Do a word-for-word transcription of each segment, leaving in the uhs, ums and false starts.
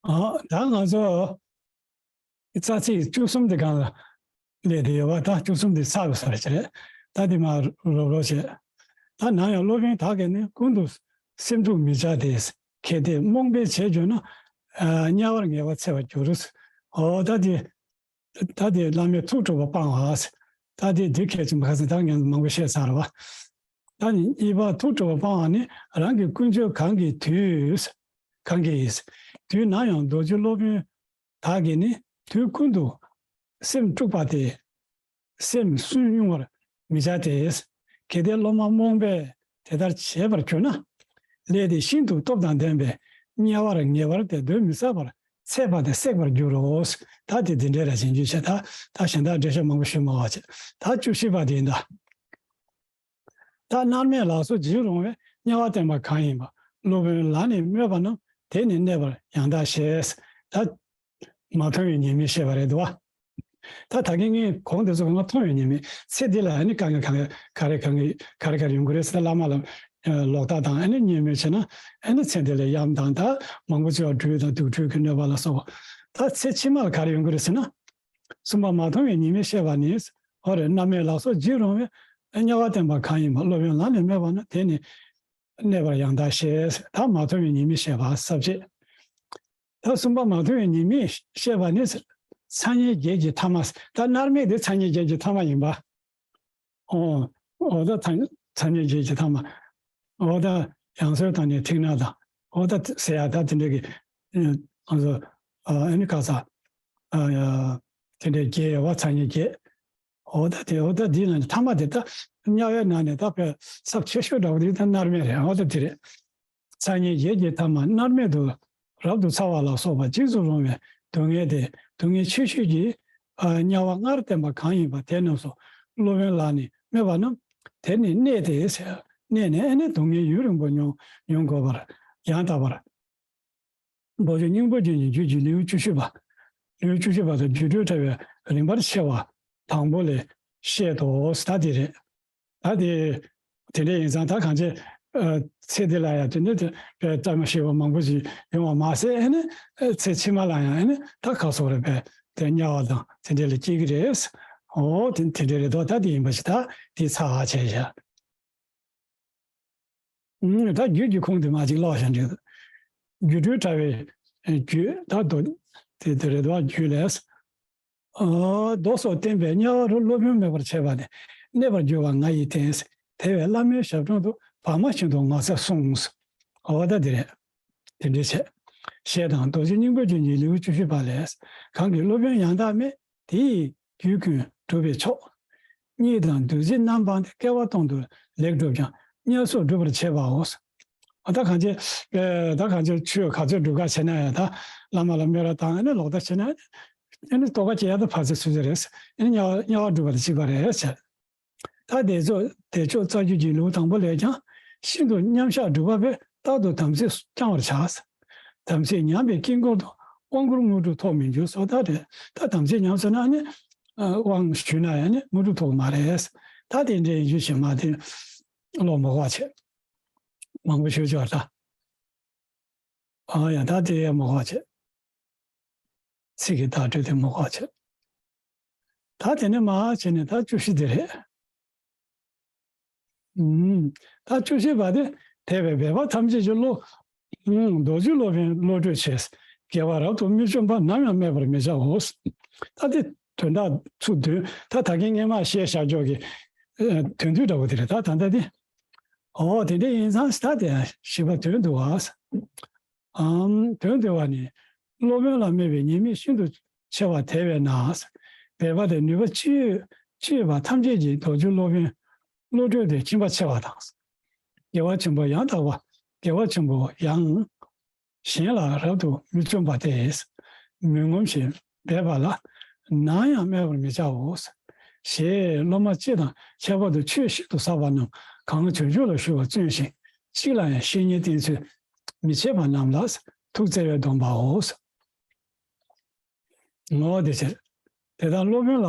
ཨ། ད་ང་ཚོ་རྩ་ཚིག་བཅུ་གསུམ་དེ་སྒང་ལ་སླེབས་བསྡད་ཡོད་པ། ད་བཅུ་གསུམ་དེ་ཚར་དགོས་ས་རེད་བྱས། ད་དེ་མར་རོབ་རོབ་བྱས། ད་ནམ་ཡང་སློབ་དཔོན་དག་གིས་ནི་ཀུན་ཏུ་སེམས་དཀྲུགས་མི་བྱ་སྟེ། གལ་ཏེ་རྨོངས་པས་བྱས་གྱུར་ན། ཨ། དམྱལ་བར་ངེས་པར་འཚེ་བར་འགྱུར། འོ་ད་དེ། ད་དེ་བླ་མའི་ཐུགས་དཀྲུགས་པ་སྤང་བ། ད་དེ་འདི་གལ་ཆེན་པོ། ཁ་སང་ད་ངས་མང་པོ་བཤད་ཚར་བ། ད་ནི་གཉིས་པ་ཐུགས་དཀྲུགས་པ་སྤང་བ་ནི། རང་གི་ཀུན་སྤྱོད་གང་གི་དུས། གང་གི་དུས་ན་ཡང་རྡོ་རྗེ་སློབ་དཔོན་དག་གིས་ནི་དུས་ཀུན་ཏུ་སེམས་དཀྲུགས་པ་སྟེ། སེམས་སུན་དབྱུང་བར་མི་བྱ་སྟེ། གལ་ཏེ་སློབ་མ་རྨོངས་པས་དེ་ལྟར་བྱས་པར་གྱུར་ན། སླད་དེ་ཤིན་ཏུ་སྟོབས་དང་ལྡན་པའི་དམྱལ་བར་ངེས་པར་དེ་གདོན་མི་ཟ་བར་འཚེ་བ་དེ་བསྲེག་པར་འགྱུར་རོ། ད་དེ་འདི་འདྲའི་ར་བྱེད་རྒྱུ་བྱས། ད་ད་གཞན་དག་འགྲེལ་བཤད་མང་པོ་ཞུ་མ་བ་བྱས། ད་བཅུ་བཞི་པ་དེ་ཡིན་ད། ད་མནར་མེད་ལག་སོགས་བགྱིད་རུང་བའི། དམྱལ་བ་བསྟན་པ་གང་ཡིན་པ། སློབ་དཔོན་ལ་ནི་སྨོད་པ་རྣམས། དེ་ནི་གནས་པར་ཡང་དག་བཤད། ད་མ་མཐོང་བའི་ཉེས་དམིགས་བཤད་པ་རེད་འདུག་བ། ད་ད་གིན་ངས་གོང་དེ་ཚོ་གང་ག་མཐོང་བའི་ཉེས་དམིགས། ཚེ་འདི་ལ་ཨ་ནི་དཀའ་ངལ་གང་ག་ག་རེ་གང་ག་ག་རེ་ག་རེ་ཡོང་གི་རེད་ཟེར། བླ་མ་ལ་ལོག་ལྟ་དང་ཨ་ནི་བརྙས་སྨོད་བྱས་ན། ཨ་ནི་ཚེ་འདི་ལ་ཡམས་དང་ད་མང་པོ་ཅིག་ལ་སྦྲུལ་དང་དུག་སྦྲུལ་གྱིས་གནོད་པ་ལ་སོགས་པ། ད་ཚེ་ཕྱི་མ་ལ་ག་རེ་ཡོང་གི་རེད་ཟེར་ན། གསུམ་པ་མ་མཐོང་བའི་ཉེས་དམིགས་བཤད་པ་ནི། འོ་རེད། མནར་མེད་ལག་སོགས་བགྱིད་རུང་བའི། དམྱལ་བ་བསྟན་པ་གང་ཡིན་པ། སློབ་དཔོན་ལ་ནི་སྨོད་པ་རྣམས། དེ་ནི་གནས་པར་ཡང་དག་བཤད། ད་མ་མཐོང་བའི་ཉེས་དམིགས་བཤད་པ་ས་བཅད། ད་གསུམ་པ་མ་མཐོང་བའི་ཉེས་དམིགས་བཤད་པ་ནི། ཚ་དམྱལ་བརྒྱད་ཀྱི་ཐ་མ། ད་མནར་མེད་དེ་ཚ་དམྱལ་བརྒྱད་ཀྱི་ཐ་མ་ཡིན་པ། ཨོ། ཨོ་ད་ཚ་ཚ་དམྱལ་བརྒྱད་ཀྱི་ཐ་མ། ཨོ་ད་ཡང་སོས་དང་ནི་ཐིག་ནག་དང་། ཨོ་ད་ཟེར་ཡ་ད་དེ་འདྲ་གི། ཨ་ཨ་ནི་ག་ས། ཨ་དེ་འདྲའི་བརྒྱད་ཡོད་པ། ཚ་དམྱལ་བརྒྱད། འོ་ད་དེ། འོ་ད་འདི་ན་ཐ་མ་དེ་ད་དམྱལ་བའི་ནང་ནས་ད་དཔེ་ཚབས་ཆེ་ཤོས་འདྲ་བོ་དེ་ད་མནར་མེད་རེད། འོ་ད་དེ་རེད། ཚ་དམྱལ་བརྒྱད་ཀྱི་ཐ་མ་མནར་མེད་དུ་རབ་ཏུ་ཚ་བ་ལ་སོགས་པ་འཇིགས་སུ་རུང་བའི་སྡུག་བསྔལ་ཏེ། སྡུག་བསྔལ་ཆེ་ཤོས་ཀྱི་ཨ་དམྱལ་བ་ལྔར་བསྟན་པ་གང་ཡིན་པ་དེ་རྣམས་སུ་སློབ་དཔོན་ལ་ནི་སྨོད་པ་རྣམས། དེར་ནི་གནས་ཏེ་ཟེར། གནས་ནས་ཨ་ནི་སྡུག་བསྔལ་ཡུན་རིང་པོ་མྱོང་མྱོང་དགོས་པར་ཡང་དག་པར། རྡོ་རྗེ་སྙིང་པོ་རྗེ་ཉིད་རྒྱུད་ཀྱི་ལེའུ་བཅུ་བཞི་པ། ལེའུ་བཅུ་བཞི་པ་དང་རྒྱུད་སྤྲོས་བྲལ་བའི་རིམ་པར་ཕྱེ་བ་དང་པོ་ལས་བཤད་དོ། ད་དེ་རེད། ད་དེ་དེ་འདྲ་ཡིན་ཙང་ད་གང་ཅི། ཨ་ཚེ་འདི་ལ་ཡང་དེ་འདྲ་དེ་བཀྲ་མ་ཤིས་པ་མང་པོ་ཞིག་ཡོང་བ་མ་ཟད། ཨ་ནི་ཚེ་ཕྱི་མ་ལ་ཡང་ཨ་ནི་ད་ག་སོགས་རེད་པས། དེ་དམྱལ་བ་དང་དེ་འདྲ་ལ་སྐྱེ་གི་རེད། འོ་དེ་དེ་འདྲ་རེད་དོ། ད་དེ་ཡིན་པ་ཞིག་ད་དེ་ཚར་བ་བྱས་བཞག་ཨུམ། ད་རྒྱུད་ཀྱི་ཁུངས་དེ་མ་ཅིག་ཀློག་བཞག་འགྲིག་རྒྱུད་སྤྲོས་བྲལ་བའི་རྒྱུད། ད་མདོ་དེ་དེ་རེད་དོ། རྒྱུད་ལས། ཨ་མདོ་སོགས་བསྟན་པའི་དམྱལ་བ་རུ་སློབ་དཔོན་སྨོད་པར་བྱེད་པ་ནི་གནས་པར་འགྱུར་བ་ང་ཡིས་བསྟན། དེ་བས་བླ་མའི་ཞབས་དྲུང་དུ་བར་མ་བཞིན་དུ་ངོ་ཚ་གསུངས། འོ་ད་དེ་རེད། དེ་འདྲའི་བྱས། ཞེས་དང་རྡོ་རྗེ་སྙིང་པོ་རྗེ་ཉིད་ལེའུ་བཅུ་བཞི་པ་ལས། གང་གིས་སློབ་དཔོན་ཡང་དག་སྨྲས། དེ་ཡིས་རྒྱུད་ཀུན་གྲུབ་པས་ཆོག་གཉིད་དང་བདུད་རྩི་རྣམ་སྤངས་ཏེ། སྐྱེ་བ་སྟོང་དུ་ལེགས་གྲུབ་ཀྱང་། དམྱལ་སོགས་སྒྲུབ་པར་བྱེད་པའོ། ཨ་ད་གང་ཅི། ཨེ་ད་གང་ཅི་ཆོས་ག་ཚོད་སྒྲུབ་ག་བྱེད་ན་ཡང་། ད་བླ་མ་ལ་སྨོད་ར་དང་ཨ་ནི་ལོག་ལྟ་བྱེད་ན། ཨ་ནི་རྟོགས་པ་སྐྱེ་ཡ་ད་ཕར་ཚུར་ཚུར་ཚུར་རེད། ཨ་ནི་དམྱལ་བ་དམྱལ་བ་སྒྲུབ་པ་དང་གཅིག་པ་རེད་ཟེར། ད་བདེ་མཆོག་བདེ་མཆོག་རྩ་རྒྱུད་ཀྱི་ལེའུ་དང་པོ་ལས་ཀྱང་། ཤིན་ཏུ་མཉམ་བཞག་སྒྲུབ་པ་པས། རྟག་ཏུ་དམ་ཚིག་བསྐྱང་བར་བྱ། དམ་ཚིག་ཉམས་པའི་དཀྱིལ་འཁོར་དུ། དབང་བསྐུར་དངོས་གྲུབ་ཐོབ་མི་འགྱུར་སོགས། ད་དེ་ད་དམ་ཚིག་ཉམས་སོང་ན་ནི། ཨ་དབང་ཞུས་ན་ཡང་ནི་དངོས་གྲུབ་ཐོབ་མ་རེད། ད་དེ་འདྲའི་ཡིན་རྒྱུ་ཞིག་མ་དེ་ཀློག་མ་དགོས་པ་བྱས། མང་པོ་ཞུ་ཆོག་ད། ཨ་ཡ་ད་དེ་ཡང་མ་དགོས་པ་བྱས། ཚིག་གི་བརྡ་སྤྲོད་དེ་མ་དགོས་པ་བྱས། ད་དེ་ནས་མར་བྱས་ནས་ད་བཅུ་བཞི་དེ་རེད། ཨུམ། ད་བཅུ་བཞི་པ་དེ། དེ་བས་སྦས་པ་ཐམས་ཅད་ཀྱི་བློ། ཨུམ། རྡོ་རྗེ་སློབ་དཔོན་བློ་གྲོས་ཆེ། དགེ་བ་རབ་ཏུ་མི་བཅོམ་པ། ནམ་ཡང་སྨད་པར་མི་བྱའོ། ད་དེ་དོན་དག་ཚུར་དོན་ད་ད་གིན་སྔས་མ་བཤད་བཞག་ཕྱོགས་ཀྱི། ཨ་དོན་བསྡུས་འདྲ་བོ་དེ་རེད། ད་ད་ལྟ་དེ། འོ་དེ་འདྲ་ཡིན་ཙང་ད་དེ་བཞི་པ་དོན་བསྡུ་བ། ཨམ། དོན་བསྡུ་བ་ནི། སློབ་དཔོན་ལ་སྨོད་པའི་ཉེས་དམིགས་ཤིན་ཏུ་ཆེ་བ་དེ་བས་ན། སྦས་པ་དེ་ནུས་པ་ཅི་ཡོད་ཅི་ཡོད་པ་ཐམས་ཅད་ཀྱིས་རྡོ་རྗེ་སློབ་དཔོན་བློ་གྲོས་དེ་ཁྱིམ་པ་ཆེ་བ་དང་། དགེ་བ་ཆེན་པོ་ཡང་དག་པ། དགེ་བ་ཆེན་པོ་ཡང་གཞན་ལ་རབ་ཏུ་མི་བཅོམ་པ་སྟེ། མི་ངོམས་ཤིང་སྦས་པ་ལ། ནམ་ཡང་སྨད་པར་མི་བྱའོ། ཞེས་སློབ་མ་སྤྱི་དང་ཁྱད་པར་དུ་ཆོས་ཤིན་ཏུ་ཟབ་པ་རྣམས་གང་བྱུང་བྱུང་ལ་ཞུ་བར་བརྩོན་ཞིང་། གཅིག་ལ་ཡང་བཤེས་གཉེན་བསྟེན་ཚུལ་མི་བྱེད་པ་རྣམས་ལ་ཐུགས་བརྩེ་བས་འདོམས་པའོ། ངོ་བོ་དེ་ཕྱིར། དེ་ལྟར་སློབ་དཔོན་ལ་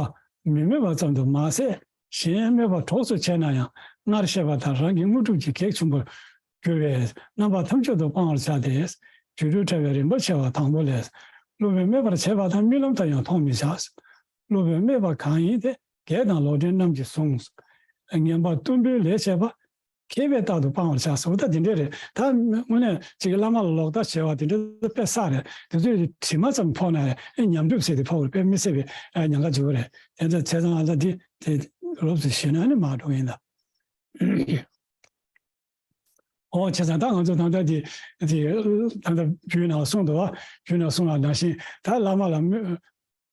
མི་སྨོད་པ་ཙམ་དུ་མ་ཟད། གཞན་སྨོད་པ་གྲོགས་སུ་བྱས་ན་ཡང་སྔར་བཤད་པ་ལྟར་རང་གི་དངོས་གྲུབ་ཀྱི་གེགས་ཆེན་པོར་གྱུར་བས། རྣམ་པ་ཐམས་ཅད་དུ་སྤང་བར་བྱ་སྟེ། སྒྱུ་འཕྲུལ་ཕྲ་བའི་རིམ་པ་ཕྱེ་བ་དང་པོ་ལས། སློབ་དཔོན་སྨོད་པར་བྱེད་པ་དང་རྨི་ལམ་དུ་ཡང་མཐོང་མི་བྱ། སློབ་དཔོན་སྨོད་པ་གང་ཡིན་དེ། བགེགས་དང་ལོག་འདྲེན་རྣམས་ཀྱིས་བཟུང་། ངན་པ་གཏུམ་པོའི་ལས་བྱས་པ། མཁས་པས་རྟག་ཏུ་སྤང་བར་བྱ། ཟེར་བ་ད་དེ་འདྲས་རེད། ད་དངོས་གནས་ཅིག་བླ་མ་ལ་ལོག་ལྟ་བྱས་པ་དེ་འདྲ་དཔེ་བསགས་རེད། དེ་ཚོས་དྲི་མ་ཙམ་ཕོག་ན་ཡང་ཉམས་གྲིབ་ཟེར་དེ་ཕོག་རེད། དཔེ་མི་སྲིད་པའི་ཉེན་ཁ་འཛུགས་རེད། དེ་ཚོ་བྱས་ཙང་ཨ་ལ་དེ་དེ་རོབ་ཙམ་ཞུས་ན་ནི་མ་འགྲོ་ཡིན་ད། ཨོ་བྱས་ཙང་ད་ང་ཚོ་ད་ལྟ་དེ་དེ་ད་ལྟ་རྒྱུད་ནང་གསུངས་འདུག་བ། རྒྱུད་ནང་གསུངས་པ་ནང་བཞིན་ད་བླ་མ་ལ་སྨོད་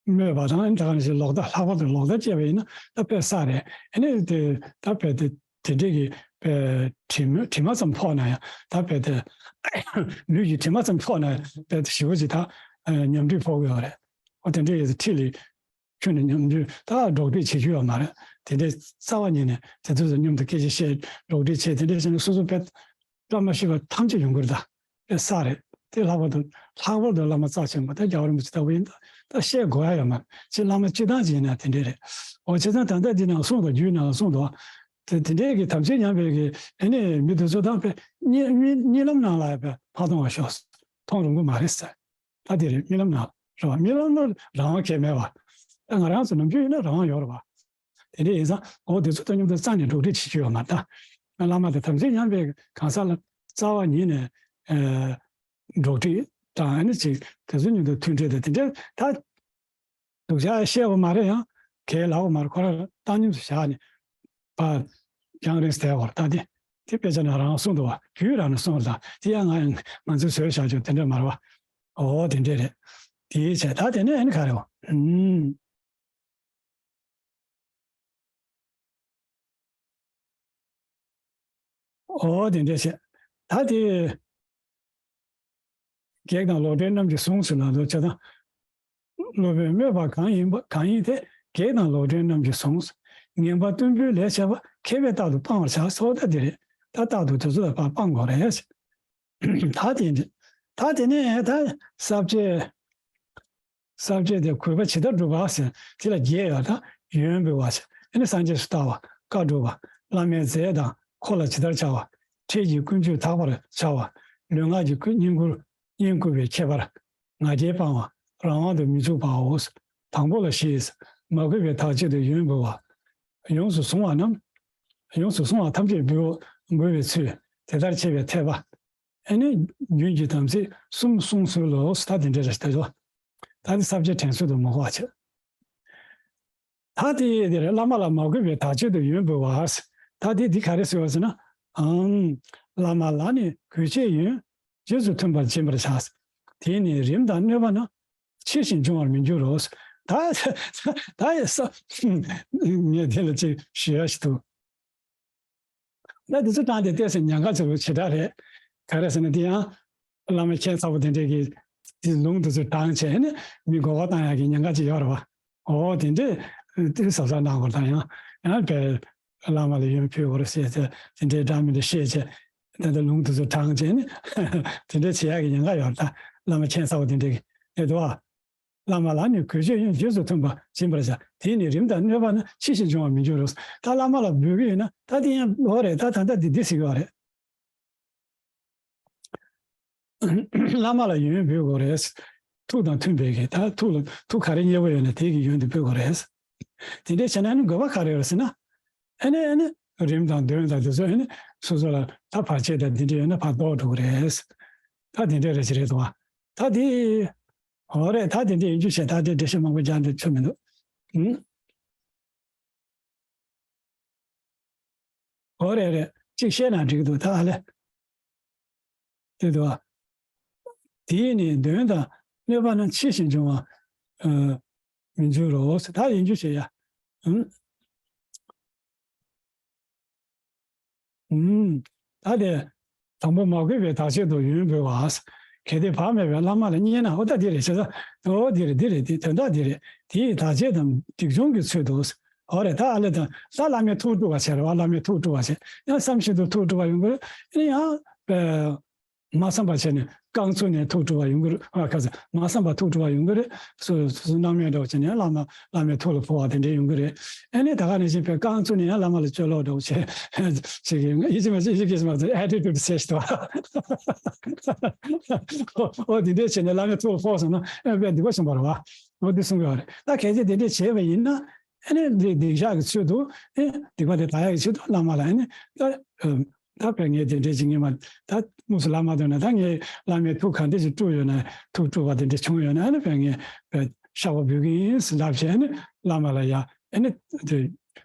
སྨོད་པ་དང་ད་ག་ནང་བཞིན་ལོག་ལྟ་ལྷག་པར་དུ་ལོག་ལྟ་སྐྱེས་པ་ཡིན་ན་ད་དཔེ་བསགས་རེད། ཨ་ནི་དེ་ད་དཔེ་དེ་དེ་འདྲས་ཀྱི་དཔེ་དྲི་མ་དྲི་མ་ཙམ་ཕོག་ན་ཡང་ད་དཔེ་དེ་ལུས་ཀྱི་དྲི་མ་ཙམ་ཕོག་ན་ཡང་དཔེ་དེ་ཞེ་པོ་ཅིག་ད་ཉམས་འགྲིབ་ཕོག་གི་ཡོད་རེད། ཨོ་དེ་འདྲས་ཡོད་ཚེ་ཁྲིད་ལས་ཁྱོན་ནས་ཉམས་འགྲིབ་ད་འགྲོགས་འདྲིས་བྱེད་རྒྱུ་ཡོད་མ་རེད། དེ་འདྲས་རྩ་བ་ཉིད་ནས་དེ་ཚོ་མཉམ་དུ་སྐད་ཆ་བཤད་འགྲོགས་འདྲིས་བྱས་དེ་འདྲས་བྱས་ནས་སོ་སོ་དཔེ་བཀྲ་མ་ཤིས་པ་ཐམས་ཅད་ཡོང་གི་རེད་ད། དེ་ས་རེད། དེ་ལྷག་པར་དུ་ལྷག་པར་དུ་བླ་མ་རྩ་ཆེན་པོ་ད་རྒྱལ་བ་རིན་པོ་ཆེ་ལྟ་བུ་ཡིན་ད། ད་བཤད་དགོས་ཡ་ཡོད་མ་རེད། ཅི་བླ་མ་སྤྱི་བཏང་ཅིག་ཡིན་ན་དེ་འདྲས་རེད། འོ་བྱས་ཙང་ད་ལྟ་འདི་ནང་གསུངས་དང་རྒྱུད་ནང་གསུངས་དང་། དེ་དེ་འདྲས་ཀྱི་དམ་ཆོས་ཉམས་པའི་གི་ཨ་ནི་མི་དེ་ཚོ་དང་དཔེ་གཉིད་གཉིད་གཉིད་ལམ་ནང་ལ་ཡ་དཔེ་མ་མཐོང་བ་ཤོག་མཐོང་རུང་གི་མ་རེད་ཟེར། ད་དེ་རེད། རྨི་ལམ་ནང་རེད་བ། རྨི་ལམ་ནང་རང་དབང་གང་ཡང་མེད་བ། ད་ང་རང་ཚོ་ནམ་རྒྱུན་ཡིན་ན་རང་དབང་ཡོད་རེད་བ། དེ་འདྲ་ཡིན་ཙང་འོ་དེ་ཚོ་དང་མཉམ་དུ་རྩ་ནས་འགྲོགས་འདྲིས་བྱེད་རྒྱུ་ཡོད་མ་རེད་ད། བླ་མ་དང་དམ་ཆོས་ཉམས་པའི་གང་ཟག་ལ་རྩ་བ་ཉིད་ནས་ཨ་འགྲོགས་འདྲིས་དང་ཨ་ནི་ཅིག་དེ་ཚོ་མཉམ་དུ་མཐུན་འབྲེལ་དང་དེ་འདྲ་ད། སྡུག་ཅག་བཤད་པ་མ་རེད། ཡང་གལ་ལ་བ་མ་རེད། ཁོ་རང་བཏང་སྙོམས་སུ་བཞག་ནས་ཕར་རྒྱང་རིང་བསྡད་བར་ལྟ་སྟེ། དེ་དཔེ་ཆ་ནས་རང་གསུངས་འདུག་བ། རྒྱུད་རང་ནས་གསུངས་ལ་དེ་ཡང་ང་ང་ཚོས་བཟོས་བཞག་ཆོག་དེ་འདྲ་མ་རེད་བ། ཨོ་དེ་འདྲ་རེད། དེའི་ཆེད་ད་དེ་ནས་ཨ་ནི་ག་རེ་བ། ཨུམ། ཨོ་དེ་འདྲ་བྱས། ད་དེ། བགེགས་དང་ལོག་འདྲེན་རྣམས་ཀྱིས་བཟུང་ཟེར་ལ་ལོ་ཆ་དང་། སློབ་དཔོན་སྨོད་པ་གང་ཡིན་པ་གང་ཡིན་ཏེ། བགེགས་དང་ལོག་འདྲེན་རྣམས་ཀྱིས་བཟུང་། ངན་པ་གཏུམ་པོའི་ལས་བྱས་པ། མཁས་པས་རྟག་ཏུ་སྤང་བར་བྱ། ཟེར་བ་ད་འདི་རེད། ད་རྟག་ཏུ་དེ་ཚོ་ལ་ཕར་སྤང་དགོས་རེད། ད་དེ་འདི། ད་དེ་ནས་ད་ས་བཅད། ས་བཅད་དེ་གུས་པ་ཇི་ལྟར་སྒྲུབ་པ་ཟེར་དེ་ལ་བརྒྱད་ཡོད་ད། ཡོན་འབུལ་བ་ཟེར་ཨ་ནི་སངས་རྒྱས་སུ་ལྟ་བ། བཀའ་སྒྲུབ་པ། བླ་མའི་རྫས་དང་འཁོར་ལ་ཇི་ལྟར་བྱ་བ། འཕྲལ་གྱི་ཀུན་སྤྱོད་དག་པར་བྱ་བ། ལུས་ངག་གི་ཀུན་བསྙེན་བཀུར་བསྙེན་བཀུར་བའི་ཁྱད་པར། ང་རྒྱལ་སྤང་བ། རང་དབང་དུ་མི་འཇུག་པའོ། དང་པོ་ལ་ཞེས། མ་གུས་པའི་བདག་བསྐྱེད་དུ་ཡོན་འབུལ་བ། ཡོངས་སུ་བཟུང་བ་རྣམས། ཡོངས་སུ་བཟུང་བ་ཐམས་ཅད་འབུལ་འབུལ་བའི་ཚུལ། དེ་ལྟར་བྱེད་པའི་འཐད་པ། ཨ་ནི་རྒྱུན་གྱི་དམ་ཚིག་གསུམ་བསྲུང་ཚུལ་ལོ། ད་དེ་འདྲ་རེད་ད་དོ། ད་ནི་ས་བཅད་དྲན་གསོ་དུ་མ་གོ་བ་བྱེད། ད་དེ་དེ་རེད། བླ་མ་ལ་མ་གུས་པའི་བདག་བསྐྱེད་དུ་ཡོན་འབུལ་བ། ད་དེ་འདི་ག་རེ་ཟེར་བ་ཟེར་ན། ཨང་། བླ་མ་ལ་ནི་གུས་བྱས་ཡོན། རྗེས་སུ་མཐུན་པར་སྦྱིན་པར་བྱ། དེས་ནི་རིམས་དང་གནོད་པ་རྣམས། ཕྱིར་ཞིང་འབྱུང་བར་མི་འགྱུར་རོ། ད་ད་ཡ་ས་ངས་དེ་ལ་ཅིག་ཞུ་ཡ་ཞིག་འདུག་ད་འདི་ཚོ་དྲངས་ཏེ་བལྟས་ཟིན་ཉེན་ཁ་ཆེ་བོ་ཞེ་དྲག་རེད། ག་རེ་ཟེར་ན་འདི་ཡང་བླ་མ་ཁྱད་མཚར་པོ་དེ་འདྲས་ཀྱིས་འདི་ལུང་འདི་ཚོ་དྲངས་བྱས་ནས་མི་མགོ་སྐོར་བཏང་ཡག་གི་ཉེན་ཁ་ཅིག་ཡོད་རེད་བ། ཨོ་དེ་འདྲས་དེ་གཟབ་གཟབ་གནང་དགོས་དང་ཡང་ཡང་བལ་བླ་མ་ལ་ཡོན་ཕུལ་དགོས་རེད་ཟེར་ཚེ་དེ་འདྲས་འདྲ་མི་འདྲ་བཤད་བྱས་ད་ལྟ་ལུང་འདི་ཚོ་དྲངས་བྱས་ནས་དེ་འདྲས་བྱེད་ཡག་གི་ཉེན་ཁ་ཡོད་རེད། ད་བླ་མ་ཁྱད་མཚར་པོ་དེ་འདྲས་ཀྱི་ཡོད་དོ། བླ་མ་ལ་ནི་གུས་བྱས་ཡོན། རྗེས་སུ་མཐུན་པར་སྦྱིན་པར་བྱ། དེས་ནི་རིམས་དང་གནོད་པ་རྣམས། ཕྱིར་ཞིང་འབྱུང་བར་མི་འགྱུར་རོ། ད་བླ་མ་ལ་འབུལ་གྱི་ཡོད་ན་ད་དེ་ཡང་འོ་རེད། ད་ད་ལྟ་འདི་འདི་ཟེར་གྱི་ཡོད་རེད། བླ་མ་ལ་ཡོན་འབུལ་དགོས་རེད། ཐུགས་དང་མཐུན་པའི་གི་ད་ཐུགས་ལ་ཐུགས་ག་རེ་མཉེས་པོ་ཡོད་ན་དེ་གི་ཡོན་དེ་འབུལ་དགོས་རེད། དེ་འདྲས་བྱས་ན་ནི་དགོས་པ་ག་རེ་ཡོད་རེད་ཟེར་ན། ཨ་ནི་ཨ་ནི་རིམས་དང་གདོན་དང་དེ་ཚོ་ཨ་ནི་སོ་སོ་ལ་ད་བར་ཆད་དང་འདི་འདྲས་ཡོད་ན་ཕར་ཟློག་འགྲོ་གི་རེད། ད་དེ་འདྲས་རེད་ཅི་རེད་དོ། ད་དེ། འོ་རེད། ད་དེ་འདྲ་ཡིན་རྒྱུ་བྱས་ད་དེ་འགྲེལ་བཤད་མང་པོ་རྒྱག་འདོད་ཆོ་མི་འདུག་ཨུམ། འོ་རེད་རེད། གཅིག་བཤད་ན་འགྲིག་གི་འདུག་ད་ཨ་ལེ། དེ་འདུག་ཨ། དེས་ནི་གདོན་དང་གནོད་པ་རྣམས། ཕྱིར་ཞིང་འབྱུང་བར་མི་འགྱུར་རོ། ད་ཡིན་རྒྱུ་བྱས་ཡ། ཨུམ། ཨུམ། ད་དེ། དང་པོ་མ་གུས་པའི་བདག་བསྐྱེད་དུ་ཡོན་འབུལ་བ། གལ་ཏེ་བག་མེད་པའི་བླ་མ་ལ་མཉེས་ན། འོ་ད་འདི་རེད་བྱས་ཙང་། འོ་འདི་རེད་འདི་རེད་འདི་དོན་དག་འདི་རེད། དེ་ཡི་བདག་བསྐྱེད་དམ་སྡིག་སྦྱོང་གི་ཚུལ་དུ། འོ་རེད། ད་ཨ་ལེ་དང་ད་བླ་མའི་ཐུགས་དཀྲུག་པ་བྱས་རེད་བ། བླ་མའི་ཐུགས་དཀྲུག་པ་བྱས་ཡང་བསམ་བཞིན་དུ་ཐུགས་དཀྲུག་པ་ཡོང་གི་རེད། ཡང་། མ་བསམ་པ་བྱས་ནས་ རྐང་བཙུགས་ནས་ཐུགས་སྤྲོ་བ་ཡོང་གི་རེད། ཨ་ཁ་ས་མ་བསམ་པ་ཐུགས་སྤྲོ་བ་ཡོང་གི་རེད། སོ་སོ་སོ་སྣང་མེད་འདྲ་བོ་བྱས་ནས་བླ་མ་བླ་མའི་ཐུགས་ལ་འཕོ་བ་དེ་འདྲས་ཡོང་གི་རེད། ཨ་ནི་ད་ག་ནང་བཞིན་པའི་རྐང་བཙུགས་ནས་ཡང་བླ་མ་ལ་སྤྱོད་ལོག་འདྲ་བོ་བྱས་བྱེད་ཀྱི་ཡོང་གི། ཡིད་ཆེས་མ་བྱེད་ཡིད་ཆེས་མ་བྱེད་ཨེ་ཊི་ཊུཌ་ཟེར་ཞིག་འདུག་ཨོ་དེ་འདྲས་བྱས་ནས་བླ་མའི་ཐུགས་ལ་འཕོ་སོང་ན་ཨ་དཔེ་སྡིག་པ་ཆེན་པོ་རེད་བ། ཨོ་འདི་གསུང་གི་ཡོད་རེད། ད་གལ་ཏེ་དེ་འདྲས་བྱས་པ་ཡིན་ན། ཨ་ནི་འདི་སྡིག་བཤགས་ཀྱི་ཚུལ་དུ་ཨེ་སྡིག་པ་དེ་དག་ཡག་གི་ཚུལ་དུ་བླ་མ་ལ་ཨ་ནི་ད་ཨ་ད་བས་ངས་དེ་འདྲས་ཅིག་ངས་མ་ད་དངོས་སུ་བླ་མ་འདོན་ན་ད་ངས་བླ་མའི་ཐུགས་ག་འདྲས་ཅིག་དཀྲུགས་ཡོད་ན་ཐུགས་དཀྲུགས་པ་དེ་འདྲས་བྱུང་ཡོད་ན་ཨ་ནི་བས་ངས་བས་བཤགས་པ་འབུལ་གྱི་ཡིན་ཟེར་ལབ་བྱས་ཨ་ནི་བླ་མ་ལ་ཡ་ཨ་ནི་དེ་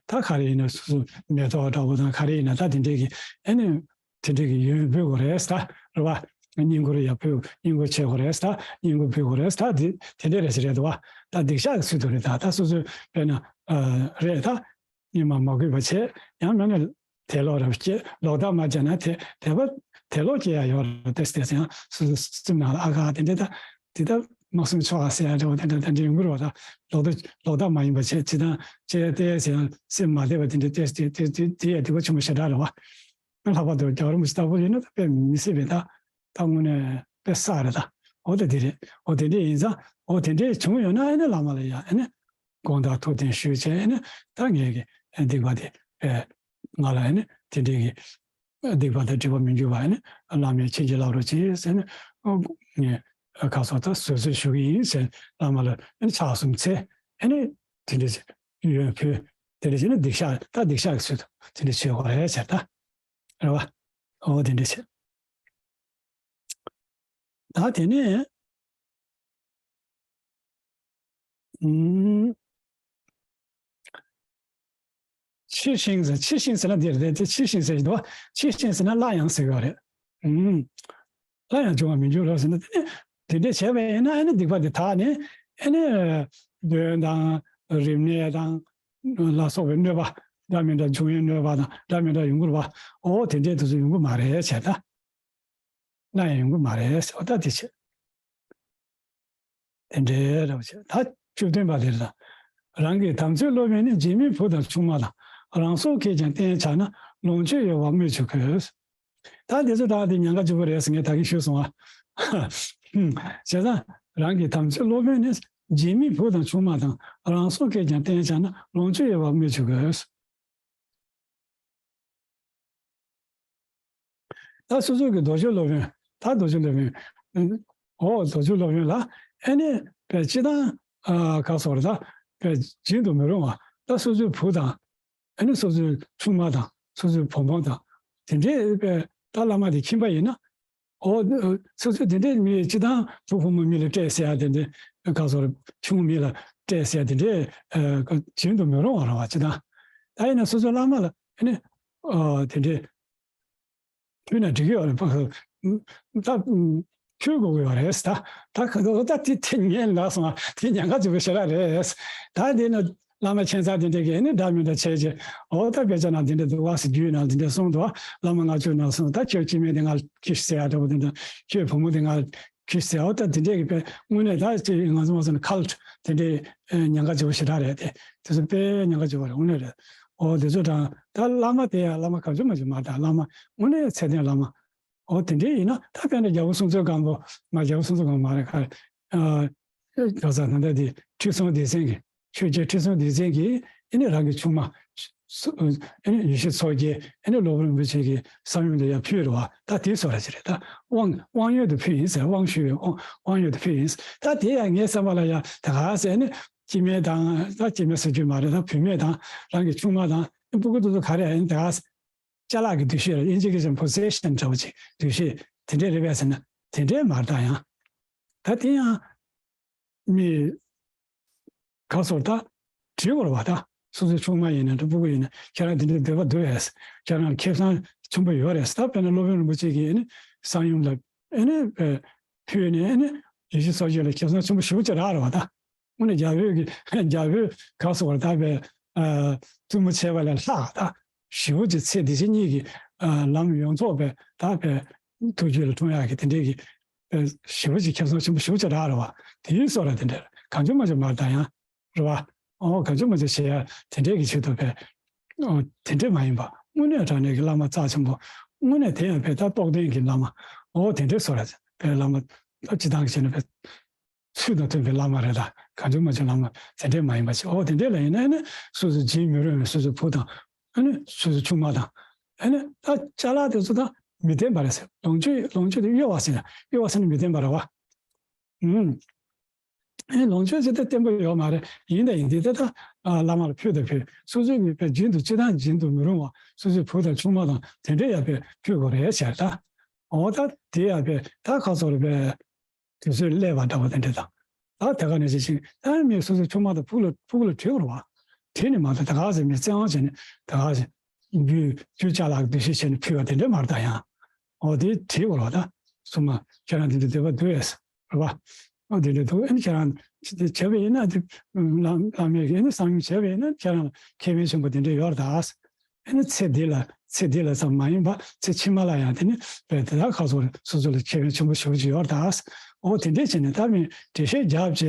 ད་ག་རེ་ཡིན་ན་སོ་སོ་མེ་ཏོག་འདྲ་བོ་དང་ག་རེ་ཡིན་ན་ད་དེ་འདྲས་ཀྱི་ཨ་ནི། དེ་འདྲའི་གི་ཡོན་འབུལ་དགོས་རེད་ད། རེད་བ། བསྙེན་བཀུར་ཡ་འབུལ་བསྙེན་བཀུར་བྱེད་དགོས་རེད་ད། བསྙེན་བཀུར་འབུལ་དགོས་རེད་ད། དེ་དེ་འདྲའི་རེད་ཟེར་རེད་དོ་བ། ད་སྡིག་བཤགས་ཀྱི་ཚུལ་དུ་རེད་ད། ད་སོ་སོའི་དཔེར་ན་རེད་ད། སྙེ་མ་མ་གུས་པ་བྱེད་ཡང་མིན་ན་དད་ལོག་རེ་བ་སྐྱེ་ལོག་ལྟ་མ་བྱས་ན་དེ་དད་པ་དད་ལོག་སྐྱེ་ཡ་ཡོད་རེད་དེ་དེ་ཡང་སོ་སོ་སེམས་ནང་ལ་ཨ་ཁ་དེ་འདྲ་ད་དེ་ད་མ་སེམས་ཆོག་ཨ་ཟེར་ཡ་འདྲ་བ་དེ་འདྲ་དེ་འདྲ་ཡོང་གི་རེད་བ། ད་ལོག་ལྟ་ལོག་ལྟ་མ་ཡིན་པ་བྱེད་ཅི་ད་ཅི་ཡ་དེ་ཟེར་ཡང་སེམས་མ་བདེ་བ་དེ་འདྲ་དེ་དེ་དེ་དེ་ཡ་སྡིག་པ་ཆེན་པོ་ཞེ་དྲག་རེད་བ། ལྷག་པར་དུ་རྒྱལ་བ་རིན་པོ་ཆེ་ལྟ་བུ་ཡིན་ན་དཔེ་མི་སྲིད་པའི་ད་ད་དངོས་གནས་དཔེ་བསགས་རེད་ད། འོ་ད་དེ་རེད། འོ་དེ་འདྲས་ཡིན་ཙང་འོ་དེ་འདྲས་བྱུང་ཡོད་ན་ཨ་ནི་བླ་མ་ལ་ཡ་ཨ་ནི་དགོངས་དག་ཐུགས་བདེན་ཞུས་བྱས་ཨ་ནི་ད་ངས་ཀྱི་སྡིག་པ་དེ་ཨེ་ང་ལ་ཨ་ནི་དེ་འདྲས་ཀྱི་སྡིག་པ་དང་སྒྲིབ་པ་མི་འགྱུར་བ་ཨ་ནི་བླ་མས་བྱིན་གྱིས་བརླབ་རོགས་གྱིས་ཟེར་ནས་ཨོ་ངས་ཁ་སོགས་ད་བཟོད་གསོལ་ཞུ་གི་ཡིན་ཟེར་བླ་མ་ལ་ཨ་ནི་ཕྱག་གསུམ་འཚལ་ཨ་ནི་དེ་འདྲས་ཡོན་ཕུལ་དེ་འདྲས་བྱས་ན་སྡིག་བཤགས་ད་སྡིག་བཤགས་ཀྱི་ཚུལ་དུ་དེ་འདྲས་བྱེད་དགོས་རེད་ཟེར་ད། རེད་བ། འོ་དེ་འདྲ་བྱས། ད་དེ་ནས་ཨུམ། ཕྱིར་ཞིང་ཟེར་ཕྱིར་ཞིང་ཟེར་ན་འདི་རེད་དེ་ཕྱིར་ཞིང་ཟེར་གྱི་འདུག་བ། ཕྱིར་ཞིང་ཟེར་ན་སླར་ཡང་ཟེར་གྱི་ཡོད་རེད། ཨུམ། སླར་ཡང་འབྱུང་བ་མི་འགྱུར་རོ་ཟེར་ན་དེ་ནི་དེ་འདྲ་བྱས་པ་ཡིན་ན་ཨ་ནི་སྡིག་པ་འདི་དག་ནི་ཨ་ནི་གདོན་དང་རིམས་ནད་དང་ལ་སོགས་པའི་གནོད་པ་འདྲ་མི་འདྲ་འབྱུང་བའི་གནོད་པ་དང་འདྲ་མི་འདྲ་ཡོང་གི་རེད་བ། ཨོ་དེ་འདྲའི་དུས་སུ་ཡོང་གི་མ་རེད་བྱས་ད། སླར་ཡང་ཡོང་གི་མ་རེད་ཟེར་བ་ད་དེ་བྱས། དེ་འདྲའི་རེད་བ་བྱས་ད་བཅུ་བདུན་པ་དེ་རེད་ད། རང་གི་དམ་ཚིག་སློབ་དཔོན་ནི་རྗེས་མའི་བུ་དང་ཆུང་མ་དང་རང་སྲོག་གིས་ཀྱང་བསྟེན་བྱ་ན་ལོངས་སྤྱོད་ཡོད་པ་སྨོས་ཅི་དགོས། ད་འདི་ཚོ་ད་དེ་ཉེན་ཁ་ཆེན་པོ་རེད་ཟེར་ངས་ད་གིན་ཞུས་སོང་ཨ། བྱས་ཙང་རང་གི་དམ་ཚིག་སློབ་དཔོན་ནི་རྗེས་མའི་བུ་དང་ཆུང་མ་དང་རང་སྲོག་གིས་ཀྱང་བསྟེན་བྱ་ན་ལོངས་སྤྱོད་ཡོད་པ་སྨོས་ཅི་དགོས། ད་སོ་སོ་གི་རྡོ་རྗེ་སློབ་དཔོན་ད་རྡོ་རྗེ་སློབ་དཔོན་ཨོ་རྡོ་རྗེ་སློབ་དཔོན་ལ་ཨེ་ནས་པའི་སྤྱི་དང་ག་སོགས་རེད་ད་པའི་བྱིན་དུ་མི་རུང་བ་ད་སོ་སོའི་བུ་དང་ཨེ་ནས་སོ་སོའི་ཆུང་མ་དང་སོ་སོའི་བུ་མོ་དང་དེ་འདྲའི་པའི་ད་བླ་མ་དེ་ཁྱིམ་པ་ཡིན་ན། ཨོ། སོ་སོ་དེ་འདྲའི་མི་སྤྱི་དང་བུ་བུ་མོ་མི་ལ་སྤྲད་ཟེར་ཡ་དེ་འདྲའི་ག་སོགས་ཆུང་མི་ལ་སྤྲད་ཟེར་ཡ་དེ་འདྲའི་བྱིན་དུ་མི་རུང་བ་རེད་བ་སྤྱི་དང་། ད་ཡིན་ན་སོ་སོ་བླ་མ་ལ་ཨ་ནི་དེ་འདྲའི་ཕུལ་ན་འགྲིག་གི་ཡོད་རེད་པ། ད་ཕུལ་དགོས་ཀྱི་ཡོད་རེད་ད། ད་ད་དེ་དེ་ངས་ལབ་སོང་བ་དེ་ཉེན་ཁ་ཆེན་པོ་ཞེ་དྲག་རེད། ད་དེ་ནི། བླ་མ་ཁྱད་མཚར་དེ་འདྲ་གིས་ནི་འདྲ་མི་འདྲ་བྱས་རྗེས་འོ་ད་དཔེ་ཆ་ནང་དེ་འདྲ་འདུག་བ་ཟེར་རྒྱུད་ནང་དེ་འདྲ་གསུངས་འདུག་བ། བླ་མ་ལྔ་བཅུ་ནང་གསུངས་ད་ཁྱོད་སྐྱེ་དམན་དེ་ང་ཁྱི་ཟེར་ཡ་འདྲ་པོ་དེ་འདྲ་ཁྱོད་བུ་མོ་དེ་ང་ཁྱི་ཟེར་འོ་ད་དེ་འདྲས་ཀྱི་དཔེ་དངོས་གནས་ད་ཅིག་ང་ཚོ་མ་སོང་ན་ཁལ་དེ་འདྲས་ཉེན་ཁ་ཆེ་བོ་ཞེ་དྲག་རེད་དེ་དེ་ཚོ་དཔེ་ཉེན་ཁ་ཆེ་བོ་རེད་དངོས་གནས་རེད། འོ་དེ་ཚོ་དང་ད་བླ་མ་དེ་ཡ་བླ་མ་གང་བྱུང་མ་བྱུང་མ་ད་བླ་མ་དངོས་གནས་ཚད་ལྡན་བླ་མ། འོ་དེ་འདྲས་ཡིན་ན་ད་དཔེར་ན་རྒྱལ་པོ་སྲོང་བཙན་སྒམ་པོ་མ་རྒྱལ་པོ་སྲོང་བཙན་སྒམ་པོ་མ་རེད་ཁ་རེད། ག་ས་ད་ལྟ་དེ་ཁྲི་སྲོང་ལྡེ་བཙན་གྱིས་ཆོས་རྒྱལ་ཁྲི་སྲོང་ལྡེ་བཙན་གྱིས་ཨེ་ནི་རང་གི་ཆུང་མ་སུ་ཨེ་ནི་ཡེ་ཤེས་མཚོ་རྒྱལ་ཨེ་ནི་སློབ་དཔོན་རིན་པོ་ཆེ་གི་གསང་ཡུམ་ལ་ཡར་ཕུལ་རེད་བ། ད་དེའི་བཟོ་འདྲ་ཅིག་རེད་ད། དབང་དབང་ཡོད་དུ་ཕུལ་ཡིན་ཟེར་དབང་ཞུས་པའི་དབང་དབང་ཡོད་དུ་ཕུལ་ཡིན། ད་དེ་ཡང་ངའི་བསམ་པ་ལ་ཡང་ད་ག་ཟེར་ནི་སྐྱེ་དམན་དང་ད་སྐྱེ་དམན་ཟེར་རྒྱུ་མ་རེད་ད་བུད་མེད་དང་རང་གི་ཆུང་མ་དང་ཨེ་སྤུ་གུ་དེ་ཚོ་ག་རེ་ཡིན་ད་ག་ཟེར། ཅ་ལག་གི་འདུ་ཤེས་ལ་དབྱིན་ཇི་གི་ཅང་པོ་སེ་ཤན་འདྲ་བོ་ཅིག་འདུ་ཤེས་དེ་འདྲས་རེད་པས་ཟེར་ན་དེ་འདྲས་མ་རེད་ད་ཡང་། ད་དེ་ཡང་མི་ག་སོགས་ད་དྲི་བར་བ་ད་སོ་སོའི་ཆུང་མ་ཡིན་ན་འདྲ་སྤུ་གུ་ཡིན་ན་ཁྱེད་རང་དེ་འདྲས་འདོད་པ་འདུག་ཨེ་ཁྱེད་རང་ཁེ་བཟང་ཆེན་པོ་ཡོད་རེད་ད་དཔེར་ན་སློབ་དཔོན་རིན་པོ་ཆེ་གིས་ཨེ་ནི་གསང་ཡུམ་ལ་ཨེ་ནི་ཕུལ་ནས་ཨེ་ནི་ཡེ་ཤེས་མཚོ་རྒྱལ་ལ་ཁེ་བཟང་ཆེན་པོ་ཞེ་པོ་ཅིག་རག་རེད་བ་ད། དངོས་གནས་རྒྱ་བོད་ཀྱི་རྒྱ་བོད་ག་སོགས་ལ་ད་བའི་བཙུན་མོ་བྱས་པ་ལས་ལྷག་ད་ཞེ་པོ་ཅིག་ཚེ་འདི་ཕྱི་གཉིས་ཀྱི་ལམ་ཡོངས་རྫོགས་པའི་ད་བའི་ཐུགས་རྒྱུད་ལ་འཁྲུངས་ཡག་གི་དེ་འདྲའི་གི་ཞེ་པོ་ཅིག་ཁེ་བཟང་ཆེན་པོ་ཞེ་པོ་ཅིག་རག་རེད་བ། དེའི་སོགས་ལ་དེ་འདྲ་གང་བྱུང་མ་བྱུང་མར་ད་ཡང་རེད་བ། ཨོ་གང་བྱུང་མ་བྱུང་བྱེད་ཡ་དེ་འདྲའི་གི་ཆེད་དུ་བས་ཨོ་དེ་འདྲས་མ་ཡིན་པ་དངོས་གནས་དྲང་གནས་ཀྱི་བླ་མ་རྩ་ཆེན་པོ་དངོས་གནས་དེ་ཡང་བས་ད་རྟོགས་ལྡན་གྱི་བླ་མ་ཨོ་དེ་འདྲས་སོགས་ལ་ པའི་བླ་མ་ད་སྤྱི་བཏང་གི་བྱས་ན་པའི་ཚུལ་དང་མཐུན་པའི་བླ་མ་རེད་ད། གང་བྱུང་མང་བྱུང་བླ་མ་དེ་འདྲས་མ་ཡིན་པ་ཞིག་འོ་དེ་འདྲས་ལ་ཡིན་ན་ཨ་ནི་སོ་སོའི་རྗེས་མི་རུང་བའི་སོ་སོའི་བུ་དང་ཨ་ནི་སོ་སོའི་ཆུང་མ་དང་ཨ་ནི་ད་ཅ་ལག་དེ་ཚོ་དང་མི་ལྡན་པ་རེད་ཟེར། ལོངས་སྤྱོད་ལོངས་སྤྱོད་དེ་གཡོ་བ་ཟེར་ན་གཡོ་བ་ཟེར་ན་མི་ལྡན་པ་རེད་བ། ཨུམ། ཨེ་ལོངས་སྤྱོད་ཟེར་ཏེ་བརྟན་པོ་ཡོད་མ་རེད། ཡིན་དང་ཡིན་དེ་ད་ལྟ་བླ་མ་ལ་ཕུལ་དང་ཕུལ། སོ་སོའི་ནུས་པས་རྒྱུན་དུ་སྤྱི་དང་རྒྱུན་དུ་མི་རུང་བ་སོ་སོའི་བུ་དང་ཆུང་མ་དང་དེ་འདྲས་ཡ་པའི་ཕུལ་དགོས་རེད་ཟེར་ད། འོ་ད་དེ་ཡ་པའི་ད་ཁ་སོ་རེ་པའི་དུས་ཚོད་སླེབས་པ་འདྲ་བོ་དེ་འདྲས་དང་། ད་དེ་ག་ནས་ཅི་ཞིག་ད་མི་སོ་སོའི་ཆུང་མ་དང་ཕུགས་ལ་ཕུགས་ལ་བྲིས་དགོས་རེད་བ། བྲིས་ནས་མ་ད་ད་ག་ཟེར་མི་བཙན་དབང་བྱས་ནས་ད་ག་ཟེར་རྒྱུ་རྒྱུ་ཅ་ལག་འདུ་ཤེས་བྱས་ནས་ཕུལ་བ་དེ་འདྲས་མ་རེད་ད་ཡང་། འོ་དེ་བྲིས་དགོས་རེད་བ་ད། སོ་མ་ཁྱེད་རང་དེ་འདྲས་འདོད་པ་འདུག་ཨེ། རེད་བ། ཨ་དེ་འདྲ་འདུག་ཨ་ནི་ཁྱེད་རང་དེ་བྱས་པ་ཡིན་ན་དེ་བླ་བླ་མས་ཨ་ནི་གསང་མྱུལ་བྱས་པ་ཡིན་ན་ཁྱེད་རང་ལ་ཁེ་ཕན་ཆེན་པོ་དེ་འདྲ་ཡོད་རེད་ད། ཨ་ནི་ཚེ་འདི་ལ་ཚེ་འདི་ལ་ཙམ་མ་ཡིན་པ་ཚེ་ཕྱི་མ་ལ་ཡང་དེ་ནི་བས་དེ་དག་ཁ་སོ་སོ་སོ་ལ་ཁེ་ཕན་ཆེན་པོ་ཞེ་པོ་ཅིག་ཡོད་རེད་ད། འོ་དེ་འདྲས་བྱས་ནས་ད་མི་འགྲེལ་བཤད་རྒྱབ་བྱས་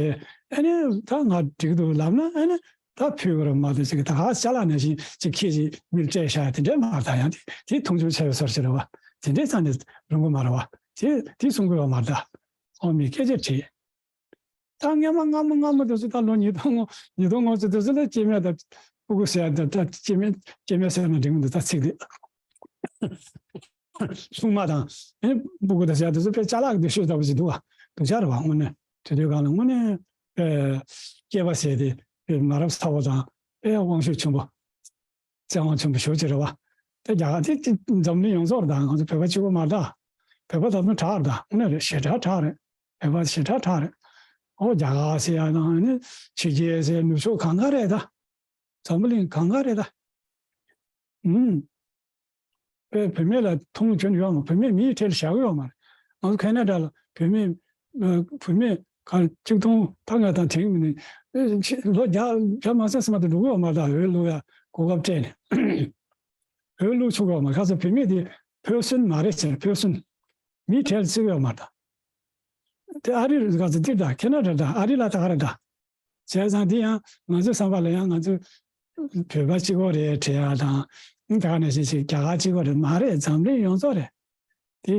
ཨ་ནི་ད་ང་འགྲིག་འདུག་ལབ་ན་ཨ་ནི་ད་ཕུལ་བར་མ་དེ་ཅིག་ད་ག་ཅ་ལག་ནང་བཞིན་ཅིག་ཁྱེད་ཀྱིས་མིར་སྤྲད་བཞག་དེ་འདྲས་མ་རེད་ད། ཡང་དེ་དེ་མཐོང་ཆུང་བྱས་པའི་བཟོ་ཞིག་རེད་བ། དེ་འདྲས་ཙང་ནས་རུང་གི་མ་རེད་བ། དེ་དེ་གསུང་གི་ཡོད་མ་རེད་ད། ཨོ་མི་སྐད་ཆ་དྲིས། ད་སྔ་མ་སྔ་མ་སྔ་མ་དེ་ཚོ་ད་ལོ་ཉིས་སྟོང་ངོ་ཉིས་སྟོང་ངོ་ཚོ་དེ་ཚོ་ལ་སྐྱེ་དམན་དང་སྤུ་གུ་ཟེར་ཡ་དང་ད་སྐྱེ་དམན་སྐྱེ་དམན་ཟེར་ན་འགྲིག་མི་འདུག་ད་ཚིག་དེ་སྲུང་མ་དང་ཨེ་སྤུ་གུ་དང་ཟེར་ཡ་དེ་ཚོ་དཔེ་ཅ་ལག་འདི་ཤོད་ལྟ་བུ་ཞིག་འདུག་བ། འདུག་ཅག་རེད་བ། དངོས་གནས་དེ་དུས་གང་ལ་དངོས་གནས་དཔེ་སྐྱེས་པ་ཟེར་དེ་དཔེ་མ་རབས་ཚ་བོ་དང་དཔེ་དབང་ཤུགས་ཆེན་པོ། བཙན་དབང་ཆེན་པོ་ཞེ་པོ་ཅིག་རེད་བ། དེ་རྒྱ་གར་དེ་དེ་འཛམ་གླིང་ཡོངས་རྫོགས་རེད་ད། ང་ཚོ་བོད་པ་གཅིག་པོ་མ་རེད་ད། བོད་པ་ད་དུང་དྲག་རེད་ད། དངོས་གནས་རེད། ཞེ་དྲག་དྲག་རེད། བོད་པ་ཞེ་དྲག་དྲག་རེད། ཨོ་རྒྱ་གར་ཟེར་ཡ་དང་ནི་ཕྱི་རྒྱལ་ཟེར་ནུབ་ཕྱོགས་གང་ག་རེད་ད། འཛམ་བུ་གླིང་གང་ག་རེད་ད། ཨུམ། དཔེ་བུད་མེད་ལ་མཐོང་རྒྱུ་ཡོད་མ། བུད་མེད་མིའི་གྲལ་བཞག་གི་ཡོད་མ་རེད། ང་ཚོ་ཁེ་ན་ཌ་ལ་བུད་མེད་ཨ་བུད་མེད་གང་གཅིག་སྟོང་ད་ང་དང་དེང་མིན་ནས་ཨེ་ཕྱི་ལོ་བརྒྱ་བརྒྱ་མ་ཟིན་ཙམ་དུ་འགྲོ་གི་ཡོད་མ་རེད་ད། འོས་བླུག་ཡ་གོ་སྐབས་སྤྲད་ནས་འོས་བླུག་ཆོག་གི་ཡོད་མ་རེད། ཁ་སང་བུད་མེད་དེ་ཕོ་སུན་མ་རེད་ཟེར། ཕོ་སུན་མིའི་གྲལ་བརྩི་གི་ཡོད་མ་རེད་ད། དེ་ཨ་རི་རེད་ག་ཚོད་འདིར་ད་ཁེ་ན་ཌ་ད་ཨ་རི་ལ་ད་ག་རེད་ད། བྱས་ཙང་འདི་ཡང་ང་ཚོའི་བསམ་པ་ལ་ཡང་ང་ཚོ་བོད་པ་གཅིག་པོ་རེད་དྲན་ཡ་དང་ད་ག་ནང་བཞིན་ཞིག་རྒྱ་གར་གཅིག་པོ་རེད་མ་རེད། འཛམ་གླིང་ཡོངས་རྫོགས་རེད། དེ་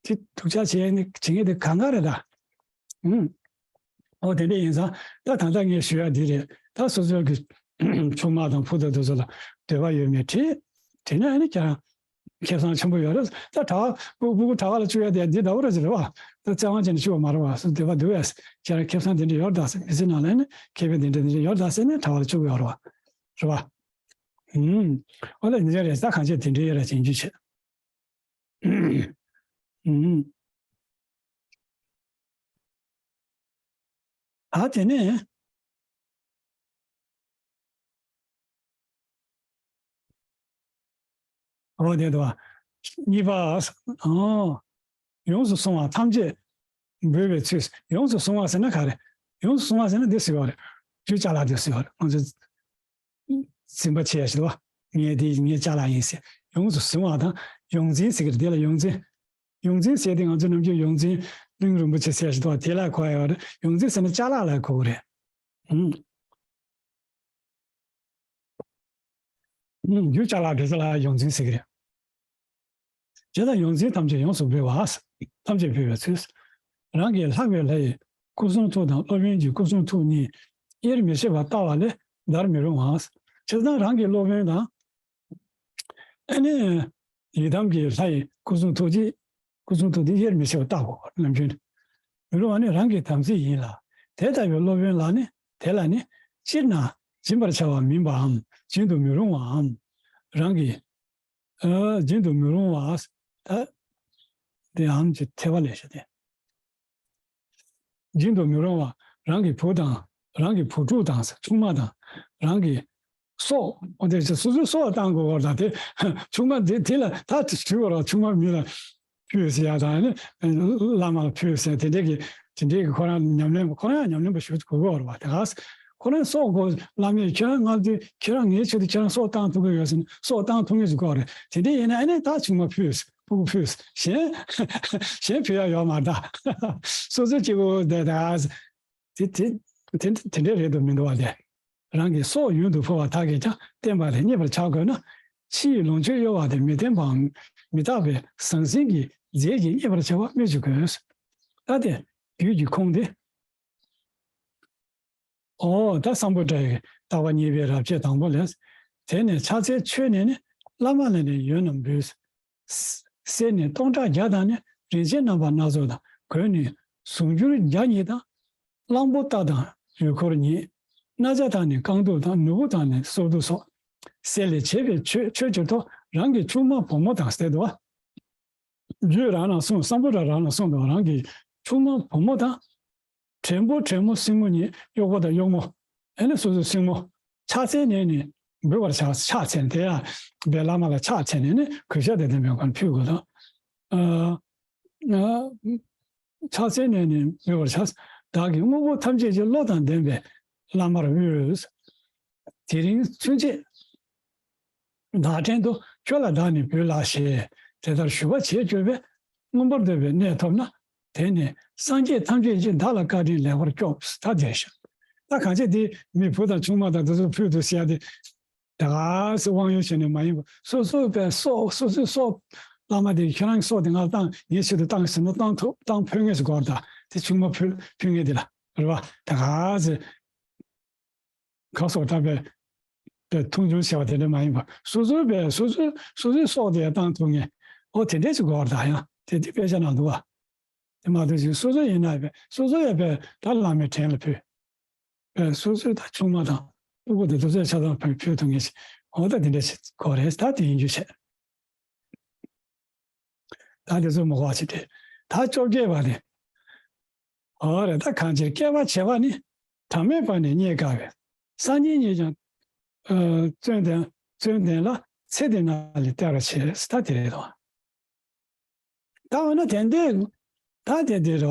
དེ་སྡུག་ཅག་བྱེད་ནི་བྱེད་ངེས་དེ་གང་ག་རེད་ད། ཨུམ། ཨོ་དེ་འདྲ་ཡིན་ཙང་ད་ད་ལྟ་ངས་ཞུ་ཡ་འདི་རེད། ད་སོ་སོའི་གི་ཆུང་མ་དང་བུ་དང་དེ་ཚོ་ལ་འདོད་པ་ཡོད་མེད་དྲིས། དྲིས་ན་ཨ་ནི་ཁྱེད་རང་ཁེ་བཟང་ཆེན་པོ་ཡོད་རེད། ད་གྲྭ་པ་སྤུ་སྤུ་གུ་གྲྭ་པ་ལ་བཅུག་ཡ་དེ་འདི་འདྲ་བོ་རེད་ཟེར་བ། ད་བཙན་དབང་བྱས་ནས་བཅུག་པ་མ་རེད་བ། སུ་འདོད་པ་འདུག་ཡ། ཁྱེད་རང་ཁེ་བཟང་དེ་འདྲ་ཡོད་རེད་ད་ཟེར། མི་ཚེ་ནང་ལ་ནི་ཁེ་ཕན་དེ་འདྲ་དེ་འདྲ་ཡོད་རེད་ད་ཟེར་ནས་གྲྭ་པ་ལ་བཅུག་གི་ཡོད་རེད་བ། རེད་བ། ཨུམ། ཨོ་ལ་འདི་འདྲ་རེད། ད་གང་བྱས་དེ་འདྲ་ཡོད་རེད་བྱེད་རྒྱུ་བྱེད། ཨུམ། ཨ་དེ་ནས། འོ་དེ་འདུག་བ། གཉིས་པ། ཨོ། ཡོངས་སུ་བཟུང་བ་ཐམས་ཅད་འབུལ་བའི་ཚུལ། ཡོངས་སུ་བཟུང་བ་ཟེར་ན་ག་རེ། ཡོངས་སུ་བཟུང་བ་ཟེར་ན་འདི་ཟེར་བ་རེད། རྒྱུ་ཅ་ལག་འདི་ཟེར་བ་རེད། ང་ཚོས་འཛིན་པ་བྱེད་ཡ་ཞིག་འདུག་བ། ངའི་འདི་ངའི་ཅ་ལག་ཡིན་ཟེར། ཡོངས་སུ་བཟུང་བ་དང་ཡོངས་འཛིན་ཟེར་གི་རེད། འདི་ལ་ཡོངས་འཛིན། ཡོངས་འཛིན་ཟེར་དེ་ང་ཚོ་ནམ་རྒྱུན་ཡོངས་འཛིན་གླིང་རིན་པོ་ཆེ་ཟེར་ཞིག་འདུག་བ། དེ་ལ་གོ་ཡ་ཡོད་རེད། ཡོངས་འཛིན་ཟེར་ན་ཅ་ལག་ལ་གོ་གི་རེད། ཨང་། རྒྱུ་ཅ་ལག་དེ་ཚོ་ལ་ཡོངས་འཛིན་ཟེར་གི་རེད། བྱས་ཙང་ཡོངས་འཛིན་ཐམས་ཅད་ཡོངས་སུ་འབུལ་བ། ཐམས་ཅད་འབུལ་བའི་ཚུལ། རང་གི་ལྷག་པའི་ལྷ་ཡི་སྐུ་གསུང་ཐུགས་དང་སློབ་དཔོན་གྱི་སྐུ་གསུང་ཐུགས་གཉིས་དབྱེར་མི་ཕྱེད་པར་བལྟ་བ་ལས་འདར་མི་རུང་བ། བྱས་ཙང་རང་གི་སློབ་དཔོན་དང་། ཨ་ནི། ཡི་དམ་གྱི་ལྷ་ཡི་སྐུ་གསུང་ཐུགས་ཀྱི། སྐུ་གསུང་ཐུགས་འདི་དབྱེར་མི་ཕྱེད་པར་བལྟ་དགོས་པར་ནམ་རྒྱུན། མི་རུང་བ་ནི་རང་གི་དམ་ཚིག་ཡིན་ལ། དེ་ལྟ་བུའི་སློབ་དཔོན་ལ་ནི་དེ་ལ་ནི་སྤྱིར་ན་སྦྱིན་པར་བྱ་བ་མིན་པའམ་སྦྱིན་དུ་མི་རུང་བའམ། རང་གི། ཨ། སྦྱིན་དུ་མི་རུང་བ། ད། དེའམ་གྱི་ཐེ་བ་ལས་བྱ་སྟེ། སྦྱིན་དུ་མི་རུང་བ་རང་གི་བུ་དང་རང་གི་བུ་ཕྲུག་དང་ཆུང་མ་དང་རང་གི་སྲོག་འོ་དེ་སོ་སོའི་སྲོག་བཏང་དགོས་པ་དང་དེ་ཆུང་མ་དེ་དེ་ལ་ད་དྲི་བ་རོགས་ཆུང་མ་མི་ལ་ཕུལ་ཟེར་ཡ་དང་ནི་བླ་མ་ལ་ཕུལ་ཟེར་དེ་འདྲས་ཀྱི་དེ་འདྲས་ཀྱི་ཁོ་རང་ཉམས་ལེན་ཁོ་རང་ཡང་ཉམས་ལེན་པ་ཞུ་དགོས་པ་རེད་བ། དེ་ག་ཁོ་རང་སྲོག་དགོས་བླ་མས་ཁྱེད་རང་ང་དེ་ཁྱེད་རང་ངའི་ཆེད་དུ་ཁྱེད་རང་སྲོག་བཏང་ཐུབ་ཀྱི་ཡོད་ཟེར་ནས་སྲོག་བཏང་ཐུབ་ངེས་ཟེར་དགོས་རེད། དེ་འདྲས་ཡིན་ན་ཨ་ནི་ད་ཆུང་མ་ཕུལ་ཕྲུ་གུ་ཕུལ་གཞན་གཞན་ཕུལ་ཡ་ཡོད་མ་རེད་ད། སོ་སོ་གཅིག་པོ་དེ་ད་དེ་དེ་དེ་དེ་འདྲས་རེད་དུ་མི་འདུག་བ། དེ་རང་གི་སྲོག་ཡུན་དུ་འཕོ་བ་དག་གིས་ཀྱང་བསྟན་པ་ལས་རྙེད་པར་བྱ་དགོས་ན། ཕྱི་ཡི་ལོངས་སྤྱོད་གཡོ་བ་དེ་མི་བསྟན་པའམ་ མི་རྟག་པའི་ཟང་ཟིང་གི་རྫས་ཀྱིས་རྙེད་པར་བྱ་བ་སྨོས་ཅི་དགོས། ད་དེ་རྒྱུད་ཀྱི་ཁུངས་དེ། ཨོ་ད་སམ་བྷོ་ཊ་ཡི་བརྟག་པ་གཉིས་པའི་རབ་བྱེད་དང་པོ་ལས། དེ་ནས་ཕྱག་འཚལ་མཆོད་ནས་ནི། བླ་མ་ལ་ནི་ཡོན་རྣམས་འབུལ། གསེར་ནི་སྟོང་ཕྲག་བརྒྱ་དང་ནི། རིན་ཆེན་རྣམ་པ་སྣ་ཚོགས་དང་། གོས་ནི་ཟུང་འགྱུར་བརྒྱ་ཉིད་དང་། གླང་པོ་རྟ་དང་ཡུལ་འཁོར་ཉིད། རྣ་ཆ་དང་ནི་རྐང་གདུབ་དང་། ནོར་བུ་དང་ནི་སོར་གདུབ་སོགས། གསེར་ལས་བྱས་པའི་མཆོད་མཆོད་ཕྱིར་ཐོགས། རང་གི་ཆུང་མ་བུ་མོ་དང་ཟེར་དུས། རྒྱུད་རང་ལ་གསུངས། སམ་བྷོ་ཊ་རང་ལ་གསུངས་འདུག་རང་གི་ཆུང་མ་བུ་མོ་དང་། བྲན་པོ་བྲན་མོ་སྲིང་མོ་གཉིས། གཡོག་པོ་དང་གཡོག་མོ། ཨེ་ནི་སོ་སོའི་སྲིང་མོ། ཕྱག་འཚལ་ནས་ནི་འབུལ་བར་བྱ། ཕྱག་འཚལ་ནས་དེ་ཡང་བའི་བླ་མ་ལ་ཕྱག་འཚལ་ནས་ནི་གུས་ཞབས་དང་ལྡན་པའི་སྒོ་ནས་ཕུལ་དགོས་དང་། ཨ་ཨ་ཕྱག་འཚལ་ནས་ནི་འབུལ་བར་བྱ། བདག་གིས་དངོས་པོ་ཐམས་ཅད་ཀྱི་བློ་དང་ལྡན་པའི་བླ་མར་དབུལ། དེ་རིང་ཚུན་ཆད་བདག་བྲན་དུ་ཁྱོད་ལ་བདག་ནི་འབུལ་ལགས་ཞེས་དེ་ལྟར་ཞུ་བ་བྱེད་གྱུར་པས། མངོན་པར་འདོད་པའི་གནས་ཐོབ་ན། དེ་ནི་སངས་རྒྱས་ཐམས་ཅད་ཀྱིས་བདག་ལ་བཀའ་དྲིན་ལེགས་པར་སྐྱོབ། ད་དེ་ཤོད། ད་གང་བྱེད་དེ་མི་བུ་དང་ཆུང་མ་དང་དེ་ཚོ་ཕུལ་དུ་ཟེར་ཡ་དེ། ད་ག་སེ་དབང་ཡོད་བྱས་ནས་མ་ཡིན་པ། སོ་སོའི་པའི་སྲོག་སོ་སོའི་སྲོག་བླ་མ་དེ་ཁྱེད་རང་གི་སྲོག་དེ་ང་བཏང་ངའི་ཆེད་དུ་བཏང་ཟེར་ན་བཏང་ཐུབ་བཏང་ཕོད་ངེས་སུ་གོ་བར་ད་དེ་ཆུང་མ་ཕུལ་ཕུལ་ངེས་དེ་ལ་རེད་བ། ད་ག་སེ། ག་སོགས་ད་པའི་པའི་མཐོང་ཆུང་བྱས་པ་དེ་འདྲ་མ་ཡིན་པ། སོ་སོའི་པའི་སོ་སོའི་སོ་སོའི་སྲོག་དེ་བཏང་ཐུབ་ངེས། ཨོ་དེ་འདྲས་ཅིག་དགོས་པར་ད་ཡང་དེ་དེ་དཔེ་ཆ་ནང་འདུག་བ། དེ་མ་གཏོགས་ཅིག་སོ་སོ་ཡིན་ན་པའི་སོ་སོ་ཡང་པའི་ད་བླ་མའི་བྲན་ལ་ཕུལ། པའི་སོ་སོའི་ད་ཆུང་མ་དང་སྤུ་གུ་དེ་དེ་ཚོའི་ཆ་ཚང་ཕུལ་ཕུལ་ཐུབ་ངེས་ཤིག་ཨོ་ད་དེ་འདྲས་ཅིག་དགོས་རེད། ད་དེ་ཡིན་རྒྱུ་བྱས། ད་དེ་ཚོ་མ་གོ་བ་བྱེད་དེ། ད་བཅོ་བརྒྱད་པ་དེ། ཨོ་རེད། ད་གང་ཕྱིར་བསྐལ་པ་བྱེ་བ་ནི། གྲངས་མེད་པ་ནི་རྙེད་དཀའ་བས། སངས་རྒྱས་ཉིད་ཀྱང་། ཨ། བརྩོན་ལྡན་བརྩོན་ལྡན་ལ། ཚེ་འདི་ན་ལས་སྟེར་བར་བྱེད། ད་དེ་རེད་དོ། ད་འོ་ན་དེ་འདྲའི་ད་དེ་འདྲའི་རེད་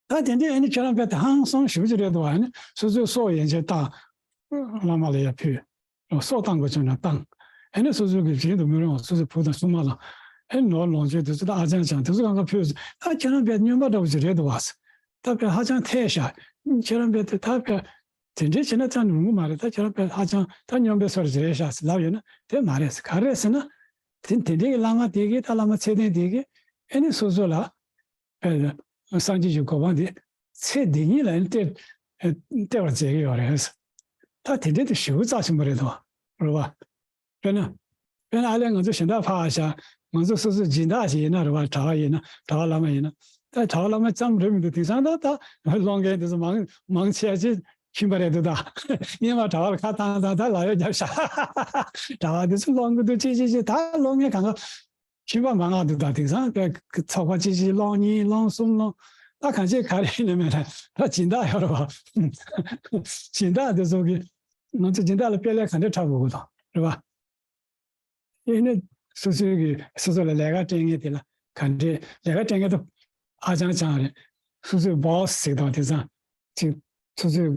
བ། ད་དེ་འདྲའི་ཨ་ནི་ཁྱེད་རང་དཔེ་ད་ཧང་སང་ཞེ་པོ་ཅིག་རེད་འདུག་ཨ་ནི་སོ་སོའི་སྲོག་ཡན་ཆད་བཏང་། བླ་མ་ལ་ཡར་ཕུལ། སྲོག་བཏང་དགོས་བྱུང་ན་བཏང་། ཨ་ནི་སོ་སོའི་གི་བཞིན་དུ་མི་རུང་བ་སོ་སོའི་བུ་དང་ཆུང་མ་ལ། ཨ་ནི་ནོར་ལོངས་སྤྱོད་དེ་ཚོ་ད་ཨ་ཅང་ཅང་དེ་ཚོ་གང་ག་ཕུལ་སོང་། ད་ཁྱེད་རང་དཔེ་སྨྱོན་པ་འདྲ་བོ་ཅིག་རེད་འདུག་བ། ད་དཔེ་ཧ་ཅང་ཐལ་ཤག་ཁྱེད་རང་དཔེ་དེ་ད་དཔེ་དེ་འདྲའི་བྱས་ན་ཙང་ནི་རུང་གི་མ་རེད། ད་ཁྱེད་རང་དཔེ་ཧ་ཅང་ད་སྨྱོན་པའི་སོར་ཅིག་རེད་ཤག་ཟེར་ལབ་ཡོད་ན་དེ་མ་རེད་ཟེར། ག་རེ་རེད་ཟེར་ན། དེ་དེ་འདྲའི་བླ་མ་དེ་གིས་ད་བླ་མ་ཚད་ལྡན་དེ་གིས་ཨ་ནི་སོ་སོ་ལ། སངས་རྒྱས་ཀྱི་གོ་འཕང་དེ་ཚེ་འདི་ཉིད་ལ་སྟེར་སྟེར་བར་མཛད་ཀྱི་ཡོད་རེད། ད་དེ་འདྲའི་དེ་ཞེ་པོ་རྩ་ཆེན་པོ་རེད་དོ། རེད་བ། དཔེར་ན། དཔེར་ན་ཨ་ལས་ང་ཚོ་གཞན་དག་ཕར་བཞག་ང་ཚོ་སོ་སོ་སྦྱིན་བདག་ཞིག་ཡིན་ན་རེད་བ། གྲྭ་པ་ཡིན་ན་གྲྭ་པ་བླ་མ་ཡིན་ན། ད་གྲྭ་པ་བླ་མ་ཙམ་རེད་མི་འདུག་དེང་སང་ད་ད་སློང་མཁན་དེ་ཚོ་མང་མང་ཆེ་ཆེ་ཁྱིམ་པ་རེད་འདུག་ད་སྔོན་མ་གྲྭ་པ་ལ་ཁ་བཏང་བཏང་ད་ལག་གཡོག་རྒྱབ་ཤག་གྲྭ་པ་དེ་ཚོ་སློང་གི་འདུག་ཅི་ཅི་ཅི་ད་སློང་མཁན་གང་ག་ཁྱིམ་པ་མང་ང་འདུག་ད་དེང་སང་དཔེ་ཚོགས་པ་གཅིག་གཅིག་སློང་གཉིས་སློང་གསུམ་སློང་། ད་གང་ཅི་ག་རེ་ཡིན་ནམ་མེད་ན་ད་སྦྱིན་བདག་ཡོད་རེད་བ། སྦྱིན་བདག་དེ་ཚོ་གིས་ང་ཚོ་སྦྱིན་བདག་ལ་དཔེ་ལས་ག་འདྲ་འཁྲབ་དགོས་དང་རེད་བ། ཡིན་ནའི་སོ་སོའི་གི་སོ་སོ་ལ་ལས་ཀ་སྤྲད་མཁན་དེ་ལ་ག་འདྲས་ལས་ཀ་སྤྲད་མཁན་དེ་ཨ་ཅང་ཅང་རེད། སོ་སོའི་སྦོ་སི་ཟེར་དང་དེང་སང་ཅིག་སོ་སོའི་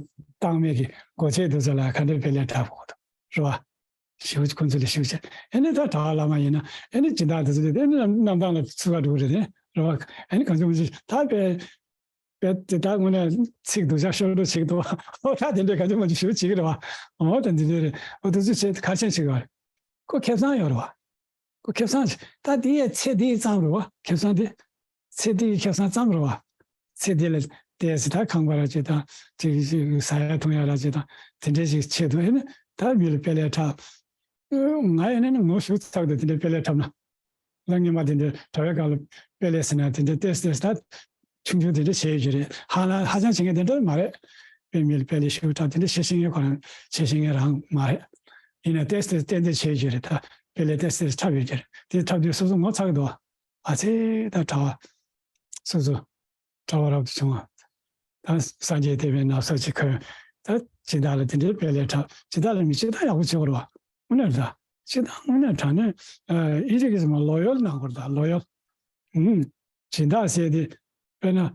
བཏང་མེད་ཀྱི་སྒོ་ཆེ་དེ་ཚོ་ལ་ག་འདྲས་དཔེ་ལས་འཁྲབ་དགོས་དང་རེད་བ། ཞེ་པོ་ཅིག་ཁོང་ཚོ་ལ་ཞེ་པོ་ཅིག་ཨེ་ནི་ད་གྲྭ་པ་བླ་མ་ཡིན་ན་ཨེ་ནི་སྦྱིན་བདག་དེ་ཚོ་ལ་ཨེ་ནི་རྣམ་ཐར་ལ་ཚུར་ག་འགྲོ་གི་རེད་དེ་རེད་བ། ཨེ་ནི་གང་བྱུང་མང་བྱུང་ད་དཔེ་དཔེ་དེ་ད་དངོས་གནས་ཚིག་སྡུག་ཅག་ཤོར་འགྲོ་ཅིག་འདུག་ཨོ་ད་དེ་འདྲའི་གང་བྱུང་མང་བྱུང་ཞེ་པོ་བྱེད་ཀྱི་རེད་བ། ཨོ་ད་འདི་འདྲ་རེད། ཨོ་དེ་ཚོ་བྱེད་ག་རེ་བྱེད་ཀྱི་རེད། ཁོ་ཁེ་བཟང་ཡོད་རེད་བ། ཁོ་ཁེ་བཟང་ཞིག་ད་དེ་ཡས་ཚེ་འདི་ཡི་ཙམ་རེད་བ། ཁེ་བཟང་དེ། ཚེ་འདི་ཡི་ཁེ་བཟང་ཙམ་རེད་བ། ཚེ་འདི་ལ་བལྟས་ཟིན་ད་ཁང་པ་ར་ཅིག་དང་དེ་ཟ་ཡ་འཐུང་ཡ་ར་ཅིག་དང་དེ་འདྲས་ཞིག་ཆེད་དུ་ཨེ་ནི་ད་མི་ལ་དཔེ་ལས་འཁྲབ། ང་ཡིན་ན་ནི་ངོ་ཤུགས་ཚགས་དུ་དེ་འདྲས་དཔེ་ལས་འཁྲབ་ན། ལ་ངེས་མ་དེ་འདྲས་གྲྭ་པའི་སྒང་ལ་དཔེ་ལས་ཟིན་ན་དེ་འདྲས་ཏེས་ཏེས་ད་ཆུང་ཆུང་དེ་འདྲས་བྱས་ཡོད་ཀྱི་རེད། ཧ་ལ་ཧ་ཅང་བྱེད་མཁན་དེ་འདྲས་མ་རེད། དཔེ་མི་ལ་དཔེ་ལས་ཤུགས་འཁྲབ་དེ་འདྲས་བྱེད་ཤེས་མཁན་ཁོ་རང་བྱེད་ཤེས་མཁན་རང་མ་རེད། ཡིན་ན་ཏེས་ཏེས་ཏན་ཏན་བྱས་ཡོད་ཀྱི་རེད། ད་དཔེ་ལས་ཏེས་ཏེས་འཁྲབ་ཡོད་ཀྱི་རེད། དེ་འཁྲབ་དུས་སོ་སོ་ངོ་ཚ་གི་འདུག་ཨ་ཙི་ད་གྲྭ་པ་སོ་སོ་གྲྭ་པ་རབ་ཏུ་བྱུང་བ། ད་སངས་རྒྱས་བསྟན་པའི་ན་བཟའ་ཅིག་གོན། ད་སྦྱིན་བདག་ལ་དེ་འདྲའི་དཔེ་ལས་འཁྲབ། སྦྱིན་བདག་ལ་མི་སྤྱིར་བཏང་ཡག་པོ་བྱེད་དགོས་རེད་བ། དངོས་གནས་རེད་ད། སྤྱིར་བཏང་དངོས་གནས་དྲང་གནས་ཨིན་ཇི་སྐད་ཚིག་མ་ལོ་ཡལ་གནང་དགོས་རེད་ད་ལོ་ཡལ། ཨུམ། སྦྱིན་བདག་ཟེར་དེ། དཔེར་ན།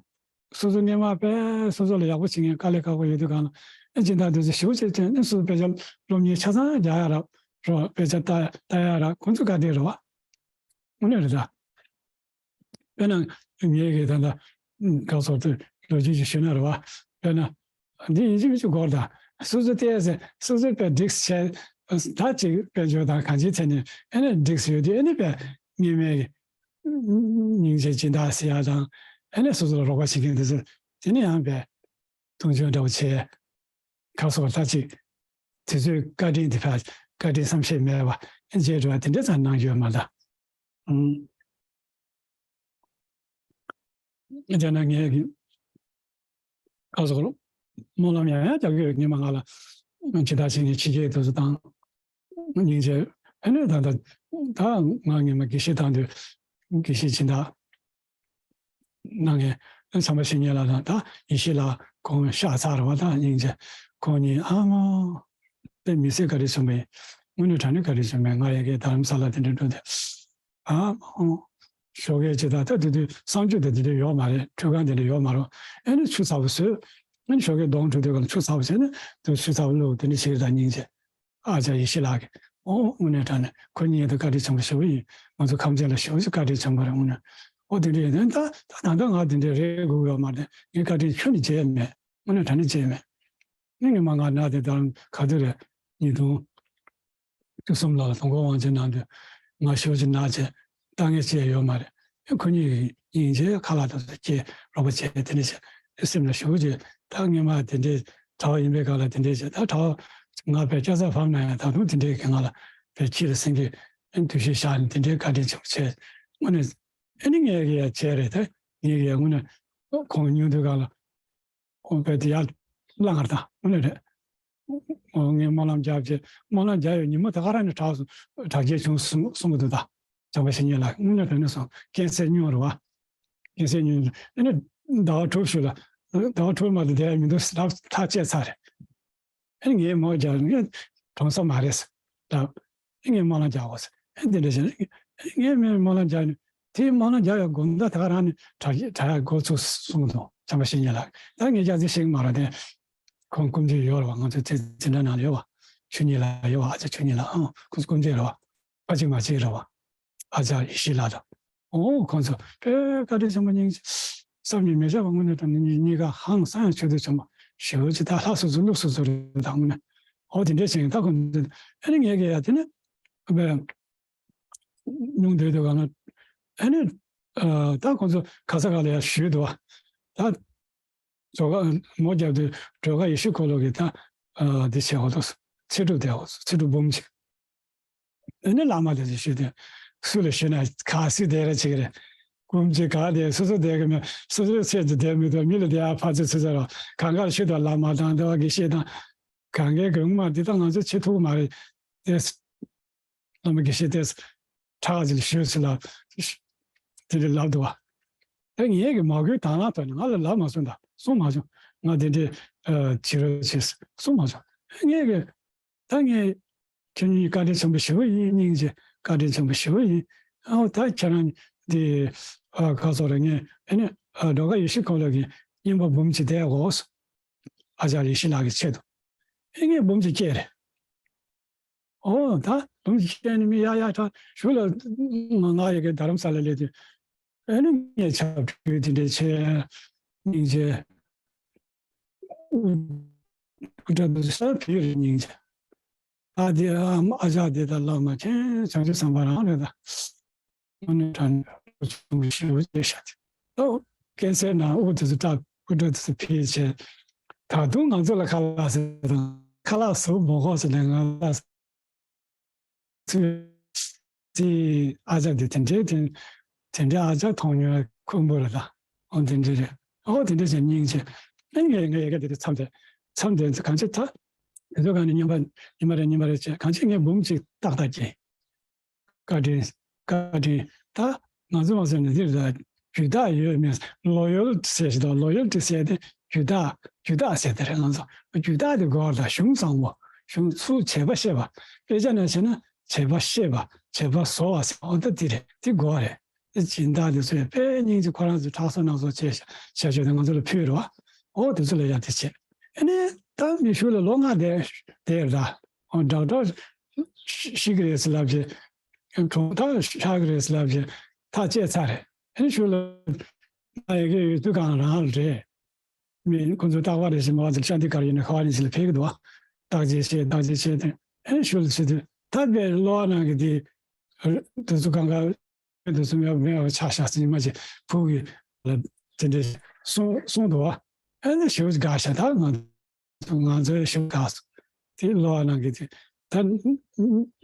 སོ་སོ་སྔོན་མ་དཔེ་སོ་སོ་ལ་ཡག་པོ་བྱེད་མཁན་དཀའ་ལས་ཁག་པོ་ཡོད་དུས་གང་ལ་ཨེ་སྦྱིན་བདག་དེ་ཚོ་ཞེ་པོ་ཅིག་བྱས་ནས་སོ་སོ་དཔེ་ཆ་སློབ་གཉེར་ཆ་ཚང་རྒྱག་ཡ་རག་རོགས་དཔེ་ཆ་ལྟ་ལྟ་ཡ་རག་ཁོང་ཚོ་དགའ་བདེ་རེད་བ། དངོས་གནས་རེད་ད། དཔེར་ན་ངས་ཀྱི་ད་ལྟ་ག་སོགས་དེ་ལོ་རྒྱུས་ཅིག་ཞུས་ན་རེད་བ། དཔེར་ན་འདི་ཡིན་གཅིག་མིན་གཅིག་སྐོར་དང་སོ་སོ་བལྟས་ཟེར་སོ་སོ་དཔེ་སྒྲིག་བྱས་ ད་ཅིག་དཔལ་འབྱོར་དང་གང་ཅིའི་ཐད་ནས་ཨེ་ནས་འགྲིག་སུ་ཡོད་དུས། ཨེ་ནས་པས་སྔོན་མའི་སྙིང་རྗེ་སྦྱིན་བདག་ཟེར་ཡ་དང་། ཨེ་ནས་སོ་སོ་ལ་རོགས་པ་བྱེད་མཁན་དེ་ཚོ་དེ་ནས་ཡང་པས་མཐོང་ཆུང་འདྲ་བོ་བྱས། ཁ་སོགས་ད་ཅིག་དེ་ཚོའི་བཀའ་དྲིན་དེ་ཕར་བཀའ་དྲིན་བསམ་ཤེས་མེད་པ་བརྗེད་འགྲོ་བ་དེ་འདྲ་ཙམ་གནང་རྒྱུ་ཡོད་མ་རེད་ད། ཨང་། རྒྱ་ནག་ངས་ཀྱི་ཁ་སོགས་སྨོན་ལམ་ཡང་ཡང་རྒྱག་གི་ཡོད། ངས་མ་ང་ལ་ཇི་ལྟར་བྱས་ནས་ཕྱི་རྒྱལ་དུ་བཏང་། སྙིང་རྗེ། ཨ་ནི་ད་ད་ད་ང་ངས་མ་དགེ་བཤེས་བཏང་དུས་དགེ་བཤེས་སྦྱིན་བདག་གནང་མཁན་ཚངས་པ་བཤེས་གཉེན་ལགས་དང་ད་ཡེ་ཤེས་ལགས་ཁོང་གཤགས་ཚར་བ་དང་སྙིང་རྗེ། ཁོང་གཉིས་ཨ་མ་དཔེ་མི་སྲིད་བཀའ་དྲིན་ཆེན་པོ་ཡིན། དངོས་གནས་དྲང་གནས་བཀའ་དྲིན་ཆེན་པོ་ཡིན། ང་ཡ་གི་རྡ་རམ་ས་ལ་དེ་འདྲ་འགྲོ་དུས། ཨ་ཨོ། ཞོགས་ཀས་ཅི་ལྟར་ད་དེ་དུས་གསང་སྤྱོད་དེ་དེ་འདྲ་ཡོད་མ་རེད། ཁྲུས་ཁང་དེ་འདྲ་ཡོད་མ་རེད། ཨེ་ནི་ཆུ་ཚ་པོ་བཟོས། ཨེ་ནི་ཞོགས་ཀས་གདོང་བཀྲུ་དུས་ག་ལ་ཆུ་ཚ་པོ་བཟོས་ནས་དུ་ཆུ་ཚ་པོ་བླུགས། དེ་འདྲ་བྱེད་ཀྱི་ད་སྙིང་རྗེ། ཨ་ཅག་ཡེ་ཤེས་ལགས་ཀྱིས་ཨོ་དངོས་གནས་དྲང་གནས་ཁོ་གཉིས་དུ་བཀའ་དྲིན་ཆེན་པོ་ཞེ་པོ་ཡིན། ང་ཚོ་ཁམས་ཅན་ལ་ཞེ་པོ་ཅིག་བཀའ་དྲིན་ཆེན་པོ་རེད་དངོས་གནས། ཨོ་དེ་འདྲ་ཡིན་ད་ད་ད་ལྟ་ང་དེ་འདྲ་རེད་དགོས་ཡོད་མ་རེད། ངས་བཀའ་དྲིན་ཁྱོན་ནས་བརྗེད་མེད། དངོས་གནས་དྲང་གནས་བརྗེད་མེད། ངས་ངས་མ་ང་ན་དེ་ལྟར་ག་དུས་རེད། ཉིས་སྟོང་བཅུ་གསུམ་ལ་དུས་འཁོར་དབང་ཆེན་གནང་དུས་ང་ཞེ་པོ་ཅིག་ན་བྱས་ལྟ་ངན་བྱས་ཡོད་མ་རེད། ཁོ་གཉིས་ཡིན་བྱས་ཁ་ལག་དང་སྐྱེ་རོགས་པ་བྱས་དེ་འདྲ་བྱས་སེམས་ལ་ཞེ་པོ་ཅིག་ད་སྔོན་མ་དེ་འདྲའི་གྲྭ་པ་ཡིན་པའི་སྐབས་ལ་དེ་འདྲ་བྱས་ད་གྲྭ་པ་ང་བས་སྐྱ་སར་ཕབ་ན་ཡང་ད་དུང་དེ་འདྲའི་གི་ང་ལ་བས་ཁྱི་ལ་སེང་གེ་འདུ་ཤེས་བཞག་ནས་དེ་འདྲའི་བཀའ་དྲིན་ཆེན་པོ་བྱས། དངོས་གནས་ཨེ་ནི་ངས་གི་ཡ་བྱས་རེད། ད་ངས་གི་ཡ་དངོས་གནས་ཁོང་ཉུང་དུས་སྐབས་ལ། ཁོང་དཔེ་དེ་ཡར་ལངས་ཀར་དང་དངོས་གནས་རེད། ངས་སྨོན་ལམ་རྒྱབ་རྗེས་སྨོན་ལམ་རྒྱབ་ཡོད་ཉིན་མོ་དེ་ག་རང་ནས་དྲག་སོང་དྲག་སྐྱེད་བྱུང་གསུང་གསུང་གི་འདུག་ད་བྱམས་པ་བཤེས་གཉེན་ལགས་དངོས་གནས་དྲང་གནས་སོང་། ཀན་སར་སྨྱོ་རེད་བ། ཀན་སར་སྨྱོ་ཨ་ནི་ཟླ་བ་དྲུག་ཞུ་ལ་ཟླ་བ་དྲུག་མ་གཏོགས་བསྡད་ཡ་མི་འདུག་ལབ་ཐག་བཅད་ཚར་རེད། ཨ་ནི་ངས་མོ་རྒྱབ་ངས་གྲོངས་ས་མ་རེད་ལབ། ཨ་ངས་སྨོན་ལམ་རྒྱག་དགོས་ཟེར། ཨ་འདི་འདྲ་བྱས་ནས་ངས་མོས་སྨོན་ལམ་རྒྱག་ནས་དེའི་སྨོན་ལམ་རྒྱག་ཡ་དགོང་དག་དེ་ག་རང་ནས་དྲག་དྲག་ཡ་འགོ་ཚུགས་གསུངས་འདུག་བྱམས་པ་བཤེས་གཉེན་ལགས། ད་ངས་རྒྱག་རྩིས་ཤིག་མ་རེད་དེ། ཁོང་སྐུ་མདུན་ཡོད་རེད་བ། ང་ཚོ་དེ་འཛིན་གྲྭ་ནང་ལ་ཡོད་བ། ཆོས་ཉིད་ལགས་ཡོད་བ། ཨ་ཅག་ཆོས་ཉིད་ལགས་ཨང་ཁོང་ཚོ་སྐུ་མདུན་རེད་བ། ཕ་གཅིག་མ་གཅིག་རེད་བ། ཨ་ཅག་ཡེ་ཤེས་ལགས་དང་། ཨོ་ཁོང་ཚོ་དཔེ་བཀའ་དྲིན་ཆེན་པོ་སྙིང་རྗེ། བསམ་གྱིས་མི་ཁྱབ་པ་དངོས་གནས་དྲང་གནས་གཉིས་གཉིས་ཀ་ཧང་སང་ཡང་ཆེ་བསྟོད་ཆེན་པོ་ཞེ་པོ་ཅིག་ད་ལྷ་སོ་སོ་ཀླུ་སོ་སོ་རེད་ད་དངོས་གནས། ཨོ་དེ་འདྲས་བྱས་ད་ཁོང་ཚོ་ཨ་ནི་ངས་གི་ཡ་དེ་ནི་དཔེ་ཉུང་དུས་དུ་ག་ན་ཨ་ནི་ད་ཁོང་ཚོ་ག་ས་ག་ལ་ཡ་ཞུས་འདུག་བ། ད་ཇོ་ཁ་མོ་རྒྱབ་དུས་ཇོ་ཁ་ཡེ་ཤེས་འཁོར་ལོ་གི་ད་འདི་བྱས་འོ་དོ་ཚེ་སྒྲུབ་དེ་འོ་ཚེ་སྒྲུབ་འབུམ་གཅིག་ཨ་ནི་བླ་མ་དེ་ཚོ་ཞུས་ཏེ། སུ་ལ་ཞུས་ན་ག་སུས་བསྡད་ར་ཅིག་རེད། སྐུ་མཆེད་ག་བསྡད་སོ་སོ་བསྡད་གི་མེད། སོ་སོའི་ཚེ་དུ་བསྡད་མི་ཐུབ་མི་ལ་བསྡད་ཨ་ཕ་ཚོ་ཚེ་ཚོ་ར་གང་གར་ཤི་དང་བླ་མ་དང་འདི་བ་དགེ་བཤེས་དང་། གང་གའི་གོང་མ་འདི་དག་ང་ཚོ་བྱེད་ཐུབ་མ་རེད། དེ་བླ་མ་དགེ་བཤེས་དེ་ཁྲག་ཅིག་ལ་ཞུས་ཚུལ་ལ་དེ་འདྲ་ལབ་འདུག་བ། དེ་ངས་གི་མ་གུས་དང་བླངས་ཐོག་ནས་ང་ལ་ལབ་མ་སོང་ད་གསུང་མ་བྱུང་། ང་དེ་འདྲའི་བྱེད་རོགས་བྱེད་གསུང་མ་བྱུང་། ངས་གི་ད་ངས་ཁྱེད་གཉིས་བཀའ་དྲིན་ཆེན་པོ་ཞེ་པོ་ཡིན། སྙིང་རྗེ་བཀའ་དྲིན་ཆེན་པོ་ཞེ་པོ་ཡིན། ཨོ་ད་ཁྱེད་རང་འདི་ཁ་སོགས་རེ་ངས་ཨེ་ནི་ཇོ་ཁ་ཡེ་ཤེས་འཁོར་ལོ་གི་བསྙེན་པ་འབུམ་གཅིག་བསྡད་དགོས། ཨ་ཅག་ཡེ་ཤེས་ལགས་ཀྱི་ཆེད་དུ་ཨེ་ངས་འབུམ་གཅིག་བསྐྱལ་རེད། ཨོ་ད་འབུམ་གཅིག་བསྐྱལ་ནས་མི་ཡ་ཡ་ཁྲ་ཞུ་ལ་ང་ང་ཡ་གི་རྡ་རམ་ས་ལ་སླེབས་དུས་ཨེ་ནི་ངས་ཆབ་ཁྲུས་དེ་འདྲས་བྱས་སྙིང་རྗེ། སྐུ་དྲག་ཏུ་ས་ཕི་རི་སྙིང་རྗེ། ཨ་དེ་ཨ་ཨ་ཅག་དེ་དང་བླ་མ་ཁྱེད་བྱང་ཆུབ་སེམས་དཔའ་རང་རེད་ད། དངོས་གནས་དྲང་གནས་ཆུང་ཞེ་པོ་ཅིག་ཤ་དེ། ཨོ་ཀན་སར་ནང་དབུགས་དེ་ཚོ་བཏབ་སྐུ་དྲག་ཏུ་ཕི་བྱས། ད་དུང་ང་ཚོ་ལ་ཁ་ལག་ཟེར་དང་ཁ་ལག་ཟུག་མོ་ཁོག་ཟེར་ནས་ང་ལ་ཚུལ་དེ་ཨ་ཅག་དེ་དེ་འདྲའི་དེ་དེ་འདྲའི་ཨ་ཅག་མཐོང་མྱོང་ཁུང་བུ་རེད་ད། ཨོ་དེ་འདྲ་རེད། ཨོ་དེ་འདྲ་བྱས་སྙིང་རྗེ། ཨེ་ངས་ངས་ཡ་གི་དེ་དེ་མཚམས་དེ་མཚམས་དེ་གང་ཅི་ད་དེ་ཚོ་གང་ནས་ཉིན་པ་ཉིན་པ་རེ་ཉིན་པ་རེ་བྱས་གང་ཅི་ངས་འབུམ་གཅིག་ཏག་ཏག་སྐྱེས། བཀའ་དྲིན་བཀའ་དྲིན་ད་ང་ཚོ་མ་ཟེར་ན་འདིར་ད་རྒྱུ་དག་ཡོད་མེད་ལོ་ཡལ་ཟེར་ཞིག་དང་ལོ་ཡལ་ཏི་ཟེར་ཏེ་རྒྱུ་དག་རྒྱུ་དག་ཟེར་དེ་རེད། ང་ཚོ་རྒྱུ་དག་དེ་དགོས་ད་གཞུང་བཟང་པོ་གཞུང་ཚུལ་བྱེད་པ་ཤེས་པ་དཔེ་ཆ་ནས་བྱས་ན་བྱེད་པ་ཤེས་པ་བྱེད་པ་བཟོ་བ་ཟེར་འོ་ད་འདི་རེད་འདི་དགོས་རེད། དེ་སྦྱིན་བདག་དེ་ཚོས་དཔེ་སྙིང་རྗེ་ཁོ་རང་ཚོས་ཁྲག་གསོ་སྣ་གསོ་བྱས་བྱས་བྱས་ཏེ་ང་ཚོ་ལ་ཕུལ་རེད་བ། འོ་དེ་ཚོ་ལ་ཡང་དེ་བྱས། ཨ་ནི་ད་མི་ཤུགས་ལ་ལོ་ལྔ་བསྡད་བསྡད་ར། འོ་ཌོག་ཊར་ཤི་གི་རེད་ཟེར་ལབ་བྱས། གྲོངས་ཐག་ཆག་གི་རེད་ཟེར་ལབ་བྱས་ཐག་བཅད་ཚར་རེད། ཨ་ནི་ཤུགས་ལ་ང་ཡི་གེ་ཡོད་དུས་གང་རང་རེད། མི་ཁོ་ཚོ་རྟག་པར་རེ་བཞིན་མ་བ་ཚོ་ཤ་འདི་གར་ཡིན་ན་ཁ་བ་ནས་ཞིག་ལ་ཕེབས་ཀྱི་འདུག་བ། བརྟག་དཔྱད་བྱས་བརྟག་དཔྱད་བྱས་ཏེ་ ཨེ་ནི་ཞུ་ལ་བྱེད་དུས་ད་དཔེ་གློ་བ་ནང་གི་དེ་དུས་ཚོད་གང་ག་དུས་ཚོད་མེད་མེད་པ་ཆགས་ཤག་ཟེར་ཉི་མ་ཅིག་ཕུག་གི་ལ་དེ་འདྲས་གསུང་གསུང་འདུག་བ། ཨེ་ནི་ཞུ་དགའ་ཤག་ད་ང་ང་ཚོའི་ཞུ་དགའ་སོང་། དེ་གློ་བ་ནང་གི་དེ་ད་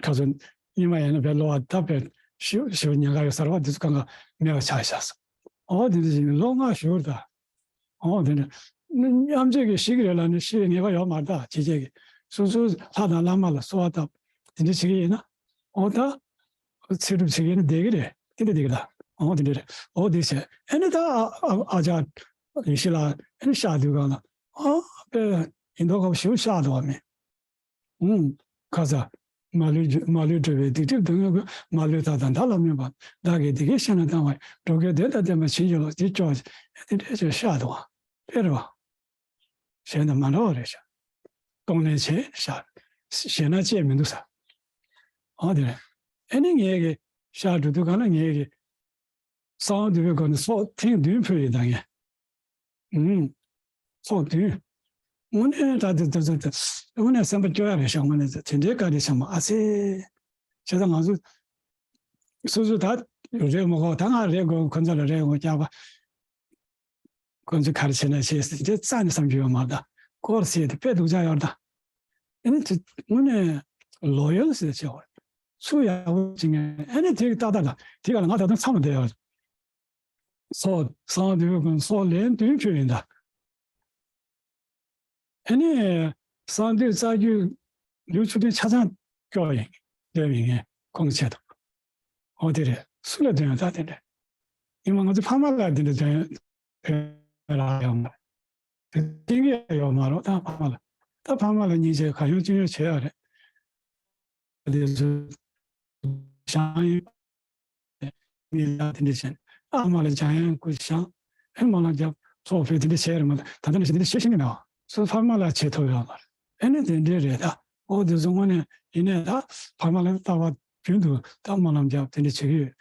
ཁ་སང་ཉི་མ་ཡིན་ན་དཔེ་གློ་བ་ད་དཔེ་ཞུ་ཞུ་ཉེན་ཁ་ཡོད་ས་རེད་བ། དུས་ཚོད་གང་ག་མེད་པ་ཆགས་ཤག་སོང་། ཨོ་དེ་འདྲ་ཞིག་ལོ་ལྔ་ཞུ་ད། ཨོ་དེ་འདྲ། མཉམ་སྤྱོད་ཀྱི་ཤི་གི་རེད་ལབ་ནས་ཤི་བའི་ངེས་པ་ཡོད་མ་རེད་ད། ཇེ་ཆེ་གི་སོ་སོའི་ལྷ་དང་བླ་མ་ལ་གསོལ་བ་བཏབ་དེ་འདྲ་བྱེད་ཀྱི་ཡིན་ན། ཨོ་ད་ཚེ་སྒྲུབ་བྱེད་ཀྱི་ཡིན་ན་བསྡད་ཀྱི་རེད། དེ་འདྲ་བསྡད་ཀྱི་ད། ཨོ་དེ་འདྲ་རེད། ཨོ་དེ་བྱས་ཨེ་ནི་ད་ཨ་ཨ་ཨ་ཅག་ཡེ་ཤེས་ལགས་ཨེ་ནི་གཤེགས་དུས་གང་ལ་ཨ་དཔེ་ཡིན་མདོག་ཁ་པོ་ཞེ་པོ་གཤེགས་འདུག་བ་མི། ཨུམ། ཁ་ས། མ་ལུས་མ་ལུས་སྒྲུབ་པའི་སྡིག་སྒྲིབ་སྡུག་བསྔལ་ཀུན། མ་ལུས་བདག་དང་བདག་ལ་སྨོད་པ། བདག་གིས་འདི་སྐད་བཤད་ན་བཏང་བ་ཡིན། འགྲོ་ཀུན་བདེ་དང་ལྡན་པར་བྱིན་གྱིས་རློབས། འདི་ཅོག་ཙེ་དེ་འདྲས་ཅིག་བཤད་འདུག་བ། དཔེ་རེད་བ། གཞན་དང་མ་འདྲ་བ་རེད་ཤག་གཏོང་ལེན་བྱས་བཞག་ཞེ་ན་བཅད་མི་འདུག་ས། ཨ་དེ་རེད། ཨེ་ནི་ངས་གི་ཤག་འགྲོ་དུས་གང་ལ་ངས་གི་གསང་བ་འདུས་པའི་སྒོ་ནས་ཚོགས་ཐེངས་བདུན་ཕུལ་ཡོད་ད་ངས། ཨུམ། ཚོགས་བདུན། དངོས་གནས་ད་དེ་དེ་དེ་དེ་དངོས་གནས་སེམས་པ་སྐྱོ་ཡ་རེད་ཤག་དངོས་གནས་དེ་འདྲའི་བཀའ་དྲིན་ཆེན་པོ་ཨ་ཙི། བྱས་ཙང་ང་ཚོ་སོ་སོ་ད་རེད་མ་གོ་ད་ང་རེད་དགོས། ཁོ་ཚོ་ལ་རེད་དགོས་རྒྱག་པ། ཁོ་ཚོ་ག་རེ་བྱས་ན་བྱས་ཟེར་དེ་རྩ་ནས་བསམ་རྒྱུ་ཡོད་མ་རེད་ད། སྐོར་ཟེར་དེ་དཔེ་སྡུག་ཅག་ཡོད་རེད་ད། ཨེ་ནི་དེ་དངོས་གནས་ལོ་ཡལ་ཟེར་བྱས་བ། སུ་ཡག་པོ་བྱེད་མཁན་ཨེ་ནི་དེ་གི་ཏག་ཏག་ད་དེ་ག་ལ་ང་ད་དུང་མཚམས་ལ་བསྡད་ཡོད་རེད། ཚོགས་གསང་བ་འདུས་པའི་སྒོ་ནས་ཚོགས་ལན་བདུན་ཕུལ་ཡིན་ད། ཨ་ནི་གསང་འདུས་རྩ་རྒྱུད་ལེའུ་བཅུ་བདུན་ཆ་ཚང་སྐྱོར་ཡིན་འདོན་ཡིན་ངས་ཁོང་གི་ཆེད་དུ། འོ་དེ་རེད། སུ་ལ་འདོན་ཡོད་ད་དེ་འདྲ། ཡིན་ན་ང་ཚོ་ཕ་མ་ལ་དེ་འདྲ་འདོན་འདོན་རག་ཡོད་མ་རེད། དེ་སྐྱེ་གི་ཡོད་མ་རེད་ད་ཕ་མ་ལ། ད་ཕ་མ་ལ་སྙིང་རྗེ་གང་ཡོང་ཅི་ཡོང་བྱེད་ཡ་རེད། དེ་ཚོ་བྱང་ཡོད། ངས་ཡང་དེ་འདྲ་བྱས། ཨ་མ་ལ་བྱང་ཡང་ཁུ་བྱང་། ཨེ་མ་ལ་རྒྱབ་ཚོགས་ཕེབས་དེ་འདྲ་བྱས་རེད་མ་གཏོགས་ད་ལྟ་ནས་བྱས་དེ་འདྲ་བྱེད་ཤེས་ཀྱི་མེད་པ། སོ་ཕ་མ་ལ་བྱེད་ཐུབ་ཡོད་མ་རེད། ཨེ་ནས་དེ་འདྲ་རེད་ད། ཨོ་དེ་ཚོ་དངོས་གནས་ཡིན་ནས་ད་ཕ་མ་ལ་ལྟ་བ་རྒྱུན་དུ་ད་སྨོན་ལམ་རྒྱབ་དེ་འདྲ་བྱེད་ཀྱི་ཡོད།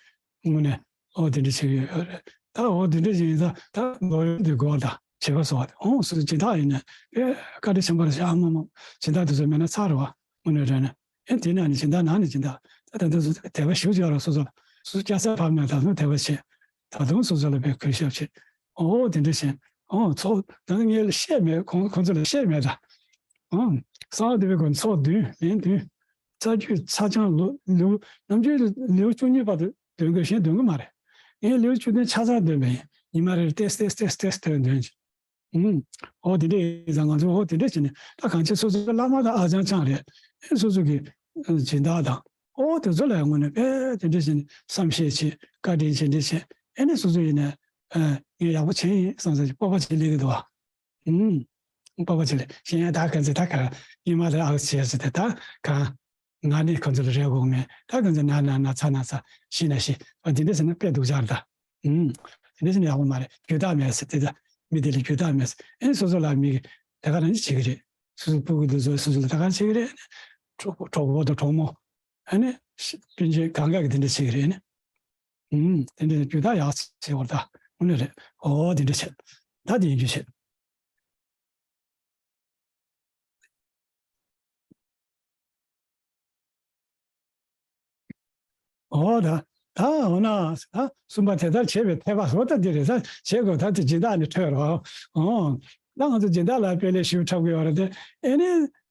དངོས་གནས་ཨོ་དེ་འདྲ་བྱེད་ཀྱི་ཡོད་རེད་ད། ཨོ་དེ་འདྲ་བྱེད་ཡིན་ད་ད་ལོ་ཡོད་དེ་དགོས་ད་བྱེད་པ་སོགས་ཨོ་སོ་སྦྱིན་བདག་ཡིན་ནས་ཨེ་བཀའ་དྲིན་ཆེན་པོ་རེད་ཤག་ཨ་མ་མ་སྦྱིན་བདག་དེ་ཚོ་མེད་ན་ཚར་རེད་བ། དངོས་གནས་དྲན་ནས། ཨེ་དེ་ནང་ནས་སྦྱིན་བདག་ནང་ནས་སྦྱིན་བདག་ད་ད་དུང་དད་པ་ཞུ་བྱས་རོགས་སོ་སོ་ལ། སོ་སོ་སྐྱ་སར་ཕབ་ནས་ད་དུང་དད་པ་བྱེད། ད་དུང་སོ་སོ་ལ་དཔེ་གུས་ཞབས་བྱེད། ཨོ་དེ་འདྲ་བྱས། ཨོ་ཚོགས་ད་ནི་ངས་ལ་བཤད་མེད། ཁོང་ཁོང་ཚོ་ལ་བཤད་མེད་ད། ཨང་། གསང་བ་འདུས་པའི་སྒོ་ནས་ཚོགས་བདུན་ལན་བདུན། རྩ་རྒྱུད་ཚ་བྱང་ལུ་ལེའུ་ནམ་རྒྱུན་ལེའུ་བཅུ་གཉིས་བར་དུ་འདོན་དགོས་གཞན་འདོན་གི་མ་རེད། ངས་ལེའུ་བཅུ་བདུན་ཆ་ཚང་འདོན་པ་ཡིན། ཉི་མ་རེར་ཏེས་ཏེས་ཏེས་ཏེས་འདོན་འདོན་གྱི། ཨུམ། ཨོ་དེ་འདྲ་ཡིན་ཙང་ང་ཚོས་ཨོ་དེ་འདྲ་བྱས་ནས་ད་གང་ཅི་སོ་སོའི་བླ་མ་དང་ཨ་ཅང་ཅང་རེད། ཨེ་སོ་སོ་གི་སྦྱིན་བདག་དང་ཨོ་དེ་ཚོ་ལ་ཡང་དངོས་གནས་དཔེ་དེ་འདྲ་བྱས་ནས་བསམ་ཤེས་བྱེད། བཀའ་དྲིན་ཆེ་འདྲ་བྱས། ཨེ་ནས་སོ་སོ་ཡིན་ནས་ཨ་ངས་ཡག་པོ་བྱས་ཡིན་བསམ་བསམ་གྱི་སྤོབས་པ་བྱེད་སླེབས་ཀྱི་འདུག་བ། ཨུམ། སྤོབས་པ་བྱེད་ལེ་གཞན་ཡང་ད་གང་ཅི་ད་གང་ཉི་མ་ལ་ཨ་བྱས་ཟེར་ཏེ་ད་གང་། ང་ནི་ཁོ་ཚོ་ལ་རེ་དགོས་མེད། ད་ཁོ་ཚོ་ན་ན་ན་ཚ་ན་ཚ་ཤི་ན་ཤི་བ་འདི་འདྲ་ཟེར་ན་དཔེ་སྡུག་ཅག་རེད་ད། ཨུམ། དེ་འདྲ་ཟེར་ན་ཡག་པོ་མ་རེད། རྒྱུ་དག་མེད་ཟེར་ཏེ་ད་མི་དེ་ལ་རྒྱུ་དག་མེད་ཟེར། ཨེ་སོ་སོ་ལ་མི་གི་དེ་ག་རང་བྱེད་ཀྱི་རེད། སོ་སོ་སྤུ་གུ་འདི་ཚོ་སོ་སོ་ལ་དེ་ག་རང་བྱེད་ཀྱི་རེད། གྲོགས་གྲོགས་པོ་དང་གྲོགས་མོ་ཨ་ནི་སྤུན་མཆེད་གང་ག་གི་དེ་འདྲ་བྱེད་ཀྱི་རེད་ནི། ཨུམ། དེ་འདྲ་རྒྱུ་དག་ཡག་བྱེད་དགོས་ད་དངོས་གནས་རེད། ཨོ་དེ་འདྲ་བྱེད་ད་དེ་ཡིན་རྒྱུ་བྱེད། ཨོ་ད། ད་འོ་ན། ད་གསུམ་པ་དེ་ལྟར་བྱེད་པའི་འཐད་པ་རོ་ད་འདི་རེད་ད་བྱེད་དགོས་ད་དེ་སྦྱིན་བདག་ནི་འཕྲོད་རོ། ཨོ། ད་ང་ཚོ་སྦྱིན་བདག་ལ་དཔེ་ལས་ཞིབ་འཁྲབ་གི་ཡོད་རེད་དེ། ཨེ་ནི།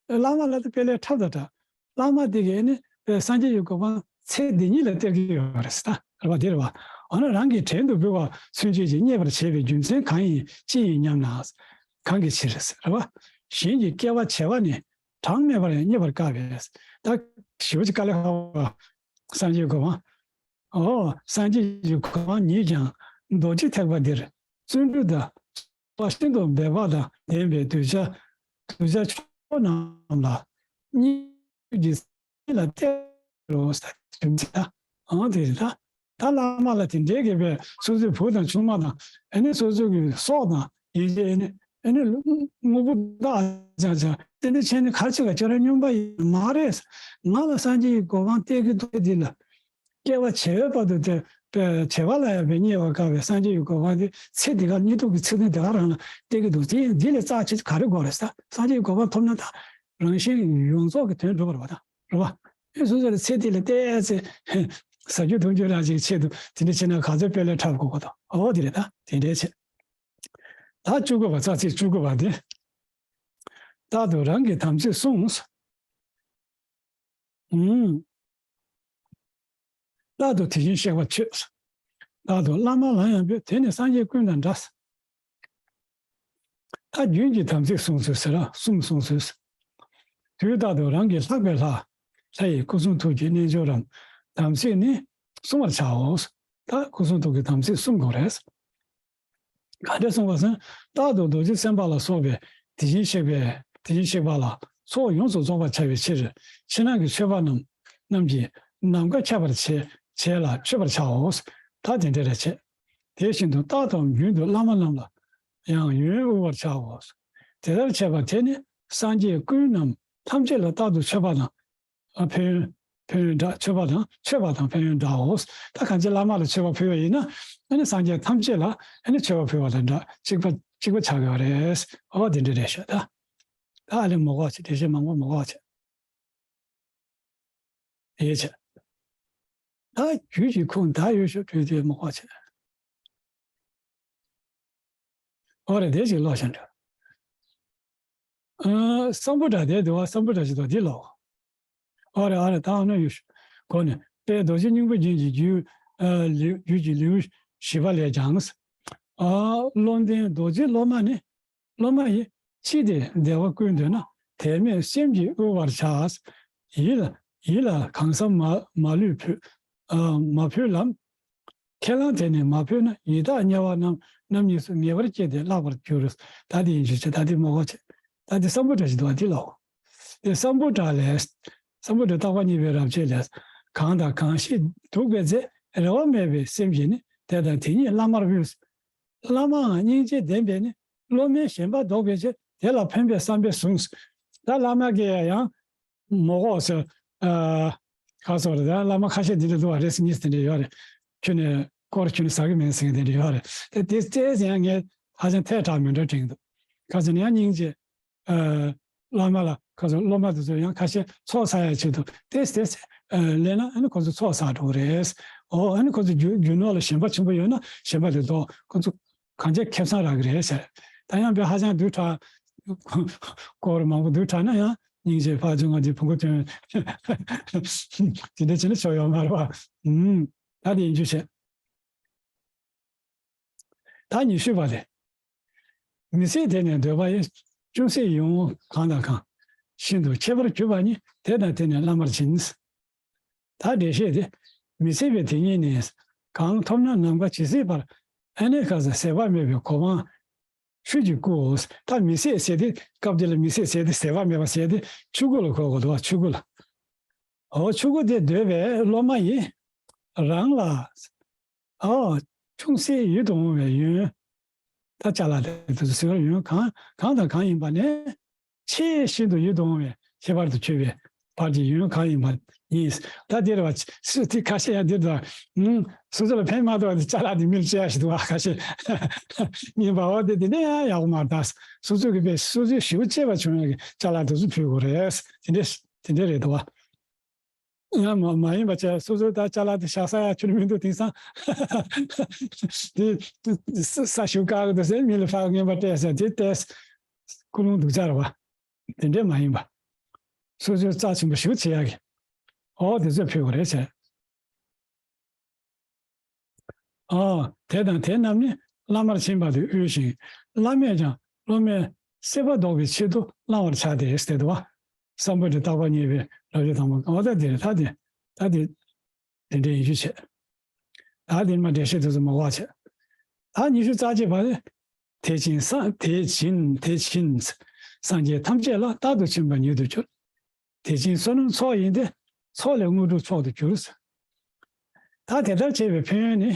བླ་མ་ལ་དེ་དཔེ་ལས་འཁྲབ་ད་ད། བླ་མ་དེ་གིས་ཨེ་ནི། སངས་རྒྱས་ཀྱི་གོ་འཕང་ཚེ་འདི་ཉིད་ལ་སྟེར་གི་ཡོད་རེད་ད་རེད་པ་དེ་རེད་པ། འོ་ན་རང་གིས་བྲན་དུ་འབུལ་བ་ཚུན་ཆད་ཀྱི་རྙེད་པར་བྱེད་པའི་རྒྱུ་མཚན་གང་ཡིན་ཅི་ཡིན་སྙམ་ན། གང་གི་ཕྱིར་རེད་པ། གཞན་གྱི་སྐལ་བ་བྱེ་བ་ནི། གྲངས་མེད་པར་རྙེད་པར་དཀའ་བས། ད་ཞེ་པོ་ཅིག་དཀའ་ལས་ཁག་པ། སངས་རྒྱས་གོ་འཕང་། ཨོ། སངས་རྒྱས་ཀྱི་གོ་འཕང་ཉིད་ཀྱང་རྡོ་རྗེ་ཐེག་པ་འདིར་བརྩོན་འགྲུས་དང་། ཤིན་ཏུ་འབད་པ་དང་ལྡན་པའི་གདུལ་བྱ་གདུལ་བྱ་མཆོག་རྣམས་ལ་སྙིང་རྗེ་ལ་གཏད་རོགས་ཟེར་ད། ཨང་དེ་རེད་ད། ད་བླ་མ་ལ་དེ་འདྲའི་གི་བས་སོ་སོའི་བུ་དང་ཆུང་མ་དང་ཨ་ནི་སོ་སོ་གི་སྲོག་དང་ཡན་ཆད་ཨ་ནི་ཨ་ནི་དངོས་པོ་བདག་ཅག་ཅག་དེ་འདྲ་བྱས་ནས་ག་རེ་བྱེད་ག་ཁྱོད་རང་སྨྱོན་པ་ཡིན་མ་རེད། ང་ལ་སངས་རྒྱས་ཀྱི་གོ་འཕང་སྟེར་གི་འདུག་འདི་ལ་སྐྱེ་བ་བྱེ་བའི་བར་དུ་དེ་བྱེ་བ་ལ་ཡང་བས་རྙེད་པར་དཀའ་བའི་སངས་རྒྱས་ཀྱི་གོ་འཕང་དེ་ཚེ་འདི་ག་སྙིང་སྟོབས་ཀྱི་ཚེ་ཚད་འདི་ག་རང་ལ་སྟེར་གི་འདུག་དེ་འདི་ལས་རྩ་ཆེ་ག་རེ་དགོས་རེད་ཟེར། སངས་རྒྱས་ཀྱི་གོ་འཕང་ཐོབ་ན་ད་རང་གཞན་ཡོངས་རྫོགས་ཀྱི་དོན་འགྲུབ་པ་རེད་པ་ད། རེད་བ། ཨེ་སོ་སོ་ལ་ཚེ་འདི་ལ་བལྟས་ཚེ་ཟ་རྒྱུ་འཐུང་རྒྱུ་རང་ཅིག་ཆེད་དུ་དེ་འདྲ་བྱས་ན་ག་ཚོད་དཔེ་ལས་འཁྲབ་དགོས་གོ་དང་། ཨོ་དེ་རེད། ད་དེ་འདྲའི་ཆེད། ད་བཅུ་དགུ་པ། རྩ་ཚིག་བཅུ་དགུ་པ་འདི། རྟག་ཏུ་རང་གི་དམ་ཚིག་བསྲུང་། ཨུམ། རྟག་ཏུ་དེ་བཞིན་གཤེགས་པ་མཆོད། རྟག་ཏུ་བླ་མ་ལ་ཡང་འབོད། དེ་ནི་སངས་རྒྱས་ཀུན་དང་འདྲ། ད་རྒྱུན་གྱི་དམ་ཚིག་བསྲུང་ཚུལ་ཟེར་ར། གསུམ་བསྲུང་ཚུལ། དུས་རྟག་ཏུ་རང་གི་ལྷག་པའི་ལྷ། ལྷ་ཡི་སྐུ་གསུང་ཐུགས་ཀྱི་རྣལ་འབྱོར་རམ། དམ་ཚིག་ནི་བསྲུང་བར་བྱའོ། ད་སྐུ་གསུང་ཐུགས་ཀྱི་དམ་ཚིག་བསྲུང་དགོས་རེད། ག་འདྲ་གསུངས་པ་ཟེར་ན། རྟག་ཏུ་རྡོ་རྗེ་སེམས་དཔའ་ལ་སོགས་པའི་དེ་བཞིན་གཤེགས་པའི་དེ་བཞིན་གཤེགས་པ་ལ་ཚོགས་ཡོངས་སུ་རྫོགས་པར་བྱ་བའི་ཕྱིར། ཕྱི་ནང་གི་མཆོད་པ་རྣམས་རྣམས་ཀྱིས་ནམ་མཁའ་ཁྱབ་པར་བྱས་བྱས་ལ་མཆོད་པར་བྱའོ། ད་དེ་འདྲ་རེ་བྱེད། དེ་བཞིན་དུ་རྟག་ཏུའང་རྒྱུན་དུ་བླ་མ་རྣམས་ལ་ཡང་ཡོན་དབུལ་བར་བྱའོ། དེ་ལྟར་བྱས་པ་དེ་ནི་སངས་རྒྱས་ཀུན་རྣམས་ཐམས་ཅད་ལ་རྟག་ཏུ་མཆོད་པ་དང་། ཨ། ཕན་ཡོན། ཕན་ཡོན་འདྲ། མཆོད་པ་དང་། མཆོད་པ་དང་ཕན་ཡོན་འདྲའོ། ད་གང་ཅི་བླ་མ་ལ་མཆོད་པ་ཕུལ་བ་ཡིན་ན། ཨ་ནི་སངས་རྒྱས་ཐམས་ཅད་ལ་ཨ་ནི་མཆོད་པ་ཕུལ་བ་དང་འདྲ། གཅིག་པ་གཅིག་པ་ཆགས་ཡོད་རེད། ཨོ་དེ་འདྲ་རེད་ཤག། ད་ད་ཨ་ལེ་མོ་གོ་ཆེ། འགྲེལ་བཤད་མང་པོ་མོ་གོ་ཆེ། དེ་ཆེ། ད་རྒྱུད་ཀྱི་ཁུངས་ད་ཡོད་ཤོག་དུས་དེ་མོ་གོ་ཆེ། ཨོ་རེད། དེ་ཞིག་ཀློག་བཞག་འདྲ། ཨ། ས་བོན་སྒྲ་དེ་འདུག་བ། ས་བོན་སྒྲ་ཞིག་འདུག། འདི་ཀློག། ཨོ་རེད། ཨོ་རེད། ད་ཨ་ནི་ཡོད་ཤོག། གོ་ནས་དཔལ་རྡོ་རྗེ་སྙིང་པོའི་རྒྱན་གྱི་རྒྱུད། ཨ། ལེའུ། རྒྱུད་ཀྱི་ལེའུ་བཞི་པ་ལས་ཀྱང་། ཨ། བློ་ལྡན་རྡོ་རྗེ་སློབ་མ་ནི། སློབ་མ་ཡིས་ཅི་སྟེ་བདེ་བ་བཀོད་འདོད་ན། དད་མོས་སེམས་ཀྱིས་དབུལ་བར་བྱ། ཡིད་ལ་ཡིད་ལ་གང་ཟག་མ་མ་ལུས་ཕུལ། ཨ། མ་ཕུལ་ལམ། ཁས་བླངས་དེ་ནི་མ་ཕུལ་ན། ཡི་དྭགས་དམྱལ་བ་རྣམས་རྣམ་གཉིས་སུ་ངེས་པར་སྐྱེས་ཏེ་བརླག་པར་འགྱུར། ད་དེ་ཡིན་ཞུ་བྱེད། ད་དེ་མོ་གོ་བྱེད། ད་དེ་ས་བོན་སྒྲ་ཞིག་འདུག་བ། འདི་ཀློག། དེ་ས་བོན་སྒྲ་ལས། ས་བོན་སྒྲ་རྟག་པ་གཉིས་པའི་རབ་བྱེད་ལས། གང་དང་གང་ཞིག་འདུག་པའི་ཚེ། རེ་བ་མེད་པའི་སེམས་ཀྱིས་ནི། དེ་དང་དེ་ཉིད་བླ་མར་དབུལ། བླ་མའང་སྙིང་རྗེ་ལྡན་པས་ནི། སློབ་མའི་ཞེན་པ་བཟློག་པའི་ཕྱིར། དེ་ལ་ཕན་པའི་བསམ་པས་བཟུང་། ད་བླ་མ་གིས་ཡང་མོ་གོ་ཟེར། ཨ། ག་སོགས་རེད། ད་བླ་མ་ཁ་ཤས་འདི་འདྲ་འདུག་བ། རེས་གཉིས་དེ་འདྲ་ཡོད་རེད། ཁྱོད་ནས་སྐོར་ཁྱོད་ནས་ཟ་གི་མིན་ཟེར་མཁན་དེ་འདྲ་ཡོད་རེད། དེ་དེ་བལྟས་ཡང་ངས་ཧ་ཅང་ཐལ་དྲགས་མི་འདྲ་དྲན་གྱི་འདུག། ག་ཚོད་ནས་ཡང་སྙིང་རྗེ། ཨ། བླ་མ་ལ་ག་ཚོད། སློབ་མ་དེ་ཚོ་ཡང་ཁ་ཤས་ཚོགས་བསགས་ཡ་ཆེད་དུ་ཏེས་ཏེས་ལེན་ན། ཨ་ནི་ཁོ་ཚོ་ཚོགས་བསགས་འགྲོ་གི་རེད། ཨོ། ཨ་ནི་ཁོ་ཚོ་རྒྱུ་རྒྱུ་ནོར་ལ་ཞེན་པ་ཆེན་པོ་ཡོད་ན་ཞེན་པ་དེ་ལྡོག། ཁོ་ཚོ་གང་ཅི་ཁེ་བཟང་རག་གི་རེད་ཟེར། ད་ཡང་དཔེ་ཧ་ཅང་བསྡུས་དྲགས། སྐོར་མང་པོ་བསྡུས་དྲགས་ན་ཡང་སྙིང་རྗེ་ཕར་བྱུང་བ་འདི་བུ་གུ་ཐོན། དེ་འདྲ་བྱས་ན་ཆོ་ཡོད་མ་རེད་བ། ཨུམ། ད་དེ་ཡིན་རྒྱུ་བྱས། ད་ཉི་ཤུ་པ་ལས། མི་ཚེ་དེ་ནི་འདོད་པ་ཡི། ཅུང་ཟད་ཡིད་འོང་གང་དང་གང་། ཤིན་ཏུ་ཁྱད་པར་གྱུར་པ་ཉིད། དེ་དང་དེ་ནི་བླ་མར་བྱིན། ད་འགྲེལ་བཤད་དེ། མི་ཚེ་བའི་དེ་ཉིད་ནི། གང་ཐོབ་ན་ནམ་མཁའ་ཇི་སྲིད་བར། ཨ་ནི་ཁ་ས་ཟད་པ་མེད་པའི་གོ་འཕང་ཆོས་ཀྱི་སྐུའོ། ད་མི་ཚེ་ཟེར་དེ་སྐབས་དེ་ལ་མི་ཚེ་ཟེར་དེ་ཟད་པ་མེད་པ་ཟེར་དེ་ཆོས་སྐུ་ལ་གོ་དགོས་འདུག་བ། ཆོས་སྐུ་ལ། འོ། ཆོས་སྐུ་དེ་འདོད་པའི་སློབ་མ་ཡིས་རང་ལ། ཨོ། ཅུང་ཟད་ཡིད་དུ་འོང་བའི་ཡོན། ད་ཅ་ལག་དེ་ཚོ་ཟེར་བ་ཡོན་གང་གང་དང་གང་ཡིན་པ་ནས། ཆེས་ཤིན་ཏུ་ཡིད་དུ་འོང་བའི་ཁྱད་པར་དུ་གྱུར་པའི་བར་གྱི་ཡོན་གང་ཡིན་པ་ཡིན། ད་འདིར་བ་སུ་དེ་ཁ་ཤས་ཡང་འདིར་དུ། ཨུམ། སོ་སོ་ལ་ཕན་མ་ཐོགས་དེ་ཅ་ལག་དེ་མིར་སྤྱད་ཡ་ཞིག་འདུག་བ། ཁ་ཤས་ཡིན་པ། འོ་དེ་དེ་འདྲ་ཡང་ཡག་པོ་མ་རེད། ད་སོ་སོ་གི་དཔེ་སོ་སོའི་ཞེ་པོ་གཅེས་པ་བྱུང་ཡ་གི་ཅ་ལག་དེ་ཚོ་ཕུལ་དགོས་རེད། དེ་འདྲ་དེ་འདྲ་རེད་འདུག་བ། ཡང་མ་མ་ཡིན་པ་བྱས། སོ་སོའི་ད་ཅ་ལག་དེ་བཞག་ས་ཡ་ཁྱོན་མི་འདུག། དེང་སང་དེ་ས་ས་ཞིག་བཀག་གི་འདུག་ཟེར། མི་ལ་ཕར་རྔན་པ་སྤྲད་ཟེར། དེ་སྟེར། ཀུན་སློང་སྡུག་ཅག་རེད་བ། དེ་འདྲས་མ་ཡིན་པ། སོ་སོའི་རྩ་ཆེན་པོ་ཞིག་བྱེད་ཡ་གི། ཨོ། དེ་ཚོ་ཕུལ་དགོས་རེད་ཟེར། ཨ། དེ་དང་དེ་རྣམས་ནི་བླ་མར་ཕྱིན་པ་དེ་དབུལ་ཞིང་། བླ་མས་ཀྱང་སློབ་མའི་སྲེད་པ་ཟློག་པའི་ཆེད་དུ་བླང་བར་བྱ་སྟེ་ཟེར་དུ་བ། ས་བོན་དེ་རྟག་པ་གཉིས་པའི་རབ་བྱེད་དང་པོ། འོ་ད་དེ་རེད། ད་དེ་ད་དེ་དེ་འདྲའི་ཡིན་རྒྱུ་བྱས། ད་དེ་མ་འགྲེལ་བཤད་དེ་ཚོ་མ་བ་བྱས། ད་ཉི་ཤུ་རྩ་གཅིག་པ་ནི། དེ་ཕྱིན་ས་དེ་ཕྱིན་དེ་ཕྱིན། སངས་རྒྱས་ཐམས་ཅད་ལ་རྟག་ཏུ་ཕྱིན་པ་ཉིད་དུ་གྱུར། དེ་ཕྱིན་བསོད་ནམས་ཚོགས་ཡིན་ཏེ། ཚོགས་ལས་དངོས་གྲུབ་མཆོག་ཏུ་གྱུར། ད་དེ་ལྟར་བྱས་པའི་ཕན་ཡོན་ནི།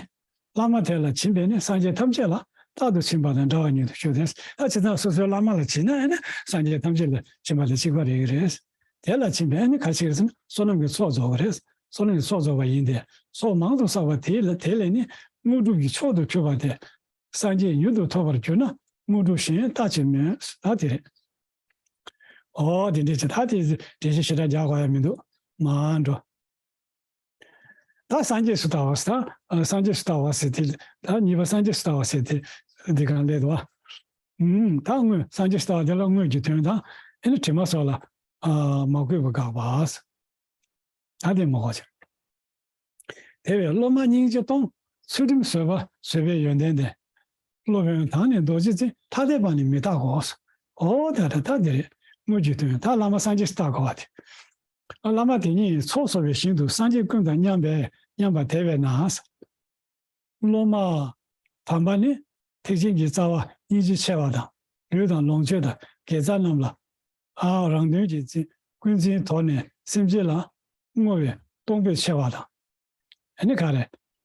བླ་མ་དེ་ལ་ཕྱིན་པས་ནི་སངས་རྒྱས་ཐམས་ཅད་ལ་རྟག་ཏུ་ཕྱིན་པ་དང་འདྲ་བ་ཉིད་དུ་ཤོད་དེ། ད་ཇི་ལྟར་སོ་སོའི་བླ་མ་ལ་ཕྱིན་ན་ནི་སངས་རྒྱས་ཐམས་ཅད་ལ་ཕྱིན་པ་དང་གཅིག་པ་རེད་ཀྱི་རེད། དེ་ལ་ཕྱིན་པས་ནི་ག་ཅི་རེད་ཟེར་ན། བསོད་ནམས་ཀྱི་ཚོགས་རྫོགས་པ་རེད། བསོད་ནམས་ཀྱི་ཚོགས་རྫོགས་པ་ཡིན་ཏེ། ཚོགས་མང་དུ་བསགས་པ་དེ་ལ་དེ་ལས་ནི་དངོས་གྲུབ་ཀྱི་མཆོག་ཏུ་གྱུར་པ་སྟེ། སངས་རྒྱས་མྱུར་དུ་ཐོབ་པར་གྱུར་ན། དངོས་གྲུབ་གཞན་རྟག་ཅིག་སྨོས། ད་དེ་རེད། ཨོ། དེ་འདྲས་ཅིག། ད་དེ་འགྲེལ་བཤད་ཞེ་དྲག་རྒྱག་དགོས་ཡ་མི་འདུག། མར་འགྲོ། ད་སངས་རྒྱས་སུ་ལྟ་བ་ཟེར། ད་སངས་རྒྱས་སུ་ལྟ་བ་ཟེར་དེ། ད་གཉིས་པ་སངས་རྒྱས་སུ་ལྟ་བ་ཟེར་དེ། འདི་གང་ལས་དོ། ཨུམ། ད་དངོས་སངས་རྒྱས་སུ་ལྟ་བ་དེ་ལ་དངོས་ཀྱི་དོན་དང་། ཨེ་ནི་དྲི་མ་སོགས་ལ་ཨ་མ་གུས་པ་དགག་པ། ད་དེ་མ་གོ་ཕྱིར། དེ་བས་སློབ་མ་སྙིང་རྗེ་གཏོང་། ཚུལ་ཁྲིམས་བཟོད་པ་བཟོད་པའི་ཡོན་ཏན་ལྡན། སློབ་དཔོན་དང་ནི་རྡོ་རྗེ་འཛིན། ཐ་དད་པ་ནི་མི་རྟག་གོ། འོ་ད་ད་ད་འདི་རེད། དངོས་ཀྱི་དོན་ད་བླ་མ་སངས་རྒྱས་སུ་ལྟ་དགོས་པ་དེ། ཨ་བླ་མ་དེ་ཉིད་ཚོགས་བསགས་པའི་ཞིང་དུ་སངས་རྒྱས་ཀུན་དང་མཉམ་པས་མཉམ་པ་དེ་བས་ན། སློབ་མ་དམ་པ་ནི་ཐེག་ཆེན་གྱི་རྩ་བ་སྙིང་རྗེ་ཆེ་བ་དང་། ལུས་དང་ལོངས་སྤྱོད་དང་དགེ་རྩ་རྣམས་ལ་ཨ་རང་དོན་གྱི་བརྩི་ཀུན་བརྩིའི་ཐོག་ནས་སེམས་ཅན་ལ་བསྔོ་བས་གཏོང་ཕོད་ཆེ་བ་དང་། ཨ་ནི་ག་རེ།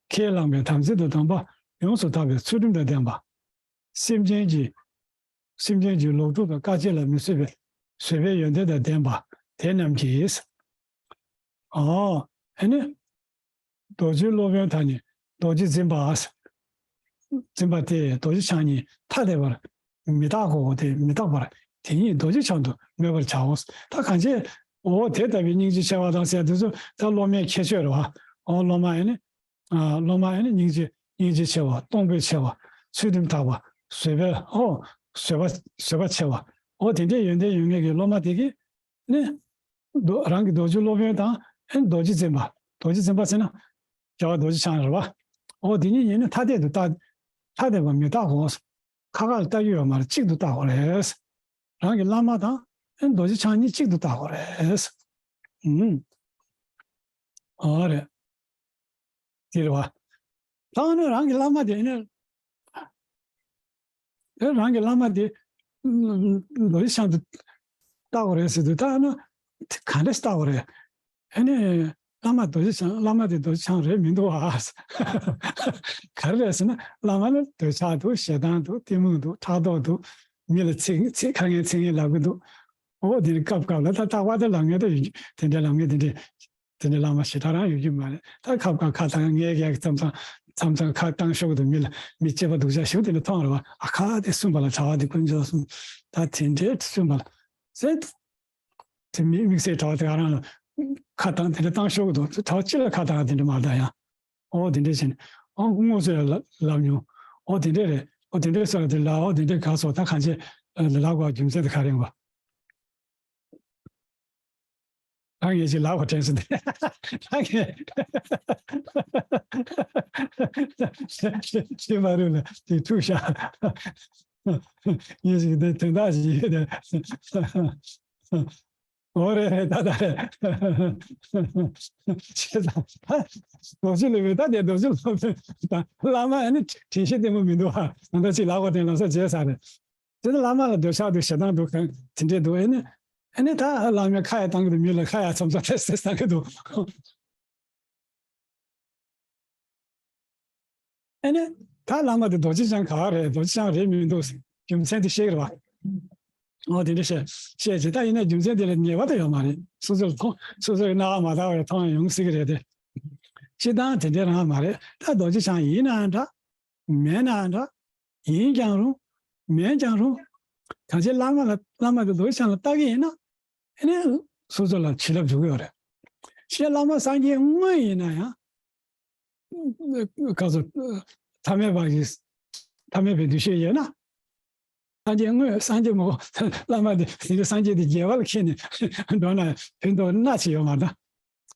ཁས་བླངས་པའི་དམ་ཚིག་དང་སྡོམ་པ་ཡོངས་སུ་དག་པའི་ཚུལ་ཁྲིམས་དང་ལྡན་པ། སེམས་ཅན་གྱི་སེམས་ཅན་གྱི་ལོག་སྒྲུབ་དང་དཀའ་སྤྱད་ལ་མི་བཟོད་པའི་བཟོད་པའི་ཡོན་ཏན་དང་ལྡན་པ་དེ་རྣམས་ཀྱིས། ཨ་ཨ་ནི། རྡོ་རྗེ་སློབ་དཔོན་དང་ནི་རྡོ་རྗེ་འཛིན་པ། འཛིན་པ་སྟེ་རྡོ་རྗེ་འཆང་གཉིས་ཐ་དད་པར་མི་རྟག་གོ། དེ་མི་རྟག་པར་དེ་ཉིད་རྡོ་རྗེ་འཆང་དུ་སྨོས་པར་བྱའོ། ད་གང་བྱས། འོ་དེ་ལྟ་བུའི་སྙིང་རྗེ་ཆེ་བ་དང་ཟེར་དུས་སུ་ད་སློབ་མའི་ཁྱད་ཆོས་རེད་བ། འོ་སློབ་མ་ཡིན་ནི། ཨ་སློབ་མ་ཡིན་ནི་སྙིང་རྗེ་སྙིང་རྗེ་ཆེ་བ། གཏོང་ཕོད་ཆེ་བ། ཚུལ་ཁྲིམས་དག་པ། བཟོད་པའི་ཨོ་བཟོད་པ་བཟོད་པ་ཆེ་བ། འོ་དེ་འདྲའི་ཡོན་ཏན་ཡོད་མཁན་གྱི་སློབ་མ་དེ་གིས། ནི། རྡོ་རང་གི་རྡོ་རྗེ་སློབ་དཔོན་དང་། ཨེ་རྡོ་རྗེ་འཛིན་པ། རྡོ་རྗེ་འཛིན་པ་ཟེར་ན། རྒྱལ་བ་རྡོ་རྗེ་འཆང་རེད་བ། འོ་དེ་གཉིས་ཡིན་ན་ཐ་དད་དུ་ལྟ། ཐ་དད་པ་མི་ལྟ་གོ། ཁ་ཁ་ལ་ལྟ་རྒྱུ་ཡོད་མ་རེད། གཅིག་ཏུ་ལྟ་དགོས་རེད། རང་གི་བླ་མ་དང་། ཨེ་རྡོ་རྗེ་འཆང་གཉིས་གཅིག་ཏུ་ལྟ་དགོས་རེད། ཨུམ། འོ་རེད། དེ་རེད་བ། ད་ནི་རང་གི་བླ་མ་དེ་ནི། དེ་རང་གི་བླ་མ་དེ་རྡོ་རྗེ་འཆང་དུ་བལྟ་དགོས་རེད་ཟེར་དུས། ད་ནི་ག་འདྲས་བལྟ་དགོས་རེད། ཨ་ནི་བླ་མ་རྡོ་རྗེ་འཆང་། བླ་མ་དེ་རྡོ་རྗེ་འཆང་རེད་མི་འདུག་ཨ། ག་རེ་རེད་ཟེར་ན། བླ་མ་ལ་འདོད་ཆགས་འདུག་ཞེ་སྡང་འདུག་གཏི་མུག་འདུག་ཕྲག་དོག་འདུག་མི་ལ་ཚིག་ཚིག་ཁ་ངན་ཚིག་ངན་ལབ་གི་འདུག་འོ་དེ་ནི་སྐབས་སྐབས་ལ་ད་ལྟ་བ་དེ་ལབ་མཁན་དེ་ཡོད་རྒྱུ། དེ་འདྲའི་ལབ་མཁན་དེ་འདྲའི། དེ་འདྲའི་བླ་མ་ཞེ་དྲག་རང་ཡོད་རྒྱུ་མ་རེད། ད་ཁ་ཁ་ཁ་བཏང་། ངས་ཡག་མཚམས་མཚམས་མཚམས་མཚམས་ཁ་བཏང་ཤོག་གི་འདུག་མི་ལ་མི་གཅེས་པ་སྡུག་ཅག་ཞིག་དེ་འདྲ་མཐོང་རེད་བ། ཨ་ཁ་དེ་གསུངས་པ་ལ་གྲྭ་བ་དེ་དཀོན་མཆོག་གསུམ་ད་དེ་འདྲའི་གསུངས་པ་ལ་ཟེར། དེ་མི་དམིགས་བསལ་གྲྭ་བ་དེ་ག་རང་ལ་ཁ་བཏང་། དེ་འདྲ་བཏང་ཤོག་གི་འདུག་གྲྭ་བ་སྤྱི་ལ་ཁ་བཏང་། དེ་འདྲ་མ་རེད་ད་ཡང་། ཨོ་དེ་འདྲ་བྱས་ནས། ཨོ་དངོས་སུ་ཡང་ལབ་ལབ་མྱོང་། ཨོ་དེ་འདྲ་རེད། ཨོ་དེ་འདྲ་ཟེར་བ་དེ་ལ། ཨོ་དེ་འདྲ་ག་སོགས་ད་གང་བྱས་ལབ་དགོས་རྒྱུ་མཚན་དེ་ག་རེ་ཡིན་པ། ད་ངས་ཅིག་ལབ་པ་དྲན་སོང་། དེ་ད་ངས་ཤེས་མ་རུང་ལ་དེ་འཁྲུག་ཤག་ངས་ཅིག་དེ་དོན་དག་ཅིག་ཡོད་དེ། འོ་རེད་རེད། ད་ད་རེད། ཤེས་ད་རྡོ་རྗེ་སློབ་དཔོན། ད་དེ་རྡོ་རྗེ་སློབ་དཔོན་ད་བླ་མ་ཨ་ནི་དྲན་ཤེས་ལྟད་མོ་མི་འདུག་ཨ། ད་ཅིག་ལབ་པ་དྲན་ལབ་ས་བརྗེད་ས་རེད། དེ་ནི་བླ་མ་ལ་འདོད་ཆགས་འདུག་ཞེ་སྡང་འདུག་དེ་འདྲས་འདུག་ཨེ་ནི། ཨེ་ནི་ད་བླ་མས་ཁ་ཡ་བཏང་གི་འདུག་མི་ལ་ཁ་ཡ་མཚམས་མཚམས་ཏོག་ཙམ་བཏང་གི་འདུག་ཨེ་ནི་ད་བླ་མ་དེ་རྡོ་རྗེ་འཆང་ག་བ་རེད། རྡོ་རྗེ་འཆང་རེད་མི་འདུག་རྒྱུ་མཚན་དེ་ཤེས་ཀྱི་རེད་བ། འོ་དེ་འདྲས་བཤད་བཤད་ཅིག་ད་ཡིན་ན་རྒྱུ་མཚན་དེ་ལ་ཉེས་པ་ད་ཡོད་མ་རེད། སོ་སོར་མཐོང་། སོ་སོར་རྣ་བ་མ་དག་པ་མཐོང་ཡོང་སྲིད་ཀྱི་རེད་དེ། སྤྱིར་བཏང་དེ་འདྲས་རང་མ་རེད། ད་རྡོ་རྗེ་འཆང་ཡིན་ནའང་འདྲ། མེད་ནའང་འདྲ། ཡིན་ཀྱང་རུང་། མེད་ཀྱང་རུང་། གང་ཅི་བླ་མ་ལ། བླ་མ་དེ་རྡོ་རྗེ་འཆང་ལ་ལྟ་གི་ཡིན་ན། ཨེ་ནས་སོ་སོ་ལ་བྱིན་རླབས་འཇུག་གི་ཡོད་རེད། ཞེས་བླ་མ་སངས་རྒྱས་དངོས་ཡིན་ན་ཡང་། ག་ཚོད། ཐ་མལ་པ་ཡིས། ཐ་མལ་པའི་འདུ་ཤེས་ཡོད་ན། སངས་རྒྱས་དངོས། སངས་རྒྱས་མོ། བླ་མ་དེ་དེ་འདྲ་སངས་རྒྱས་དེ་རྒྱལ་བ་ལ་ཁྱེར་ནས་འགྲོ་ན་ཕན་ཐོགས་སྣ་ཆེ་ཡོད་མ་རེད།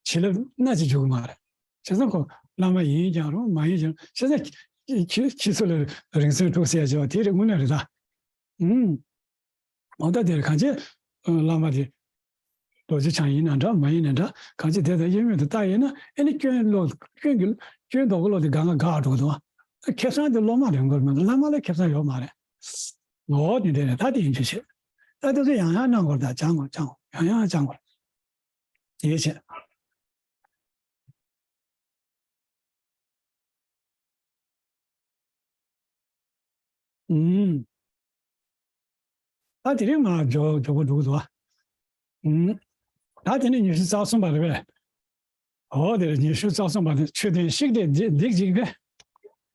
བྱིན་རླབས་སྣ་ཆེ་འཇུག་གི་མ་རེད། བྱས་ཙང་ཁོ་བླ་མ་ཡིན་ཀྱང་རུང་། མ་ཡིན་ཀྱང་། བྱས་ཙང་ཁྱི་ཁྱི་ཚོ་ལ་རིང་བསྲེལ་འཁྲུག་ཟེར་ཡ་བྱས་པ་དེ་རེད། དངོས་གནས་རེད་ད། ཨུམ། འོ་ད་དེར་གང་བྱས་བླ་མ་དེ་རྡོ་རྗེ་འཆང་ཡིན་ན་འདྲ། མ་ཡིན་ན་འདྲ། གང་བྱས་དེ་དང་གཡེང་མེད་དུ་བལྟ་ཡིན་ན། ཨེ་ནི་སྐྱོན་ལོག་སྐྱོན་གྱི་སྐྱོན་ལྡོག་གི་བློ་དེ་འགག་འགག་འགྲོ་གི་འདུག་ཁེ་བཟང་དེ་སློབ་མ་རེད་དགོས་མ་གཏོགས་བླ་མ་ལ་ཁེ་བཟང་ཡོད་མ་རེད། འོ་དེ་འདྲ་རེད། ད་དེ་ཡིན་གྱི་བྱེད། ད་དེ་ཚོ་ཡང་ཡང་གནང་དགོས། ད་སྦྱང་དགོས། སྦྱང་དགོས། ཡང་ཡང་སྦྱང་དགོས། དེ་བྱས། ཨུམ། ད་དེ་རིང་མར་མགྱོགས་མགྱོགས་པོ་འགྲོ་གི་འདུག་ཨ། ཨུམ། ད་དེ་ནི་ཉི་ཤུ་རྩ་གསུམ་པ་རེད་པས། འོ་དེ་རེད། ཉི་ཤུ་རྩ་གསུམ་པ་ནི། མཆོད་རྟེན་བཤིག་སྟེ་སྡིག་སྡིག་བགྱིས་པས།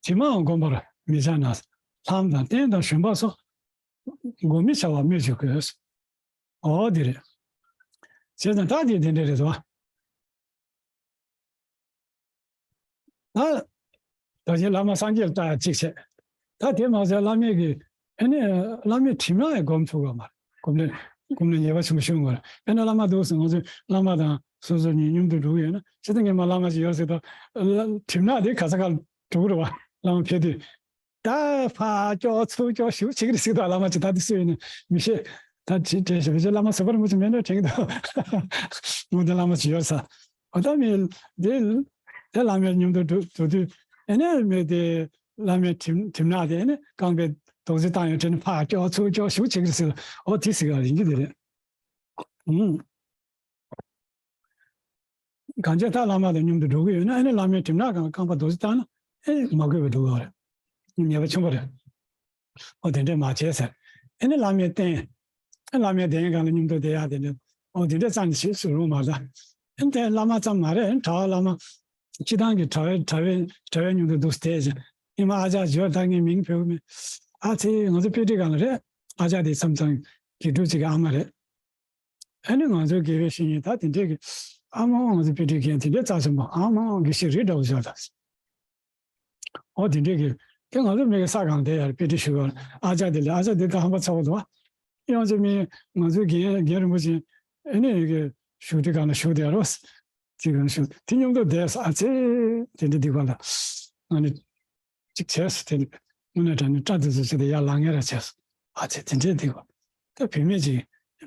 དྲི་མའང་བསྒོམ་པར་མི་བྱ་ན། ལྷམ་དང་སྟན་དང་ཞོན་པ་སོགས། བསྒོམ་མི་བྱ་བ་སྨོས་ཅི་དགོས། འོ་དེ་རེད། བྱས་ཙང་ད་དེ་དེ་འདྲ་རེད་དོ། ད་ད་ཅི་བླ་མ་སངས་རྒྱས་ལ་ལྟ་ཡ་གཅིག་བྱས། ད་དེ་མ་ཟད་བླ་མའི་གི་ཨེ་ནི་བླ་མའི་གྲིབ་ནག་ཡང་སྒོམ་ཐུབ་གི་མ་རེད། སྒོམ་ནས་སྒོམ་ནས་ཉེས་པ་ཆེན་པོ་ཞུ་དགོས་རེད། དཔེར་ན་བླ་མ་འདུག་ཟེར་ང་ཚོས་བླ་མ་དང་སོ་སོ་གཉིས་མཉམ་དུ་འགྲོ་གི་ཡོད་ན་ཇི་ལྟར་ངས་མ་བླ་མ་ཅིག་ཡོད་ཟེར་ད་གྲིབ་ནག་དེ་ག་ས་ག་ལ་འགྲོ་གི་རེད་བ། བླ་མ་ཕེབས་དུས། ད་ཕར་སྐྱོག་ཚུར་སྐྱོག་ཞུ་བྱེད་ཀྱི་རེད་ཟེར་ད་བླ་མ་ཅིག་ད་དེ་སུ་ཡིན་ནི་མི་ཤེས། ད་དྲིས་དྲིས་ཞེས་པའི་བླ་མ་ཟུར་པ་རིན་པོ་ཆེ་མེད་འགྲོ་དྲན་གྱི་འདུག་ངོ་དེ་བླ་མ་ཅིག་ཡོད་ས། འོ་ད་མི་དེ་དེ་བླ་མའི་མཉམ་དུ་འགྲོ་འགྲོ་དུས་ཨེ་ནས་མི་དེ་བླ་མའི་གྲིབ་གྲིབ་ནག་དེ་ཨེ་ནས་རྐང་པའི་རྡོག་རྫིས་བཏང་ཡོད་དྲན་ནས་ཕར་སྐྱོག་ཚུར་སྐྱོག་ཞུ་བྱེད་ཀྱི་རེད་ཟེར། འོ་དེ་ཟེར་ག་ཡིན་གྱི་དེ་རེད། ཨུམ། གང་ཅི་ད་བླ་མ་དང་མཉམ་དུ་འགྲོ་གི་ཡོད་ན་ཨེ་ནི་བླ་མའི་གྲིབ་ནག་གང་རྐང་པ་རྡོག་རྫིས་བཏང་ན་ཨེ་མ་གོས་པ་འགྲོ་གི་རེད། ཉེས་པ་ཆེན་པོ་རེད། ཨོ་དེ་འདྲས་མ་བྱས་ཟེར། ཨེ་ནི་བླ་མའི་རྟེན། ཨེ་བླ་མའི་གདན་སྒང་ལ་མཉམ་དུ་བསྡད་ཡག་དེ་འདྲས་ཨོ་དེ་འདྲས་རྩ་ནས་བྱེད་སུ་རུང་མ་རེད། ཨེ་དེ་བླ་མ་ཙམ་མ་རེད། ཨེ་གྲྭ་བ་བླ་མ། སྤྱི་བཏང་གི་གྲྭ་བའི་གྲྭ་བའི་གྲྭ་བའི་མཉམ་དུ་འདུག་བསྡད་ཅིང་ཨེ་མ་ཨ་ཅག་ཇོར་ད་ངས་མིང་བོས་མེད། ཨ་ཙི་ང་ཚོ་དཔེ་ཁྲིད་སྒང་ལ་རེད། ཨ་ཅག་དེ་མཚམས་མཚམས་དགེ་ཕྲུག་ཅིག་གི་ཨ་མ་རེད། ཨ་ནི་ང་ཚོའི་དགེ་བའི་བཤེས་གཉེན་ད་དེ་འདྲས་ཀྱི་ཨ་མ་ང་ཚོའི་དཔེ་ཁྲིད་མཁན་དེ་འདྲས་རྩ་ཆེན་པོ་ཨ་མ་དགེ་བཤེས་རི་འདྲ་བོ་ཞིག་ད། ཨོ་དེ་འདྲས་ཀྱི་དེ་ང་ཚོ་མི་གི་ས་གང་དེ་ཡར་དཔེ་ཁྲིད་ཞུ་བར་ཨ་ཅག་དེ་ལ་ཨ་ཅག་དེ་ད་ཧམ་པ་ཚ་བོ་འདུག་ཨ། ཡང་ཅིག་མི་ང་ཚོའི་རྒན་རྒན་རིན་པོ་ཆེ་ཨ་ནི་ཡི་གི་བཞུགས་ཁྲི་སྒང་ལ་བཞུགས་བསྡད་རོགས། དེ་གང་ཞུ་དེ་མཉམ་དུ་བསྡད་ས་ཨ་ཙེ། དེ་འདྲས་འདི་བར་ལ་ང་ནི། གཅིག་བྱས་སོ་དེ་ནི། དངོས་གནས་དྲང་གནས་སྐྲ་དེ་ཚོ་ཞིག་དེ་ཡར་ལངས་ངེས་ར་བྱས་སོ། ཨ་ཙི་དེ་འདྲས་འདི་གོ། ད་བུད་མེད་ཅིག་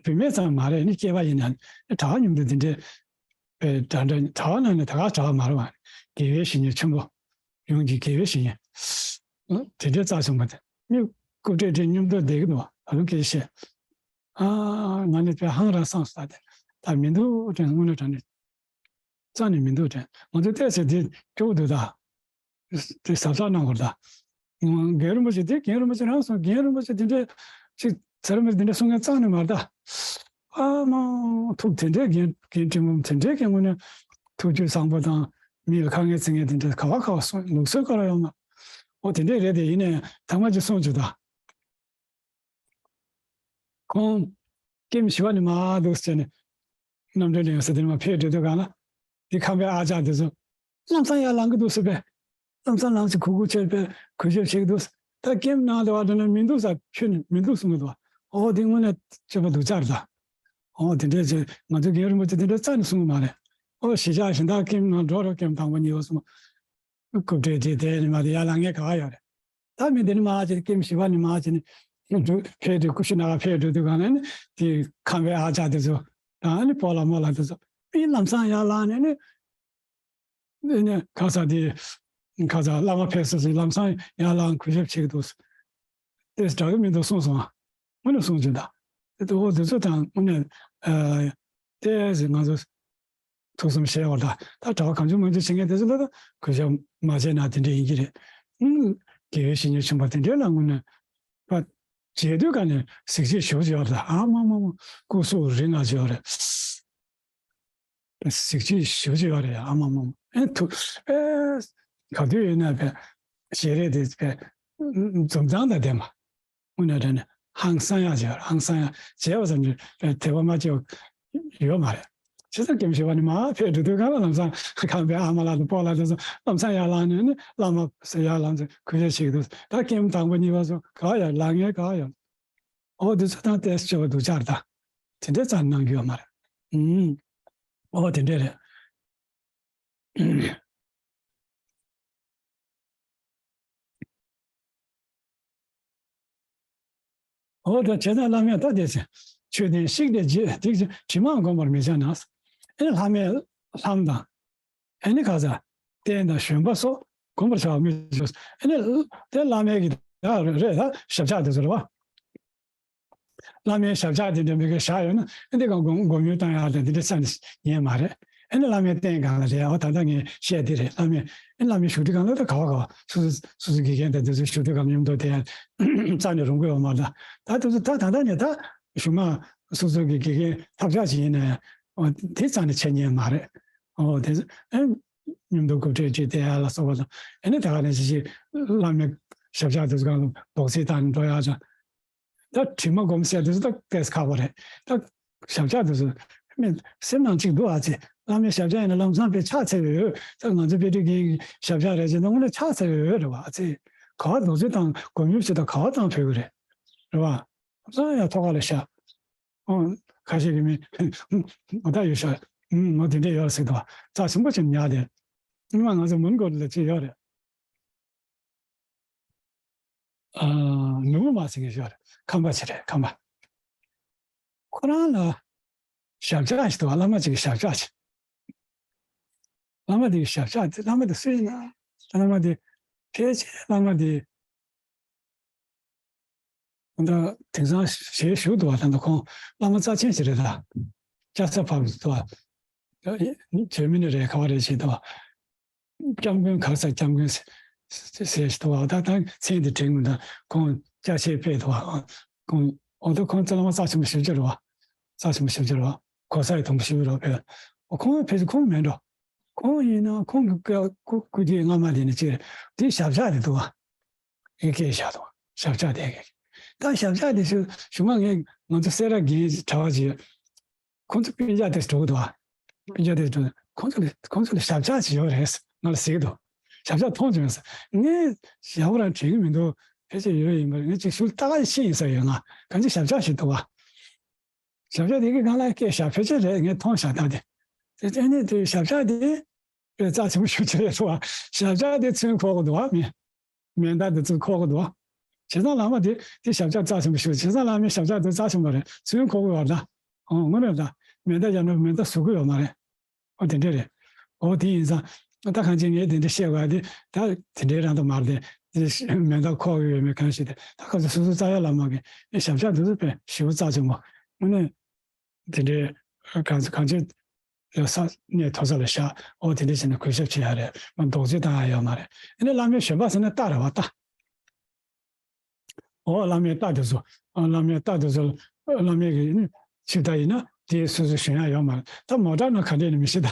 བུད་མེད་ཙམ་མ་རེད་ནི་སྐྱེས་པ་ཡིན་ན་ནི་གྲྭ་བ་མཉམ་དུ་དེ་འདྲས། པའི་གྲྭ་འདྲ་གྲྭ་བ་ནང་ནས་ད་ག་གྲྭ་བ་མ་རེད་བ། དགེ་བའི་བཤེས་གཉེན་ཆེན་པོ། ཡོངས་ཀྱི་དགེ་བའི་བཤེས་གཉེན། དེ་འདྲས་རྩ་ཆེན་པོ་དེ་ནི་སྐུ་བགྲེས་དེ་མཉམ་དུ་བསྡད་ཀྱི་འདུག་བ། ད་ལོ་སྐད་བཤད། ཨ་ང་ནི་དཔེ་ཧང་རང་སངས་སོ་ད་དེ་ད་མི་འདུག་དྲན་དངོས་གནས་དྲང་གནས། རྩ་ནས་མི་འདུག་དྲན། ང་ཚོ་བལྟས་ཚེ་འདི་སྐྱོ་བོ་འདུག་ད། དེ་གཟབ་གཟབ་གནང་དགོས་ད། རྒན་རིན་པོ་ཆེ་དེ་རྒན་རིན་པོ་ཆེ་རང་སོང་རྒན་རིན་པོ་ཆེ་དེ་འདྲས་ཅིག་ཚེ་རིང་མི་དེ་འདྲས་གསུང་མཁན་རྩ་ནས་མ་རེད་ད། ཨ་མ་ཐུགས་དེ་འདྲས་རྒན་རྒན་འབྲིང་པོ་དེ་འདྲས་ཀྱི་དངོས་གནས་ཐུགས་རྒྱུད་བཟང་པོ་དང་མི་ལ་དཀའ་ངལ་བརྩི་མཁན་དེ་འདྲས་ག་བ་ག་བ་སོང་ལུགས་སྲོལ་ག་ར་ཡོང་ན། ཨོ་དེ་འདྲས་རེད་དེ་ཡིན་ནའི་ཐ་མ་ཅིག་གསུང་བཅུག་ད། ཁོང་ཀེམ་བཞི་པ་ནས་མར་འདུག་ཟེར་ནས་རྣམ་གྲོལ་གླིང་ཟེར་དེ་ནས་མར་ཕེབས་འགྲོ་དུས་སྒང་ལ་དེ་ཁམས་པའི་ཨ་ཅག་དེ་ཚོ་ལམ་སང་ཡར་ལངས་ཀྱི་འདུག་ཟེར་པས། ལམ་སང་ལངས་ཟེར་གུ་གུ་བྱས་པས་གུས་ཞབས་བྱེད་ཀྱི་འདུག་ད་ཀེམ་ནང་དུ་བ་དེ་ནས་མི་འདུག་ཟེར་ཁྱོད་ནས་མི་འདུག་གསུང་གི་འདུག་ཨོ་དེ་དངོས་གནས་སྤྱོད་པ་སྡུག་ཅག་རེད་ད། ཨོ་དེ་འདྲས་བྱས་ང་ཚོ་རྒན་རིན་པོ་ཆེ་དེ་འདྲས་རྩ་ནས་གསུང་གི་མ་རེད། ཨོ་གཞིས་ཆགས་གཞན་དག་ཀེམ་ནང་འགྲོ་རོགས་ཀེམ་དང་པོ་གཉིས་པ་གསུམ། སྐུ་བགྲེས་དེ་དེ་ནི་མ་དེ་ཡར་ལངས་ངེས་ག་བ་ཡོད་རེད། ད་མི་འདི་ནི་མ་ཅི་ཀེམ་བཞི་པ་ནི་མ་ཅི་ནི་འགྲོ་ཕེབས་དུས་ཀུ་ཤུ་ནང་ཕེབས་འགྲོ་དུས་གང་ནས་ནི་དེ་ཁམས་པའི་ཨ་ཅག་དེ་ཚོ་དང་ནི་སྤོ་ལགས་རྨོ་ལགས་དེ་ཚོ་མི་ལམ་སང་ཡར་ལངས་ནས་ནི་ནི་ནི་ག་ས་དེ་ག་ས་བླ་མ་ཕེབས་སོ་སོའི་ལམ་སང་ཡར་ལངས་གུས་ཞབས་བྱེད་ཀྱི་འདུག་དེ་དྲག་གི་མི་འདུག་གསུངས་སོང་ཨ། དངོས་གནས་གསུངས་བྱུང་ད། དེ་ཚོ་དེ་ཚོ་དང་དངོས་གནས་ཨ་དེ་ཟེར་ང་ཚོ། ཐུགས་བསམ་བཞེས་བར་དང་ད་གྲྭ་བ་གང་བྱུང་མང་བྱུང་བྱེད་མཁན་དེ་ཚོ་ལ་ད་གུས་ཞབས་མ་བྱས་ན་དེ་འདྲ་ཡིན་གྱི་རེད། ཨང་། དགེ་བའི་བཤེས་གཉེན་ཆེན་པོ་དེ་འདྲའི་ལ་དངོས་གནས་པ་མཇལ་དུས་ག་ནས་གཟིགས་ཞིབ་ཞུ་བྱས་བར་དང་ཨ་མ་མ་མ་སྐུ་གཟུགས་རིང་ང་བྱས་བ་རེད། གཟིགས་ཞིབ་ཞུ་བྱས་བ་རེད་ཨ་མ་མ་མ་ཨེ་ཐུ་ཨེ་ག་དུས་ཡིན་ན་པའི་ཞལ་རས་དེ་པའི་འཛུམ་མདངས་དང་ལྡན་པ། དངོས་གནས་དྲང་གནས་ཧང་སང་ཡག་བྱས་པ་ཧང་སང་ཡག་བྱས་པ་ཙམ་གྱིས་དད་པ་མ་སྐྱེ་བ་ཡོད་མ་རེད། བྱས་ཙང་ཀེམ་བཞི་པ་ནས་མར་ཕེབས་འགྲོ་དུས་གང་ལ་ལམ་སང་ཁམས་པའི་ཨ་མ་ལགས་དང་སྤོ་ལགས་དེ་ཚོ་ལམ་སང་ཡར་ལངས་ནས་ནི་བླ་མ་ཟེར་ཡར་ལངས་ཚེ་གུས་ཞབས་བྱེད་ཀྱི་འདུག་ད་ཀེམ་དང་པོ་གཉིས་པ་ཚོ་ག་ཡར་ལངས་ངེས་ག་ཡོད། ཨོ་དེ་ཚོ་དང་ཏེས་སྐྱོ་བ་སྡུག་ཅག་རེད་ད། དེ་འདྲའི་རྩ་ནས་གནང་རྒྱུ་ཡོད་མ་རེད། ཨུམ། ཨོ་དེ་འདྲ་རེད། འོ་ད་བྱས་ཙང་བླ་མས་ད་དེ་ཚེ། ཆོས་ལྡན་བཤིག་སྟེ་རྗེ་དེ་བཞིན་དྲི་མ་བསྒོམ་པར་མི་བྱ་ན། ཨེ་ནི་ལྷ་མེད་ལྷམ་དང་། ཨེ་ནི་ག་ས། སྟན་དང་བཞོན་པ་སོགས་བསྒོམ་པར་བྱ་བ་མི་བྱ། ཨེ་ནི་དེ་བླ་མའི་གི་ད་རེད་ད་ཞབས་ཆག་དེ་ཚོ་རེད་བ། བླ་མའི་ཞབས་ཆག་དེ་འདྲ་མི་དགེ་བཞག་ཡོད་ན་ཨེ་འདི་གང་སྒོམ་སྒོམ་ཡུལ་བཏང་ཡག་དང་འདི་འདྲ་ས་ནས་ཉན་མ་རེད། ཨེ་ནི་བླ་མའི་རྟེན་སྒང་ལ་རེད། འོ་ད་ལྟ་ངས་བཤད་འདི་རེད། བླ་མའི་ཨེ་བླ་མའི་བཞུགས་ཁྲི་སྒང་ལ་ད་ག་བ་ག་བ་སོ་སོ་སོ་སོའི་དགེ་རྒན་དང་འདི་ཚོའི་བཞུགས་ཁྲི་སྒང་མཉམ་དུ་དེ་རྩ་ནས་རུང་གི་ཡོད་མ་རེད། ད་དེ་ཚོ་ད་ད་ལྟ་ནས་ད་གཞུག་མ་སོ་སོ་གི་དགེ་རྒན་ཐབས་ཆག་ཅིག་ཡིན་ན་འོ་དེ་རྩ་ནས་བྱེད་ཉན་མ་རེད། འོ་དེ་ཚོ་ཨེ་མཉམ་དུ་སྒོམ་ཁྲིད་བྱེད་དེ་ཡ་ལ་སོགས་པ་དང་ཨེ་ནི་ད་ག་ནས་ཅི་ཞིག་བླ་མའི་ཞབས་ཆག་དེ་ཚོ་སྒང་ལ་འབོག་ཚིག་བཏང་ནས་འགྲོ་ཡག་ཅང་། ད་དྲི་མ་སྒོམ་ཟེར་དེ་ཚོ་ད་ཏེས་ཁག་པོ་རེད། ད་ཞབས་ཆག་དེ་ཚོ་མི་སེམས་ནང་གཅིག་འདུག་ཨ་ཙི། བླ་མའི་ཞབས་བཅགས་ཡིན་ན་ལམ་སང་དཔེ་ཕྱག་འཚལ་བའི་འོས། ད་ང་ཚོ་དཔེ་སྐྲུན་མཁན་གྱི་ཞབས་བཅགས་རེད་ཅེས་ན་དངོས་གནས་ཕྱག་འཚལ་བའི་འོས་རེད་བ། ཨ་ཙི། ག་བ་རྡོག་རྫིས་དང་སྒོམ་ཡུལ་ཅིག་དང་ག་བ་བཏང་ཕོད་ཀྱི་རེད། རེད་བ། ལམ་སང་ཡང་ཐོག་ཁ་ལ་བཞག་ཨོ། ཁ་ཤས་ཀྱིས་མི་ང་ད་ཡོད་ཤག་ཨུམ། ང་དེ་འདྲས་ཡོད་ཟེར་འདུག་བ། རྩ་ཆེན་པོ་ཅིག་ཉར་དེ། སྔོན་མ་ང་ཚོ་མོན་གྷོ་ལ་ཅིག་ཡོད་རེད། ཨ། ནུ་བོ་མ་ཟེར་མཁན་ཞིག་ཡོད་རེད། ཁམས་པ་ཅིག་རེད། ཁམས་པ། ཁོ་རང་ལ་ཞབས་བཅགས་ཤིག་འདུག་བ། བླ་མ་ཅིག་གི་ཞབས་བཅགས་ཤིག་བླ་མ་དེ་གི་ཞབས་བཅགས་དེ། བླ་མ་དེ་སུ་ཡིན་ན། བླ་མ་དེ་ཕལ་ཆེར་བླ་མ་དེ་ད་དེང་སང་ཞལ་བཞུགས་འདུག་བ། ད་ལྟ་ཁོང་བླ་མ་རྩ་ཆེན་ཞིག་རེད་ད། ལྕགས་རྩ་བབས་འདུག་བ། ཇར་མ་ནི་རེད། ག་བ་རེད་ཅེས་འདུག་བ། སྐྱབས་མགོན་ག་ས་སྐྱབས་མགོན་ཟེར་ཞིག་འདུག་བ། ད་ད་མཚན་དེ་དྲན་མི་འདུག་ཁོང་ཅ་ཆས་སྤེལ་འདུག་བ། ཁོང་འོ་ད་ཁོང་ཚོ་བླ་མ་རྩ་ཆེན་པོ་ཞེ་པོ་ཅིག་རེད་བ། རྩ་ཆེན་པོ་ཞེ་པོ་ཅིག་རེད་བ། གོ་ས་ཡི་དང་པོ་ཞེ་པོ་རེད་བ། ཁོང་ཕལ་ཆེར་ཁོང་མེད་འགྲོ། ཁོང་ཡིན་ན་ཁོང་གི་སྐུ་སྐུ་སྐུ་དེ་སྔ་མ་དེ་ནི་ཅིག་རེད། དེ་ཞབས་བཅགས་དེ་འདུག་བ། ཨེ་སྐད་བཞག་དང་ཞབས་བཅགས་དེ་གས། ད་ཞབས་བཅགས་དེ་ཞུ་ཞུ་མ་ངས་ང་ཚོ་སེ་ར་རྒན་གྲྭ་བ་ཅིག་ཁོང་ཚོ་སྤུན་ཀྱག་དེ་འགྲོ་གི་འདུག་ཨ། སྤུན་ཀྱག་དེ་འགྲོ། ཁོང་ཚོ་ལ་ཁོང་ཚོ་ལ་ཞབས་བཅགས་ཅིག་ཡོད་རེད། ང་ལ་ཟེར་གི་འདུག་ཞབས་བཅགས་མཐོང་བྱུང་ཟེར། ངས་ཡག་པོ་རང་དྲན་གི་མི་འདུག་ཕལ་ཆེར་ཡོད་ཡིན་པ་རེད། ངས་ཅིག་ཞུ་ལྟ་ག་ཤེས་ཡིན་ས་ཡོད། ང་གང་ཅི་ཞབས་བཅགས་ཞིག་འདུག་ཨ། ཞབས་བཅགས་དེ་གི་སྒང་ལ་སྐད་བཞག་ཕལ་ཆེར་རེད། ངས་མཐོང་བཞག་ད་དེ། དེ་ཨ་ནི་དེ་ཞབས་བཅགས་དེ་དཔེ་རྩ་ཆེན་པོ་ཞེ་པོ་ཅིག་རེད་འདུག་བ། ཞབས་བཅགས་དེ་ཚུན་འཁོར་གི་འདུག་བ། མི་མེ་མདའ་དེ་ཚུན་འཁོར་གི་འདུག་བ། བྱས་ཙང་བླ་མ་དེ་དེ་ཞབས་བཅགས་རྩ་ཆེན་པོ་ཞེ་པོ། བྱས་ཙང་བླ་མའི་ཞབས་བཅགས་དེ་རྩ་ཆེན་པོ་རེད། ཚུན་འཁོར་གི་ཡོད་རེད་ད། ཨོ་དངོས་གནས་ད། མེ་མདའ་བརྒྱབ་ན་མེ་མདའ་ཟུག་གི་ཡོད་མ་རེད། ཨོ་དེ་འདྲས་རེད། ཨོ་དེ་ཡིན་ཙང་ད་གང་ཅི་ངས་དེ་འདྲས་བཤད་དགོས་ཡ་དེ་ད་དེ་འདྲས་རང་དུ་མ་རེད་དེ། དེ་མེ་མདའ་འཁོར་གི་ཡོད་མེད་གང་ཤེས་དེ། ད་ཁ་སང་སོ་སོའི་རྩ་ཡག་བླ་མ་གི་ཨེ་ཞབས་བཅགས་དེ་ཚོ་དཔེ་ཞེ་པོ་རྩ་ཆེན་པོ། དངོས་གནས། དེ་འདྲའི་གང་གང་ཅི་ཡོད་ས་གནས་མཐོ་ས་ལ་བཞག་ཨོ་དེ་འདྲ་བྱས་ན་གུས་ཞབས་བྱེད་ཡ་རེད། མ་རྡོག་རྫིས་བཏང་ཡ་ཡོད་མ་རེད། ཨ་ནི་བླ་མའི་ཞོན་པ་ཟེར་ན་རྟ་རེད་བ། རྟ། ཨོ་བླ་མའི་རྟ་དེ་ཚོ། ཨོ་བླ་མའི་རྟ་དེ་ཚོ། བླ་མའི་གི་ནི་ཆིབས་རྟ་ཡིན་ན་དེ་སོ་སོ་ཞོན་ཡ་ཡོད་མ་རེད། ད་མོ་ཊ་ན་ག་འདྲས་ནི་མི་ཤེས་ད།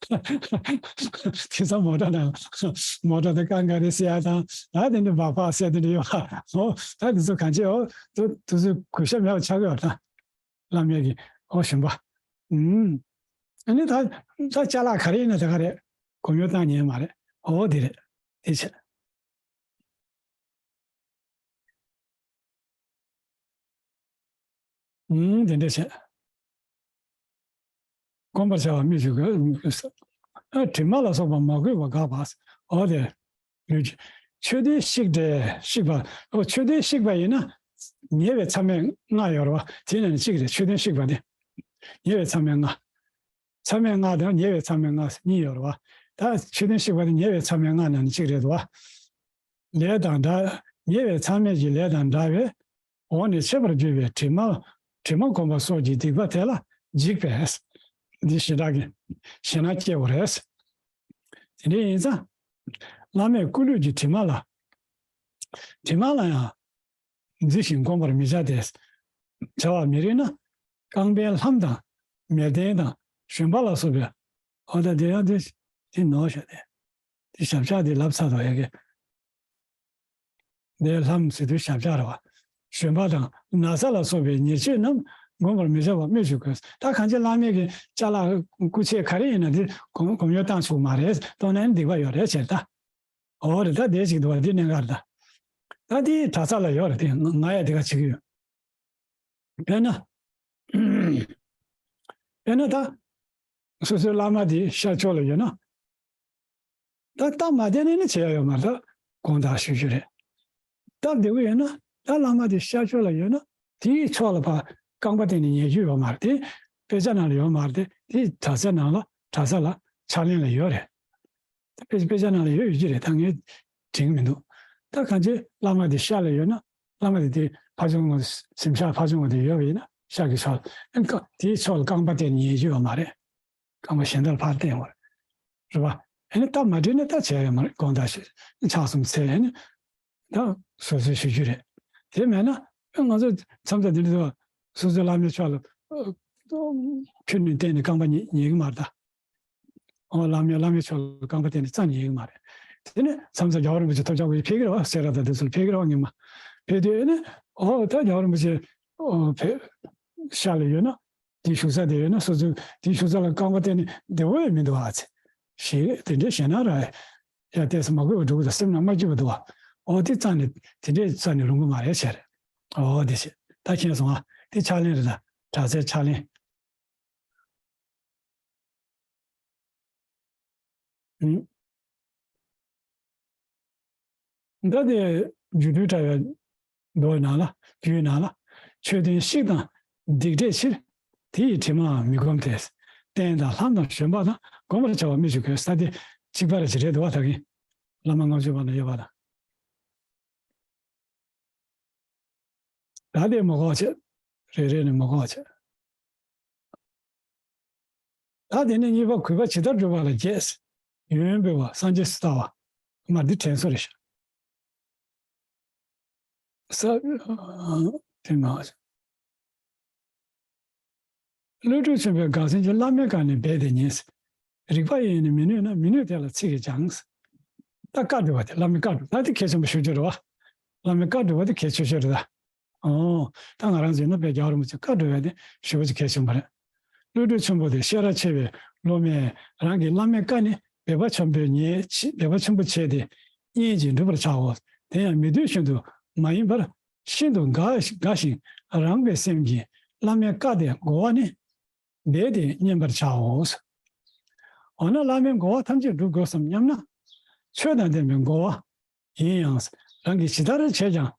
དེང་སང་མོ་ཊ་ན་མོ་ཊ་དེ་ཀང་ག་རེ་ཟེར་ཡ་དང་ད་དེ་འདྲ་སྦག་སྦག་ཟེར་དེ་འདྲ་ཡོད་པ། ཨོ་ད་དེ་ཚོ་གང་ཅི་ཨོ་དེ་དེ་ཚོ་གུས་ཞབས་མེད་པ་ཆགས་ཀྱི་ཡོད་ད། བླ་མའི་གི་ཨོ་ཞོན་པ། ཨུམ། ཨ་ནི་ད་ད་ཅ་ལག་ག་རེ་ཡིན་ན་དེ་ག་རེད། སྒོར་མོ་བཏང་ཉན་མ་རེད། ཨོ་དེ་རེད། དེ་བྱས། ཨུམ་དེ་འདྲ་བྱས། བསྒོམ་པར་བྱ་བ་སྨོས་ཅི་དགོས། ཨ་དྲི་མ་ལ་སོགས་པ་མ་གོས་པ་དགག་པ། ཨོ་དེ་ལུས་ཀྱི། མཆོད་རྟེན་བཤིག་སྟེ་བཤིག་པ། ཨོ་མཆོད་རྟེན་བཤིག་པ་ཡིན་ན། ཉེ་བའི་མཚམས་མེད་ལྔ་ཡོད་རེད་བ། དེ་ནས་ནི་གཅིག་རེད། མཆོད་རྟེན་བཤིག་པ་དེ། ཉེ་བའི་མཚམས་མེད་ལྔ། མཚམས་མེད་ལྔ་དང་ཉེ་བའི་མཚམས་མེད་ལྔ་གཉིས་ཡོད་རེད་བ། ད་མཆོད་རྟེན་བཤིག་པ་དེ་ཉེ་བའི་མཚམས་མེད་ལྔ་ནང་ནས་གཅིག་རེད་བ། ལས་དང་འདྲ། ཉེ་བའི་མཚམས་མེད་ཀྱི་ལས་དང་འདྲ་བས། འོག་ནས་འཆད་པར་གྱུར་པའི་དྲི་མ། དྲི་མ་བསྒོམ་པ་སོགས་ཀྱི་སྡིག་པ་དེ་ལ་འཇིགས་པས། འདི་ཞེ་དྲག་གི་ཞེད་སྣང་སྐྱེ་བ་རེད། དེ་འདྲ་ཡིན་ཙང་། བླ་མས་སྐུ་ལུས་ཀྱི་དྲི་མ་ལ། དྲི་མ་ལ་ཡང་། འཛི་ཞིང་བསྒོམ་པར་མི་བྱ་སྟེ། བྱ་བར་མི་རིགས་ན། རྐང་པའི་ལྷམ་དང་། མལ་སྟན་དང་། ཞོན་པ་ལ་སོགས་པའི། འོ་ད་དེ་ཡང་དེ་དེ་ནོར་ཤོག་དེ། དེ་ཞབས་བཅགས་དེ་ལབ་ཚར་དོ་ཡ་གི། དེ་ལྷམ་ཟེར་དུས་ཞབས་བཅགས་རེད་བ། ཞོན་པ་དང་ན་བཟའ་ལ་སོགས་པའི་ཉེར་སྤྱོད་རྣམས་བསྒོམ་པར་མི་བྱ་བ་སྨོས་ཅི་དགོས། ད་གང་ཅི་བླ་མའི་གི་ཅ་ལག་སྐུ་ཆས་ག་རེ་ཡིན་ན་དེ་སྒོམ་སྒོམ་ཡོད་བཏང་ཆོག་མ་རེད། བཏང་ན་ནི་སྡིག་པ་ཡོད་རེད་ཟེར་ད། འོ་རེད། ད་དེ་ཞིག་འདུག་བ། འདི་གནད་འགག་རེད་ད། ད་དེ་གྲྭ་ས་ལ་ཡོད་རེད་དེ། ང་ང་ཡང་དེ་ག་བྱེད་ཀྱི་ཡོད། དཔེར་ན། དཔེར་ན་ད། སོ་སོའི་བླ་མ་དེ་ཤར་ཕྱོགས་ལ་ཡོད་ན། ད་སྟབས་མ་བདེ་ན་ནི་བྱེད་ཡ་ཡོད་མ་རེད། ད་དགོངས་དག་ཞུ་རྒྱུ་རེད། སྟབས་བདེ་པོ་ཡོད་ན་ད་བླ་མ་དེ་ཤར་ཕྱོགས་ལ་ཡོད་ན་དེའི་ཕྱོགས་ལ་ཕར་རྐང་པ་བསྟན་ནས་ཉལ་རྒྱུ་ཡོད་མ་རེད་དེ། དཔེ་ཆ་ནང་ལ་ཡོད་མ་རེད་དེ། དེ་གྲྭ་ས་ནང་ལ་གྲྭ་ས་ལ་ཕྱག་ལེན་ལ་ཡོད་རེད། དཔེ་དཔེ་ཆ་ནང་ལ་ཡོད་ཡོད་ཀྱི་རེད། ད་ངས་དྲན་གྱི་མི་འདུག་ད་གང་ཅི་བླ་མ་དེ་ཤར་ལ་ཡོད་ན། བླ་མ་དེ་དེ་ཕ་བྱུང་ངོ་གཟིམ་ཤག་ཕ་བྱུང་ངོ་དེ་ཡོད་པ་ཡིན་ན་ཤར་གྱི་ཕྱོགས་ལ། ཨ་ནི་ཀ་དེའི་ཕྱོགས་ལ་རྐང་པ་བསྟན་ནས་ཉལ་རྒྱུ་ཡོད་མ་རེད། རྐང་པ་གཞན་དག་ལ་ཕར་བསྟན་དགོས་རེད། རེད་པ། ཨ་ནི་སྟབས་མ་བདེ་ན་ད་བྱས་ཡོད་མ་རེད། དགོངས་དག་ཞུ། ཕྱག་གསུམ་འཚལ། ཨ་ནི་ད་སོ་སོའི་ཞུ་རྒྱུ་རེད། དེ་མེད་ན་ཨ་ང་ཚོ་མཚམས་མཚམས་དེ་འདྲ་སོ་སོའི་བླ་མའི་ཕྱོགས་ལ་ཨ་ཁྱོན་ནས་བསྟན་ནས་རྐང་པ་ཉལ་ཉལ་གི་མ་རེད་ད། ཨོ་བླ་མའི་བླ་མའི་ཕྱོགས་ལ་རྐང་པ་བསྟན་ནས་རྩ་ནས་ཡིན་གྱི་མ་རེད། དེ་ནས་མཚམས་མཚམས་རྒྱལ་བ་རིན་པོ་ཆེ་ཐུགས་ཅག་པོ་ཕེབས་ཀྱི་རེད་བ། སེ་ར་དང་དེ་ཚོར་ཕེབས་ཀྱི་རེད་བ། ཉི་མ་ཕེབས་དུས་ཨ་ནི་ཨོ་ད་རྒྱལ་བ་རིན་པོ་ཆེ་ཨོ་ཕེབས་ཤར་ལ་ཡོད་ན་ དེའི་བཞུགས་ས་དེ་ཡོད་ན་སོ་སོའི་དེའི་བཞུགས་ས་ལ་རྐང་པ་བསྟན་ནས་བདེ་བོ་ཡང་མི་འདུག་ཨ་ཚེ། ཞེས་དེ་འདྲའི་ཞེ་ན་ར་ཡ་ཏོག་ཙམ་མ་གོ་བ་འགྲོ་གི་འདུག་སེམས་ནང་མ་སྐྱིད་པ་འདུག་བ། ཨོ་དེ་རྩ་ནས་དེ་འདྲའི་རྩ་ནས་ལོང་གི་མ་རེད་ཟེར། ཨོ་དེ་བྱས་ད་མཁྱེན་སོང་ཨ། དེ་ཕྱག་ལེན་རེད་ད། དྲག་རྩལ་ཕྱག་ལེན། ཨུམ། ད་དེ་སྒྱུ་འཕྲུལ་དྲ་བའི་མདོའི་ནང་ལ་རྒྱུད་ནང་ལ། ཆོས་ལྡན་བཤིག་དང་སྡིག་བྲལ་ཕྱིར། དེ་ཡི་དྲི་མ་མི་བསྒོམ་སྟེ། རྟེན་དང་ལྷམ་དང་བཞོན་པ་དང་། བསྒོམ་པར་བྱ་བ་མི་བྱེད་དགོས། ས་དེ་གཅིག་པ་རེ་ཅིག་རེད་འདུག་བ། ད་གིན་བླ་མ་ལྔ་བཅུ་པ་ན་ཡོད་པ་དང་། ད་དེ་མ་གོ་བ་བྱེད། རེ་རེ་ནས་མ་གོ་བ་བྱེད། ད་དེ་ནས་གཉིས་པ་གུས་པ་ཇི་ལྟར་བསྒྲུབ་པ་ལ་རྒྱས། ཡོན་འབུལ་བ་སངས་རྒྱས་སུ་ལྟ་བ། མ་འདི་དྲན་གསོ་རེད་ཤག་ས། དེ་ང་། བློ་གྲོས་ཆེན་པོས་འགག་བྱང་གི་བླ་མའི་བཀའ་ནི་རྦད་དེ་ཉན། རིགས་པ་ཡིས་ནི་མི་ནུས་ན། མི་ནུས་དེ་ལ་ཚིག་གིས་ཀྱང་། ད་བཀའ་སྒྲུབ་པ་དེ་བླ་མའི་བཀའ་སྒྲུབ་ད་དེ་གལ་ཆེན་པོ་ཞུ་རྒྱུ་རེད་བ། བླ་མའི་བཀའ་སྒྲུབ་པ་དེ་གལ་ཆེ་ཤོས་རེད་ད། ཨོ། ད་ང་རང་ཚོས་ན་དཔེ་རྒྱལ་བ་རིན་པོ་ཆེ་བཀའ་སྒྲུབ་པ་དེ་ཞེ་པོ་ཅིག་གལ་ཆེན་པོ་རེད། བློ་གྲོས་ཆེན་པོ་དེ་ཤེས་རབ་ཆེ་བའི་སློབ་མས་རང་གི་བླ་མའི་བཀའ་ནི་འབད་པ་ཆེན་པོས་ཉེ་འབད་པ་ཆེན་པོ་བྱས་ཏེ་སྙིང་རྗེས་འགྲུབ་པར་བྱའོ། དེ་ཡང་མི་འདོད་བཞིན་དུ་མ་ཡིན་པར། ཤིན་ཏུ་དགའ་དགའ་ཞིང་རངས་པའི་སེམས་ཀྱིས་བླ་མའི་བཀའ་དེ་གོ་བ་ནི་རྦད་དེ་ཉན་པར་བྱའོ། འོ་ན་བླ་མའི་གོ་བ་ཐམས་ཅད་སྒྲུབ་དགོས་སམ་སྙམ་ན། ཆོས་དང་ལྡན་པའི་གོ་བ་ཡིན་ཡང་། རང་གིས་ཇི་ལྟར་བྱས་ཀྱང་།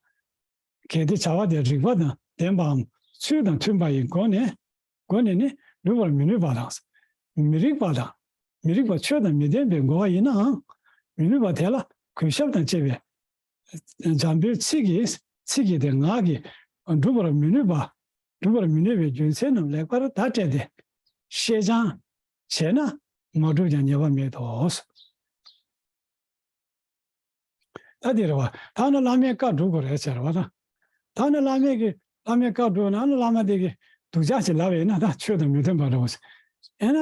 གལ་ཏེ་བྱ་བ་དེ་རིགས་པ་དང་ལྡན་པའམ་ཚུལ་དང་མཐུན་པ་ཡི་སྒོ་ནས། སྒོ་ནས་ནི་སྒྲུབ་པར་མི་ནུས་པ་དང་། མི་རིགས་པ་དང་། མི་རིགས་པ་ཆོས་དང་མི་ལྡན་པའི་གོ་བ་ཡིན་ནའང་། མི་ནུས་པ་དེ་ལ་གུས་ཞབས་དང་བཅས་པའི་འཇམ་པོའི་ཚིག་གིས་ཚིག་གིས་དེ་ངག་གིས་སྒྲུབ་པར་མི་ནུས་པ། སྒྲུབ་པར་མི་ནུས་པའི་རྒྱུ་མཚན་རྣམས་ལེགས་པར་བརྡ་སྤྲད་དེ། བཤད་སྦྱང་བྱས་ན་མ་བསྒྲུབས་ཀྱང་ཉེས་པ་མེད་དོ། ད་དེ་རེད་བ། ད་ནི་བླ་མའི་བཀའ་སྒྲུབ་དགོས་རེད་ཟེར་བ་དང་། ད་ནི་བླ་མའི་གི་བླ་མའི་བཀའ་སྒྲུབ་ན་ནི་བླ་མ་དེ་གི་སྡུག་ཅག་ཅིག་ལབ་ཡིན་ན་ད་ཆོས་དང་མི་མཐུན་པ་འདྲ་བོ་ཟེར། ཡིན་ན་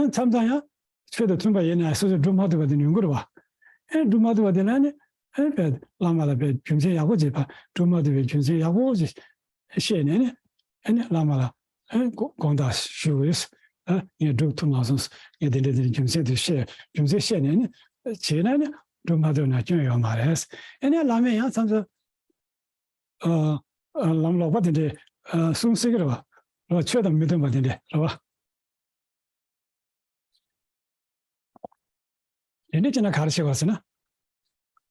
མཚམས་མཚམས་ཡང་ཆོས་དང་མཐུན་པ་ཡིན་ན་སོ་སོས་སྒྲུབ་མ་ཐུབ་པ་དེ་ཡོང་གི་རེད་བ། ཨེ་སྒྲུབ་མ་ཐུབ་པ་དེ་ལ་ནི་ཨེ་བས་བླ་མ་ལ་བས་རྒྱུ་མཚན་ཡག་པོ་ཅིག་བ་སྒྲུབ་མ་ཐུབ་པའི་རྒྱུ་མཚན་ཡག་པོ་ཅིག་བཤད་ནས་ནི། ཨ་ནི་བླ་མ་ལ་ཨ་དགོངས་དག་ཞུ་དགོས། ཨ་ངས་སྒྲུབ་ཐུབ་མ་སོང་། ངས་དེ་འདྲ་དེ་འདྲ་རྒྱུ་མཚན་དེ་བཤད་རྒྱུ་མཚན་བཤད་ནས་ནི་བྱས་ན་ནི་སྒྲུབ་མ་ཐུབ་ན་སྐྱོན་ཡོད་མ་རེད། ཨ་ནི་བླ་མས་ཡང་མཚམས་མཚམས་ཨ་ཨ་ལམ་ལོག་པ་དེ་འདྲ་ཨ་གསུང་སྲིད་ཀྱི་རེད་བ། རེད་བ། ཆོས་དང་མི་མཐུན་པ་དེ་འདྲ་རེད་བ། དེ་འདྲ་བྱས་ན་ག་རེ་བྱེད་དགོས་ཟེར་ན།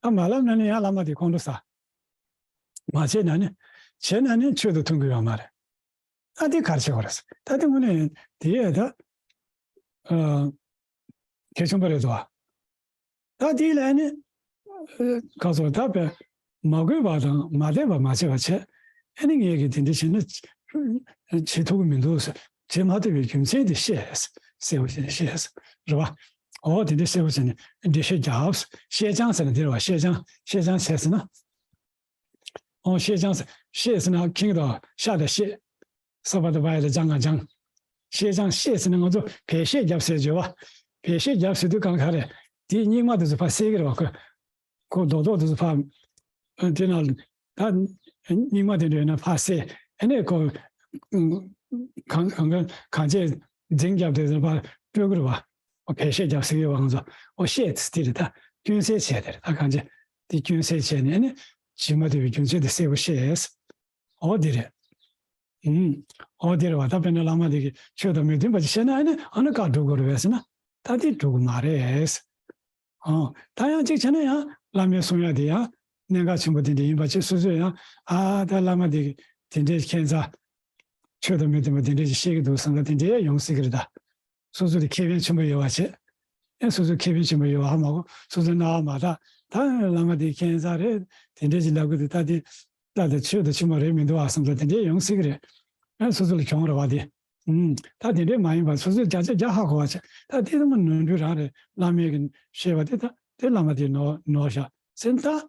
ཨ་མ་ལབ་ན་ནི་ཡང་བླ་མ་དེ་ཁོང་ཁྲོ་ཟ། མ་བྱས་ན་ནི། བྱས་ན་ནི་ཆོས་དང་མཐུན་གྱི་ཡོད་མ་རེད། ད་དེ་ག་རེ་བྱེད་དགོས་རེད་ཟེར། ད་དེ་དངོས་གནས་དེ་ཡས་ད། ཨ་གལ་ཆེན་པོ་རེད་དོ། ད་དེ་ལ་ནི། ཨ་ག་ཚོད་ད་བས་མ་གུས་པ་དང་མ་དད་པ་མ་བྱས་པ་བྱས། ཨ་ནི་ངས་ཀྱིས་དེ་འདྲ་བྱས་ན་བྱེད་ཐུབ་ཀྱི་མི་འདུག་ཟེར། བྱེད་མ་ཐུབ་པའི་རྒྱུ་མཚན་དེ་བཤད། གསལ་པོ་བྱས་ནས་བཤད། རེད་བ། འོ་དེ་འདྲ་གསལ་པོ་བྱས་ནས་འགྲེལ་བཤད་རྒྱབ། བཤད་སྦྱང་ཟེར་ན་དེ་རེད་བ། བཤད་སྦྱང་བཤད་སྦྱང་བྱས་ཟེར་ན། འོ་བཤད་སྦྱང་ཟེར། བཤད་ཟེར་ན་ཁེངས་དང་ཤ་དང་བཤད། ས་བ་ད་བ་ཡ་ལ་སྦྱང་ང་སྦྱང་། བཤད་སྦྱང་བཤད་ཟེར་ན་ང་ཚོ་བེད་བཤད་རྒྱབ་ཟེར་བརྗོད་བ། བེད་བཤད་རྒྱབ་ཟེར་དུས་གང་ག་རེད། དེའི་སྙིགས་མ་དེ་ཚོ་ཕར་བསལ་གི་རེད་བ། ཁོ་ཁོ་རྡོག་རྡོག་དེ་ཚོ་ཕར། ཨ་དེ་ན་ད་སྙིགས་མ་དེ་འདྲ་ཡོད་ན་ཕར་བསལ། ཨ་ནི་ཁོ་གང་གང་གང་གང་བྱས་འཛིང་རྒྱབ་དེ་ཚོ་ཕར་སྤྲོད་གི་རེད་བ། ཨོ་བེད་བཤད་རྒྱབ་ཟེར་གི་བ་ང་ཚོ། ཨོ་བཤད་ཟེར་དེ་རེད། ད་སྐྱོན་སེལ་བྱས་དེ་རེད། ད་གང་བྱས་དེ་སྐྱོན་སེལ་བྱས་ནས་ཨ་ནི་བྱེད་མ་ཐུབ་པའི་རྒྱུ་མཚན་དེ་གསལ་པོ་བཤད། ཨོ་དེ་རེད། ཨུམ། ཨོ་དེ་རེད་བ། ད་དཔེར་ན་བླ་མ་དེ་གིས་ཆོས་དང་མི་མཐུན་པ་ཅིག་བཤད་ན་ཨ་ནི་ཨ་ནི་བཀའ་སྒྲུབ་དགོས་རེད་པས་ཟེར་ན། ད་དེ་སྒྲུབ་དགོས་མ་རེད། ཨོ། ད་ཡང་གཅིག་བྱས་ན་ཡང་བླ་མའི་གསུང་ཡག་དེ་ཡང་གནད་འགག་ཆེན་པོ་དེ་འདྲ་ཡིན་པ་བྱས་སོ་སོས་ཡང་ཨ་ད་བླ་མ་དེ་གིས་དེ་འདྲའི་ཁྱད་མཚར། ཆོས་དང་མི་མཐུན་པ་དེ་འདྲ་ཞིག་བཤད་ཀྱི་འདུག་བསམ་ན་དེ་འདྲའི་ཡོང་སྲིད་ཀྱི་རེད་ད། སོ་སོ་དེ་ཁེ་ཕན་ཆེན་པོ་ཡོད་པ་བྱས། ཨེ་སོ་སོ་ཁེ་ཕན་ཆེན་པོ་ཡོད་པ་ཧ་མ་གོ། སོ་སོའི་རྣ་བ་མ་དག་ད་བླ་མ་དེ་ཁྱད་མཚར་རེད། དེ་འདྲ་ཞིག་ལབ་ཀྱི་འདུག་ད་དེ་ད་དེ་ཆོས་དང་མཐུན་པ་རེད་མི་འདུག་ཨ་བསམ་ཚུལ་དེ་འདྲ་ཡོང་སྲིད་ཀྱི་རེད། ཨེ་སོ་སོ་ལ་གྱོང་རེད་བ་དེ། ཨུམ། ད་དེ་འདྲ་མ་ཡིན་པ་སོ་སོས་བརྒྱ་ཆ་བརྒྱ་ཧ་གོ་བ་བྱས། ད་དེ་ཚང་མ་ནོར་འཁྲུལ་རང་རེད། བླ་མས་ཀྱིས་བཤད་པ་དེ་ད་དེ་བླ་མ་དེ་ནོར་ནོར་བཞག་ཟེར་ད། དངོས་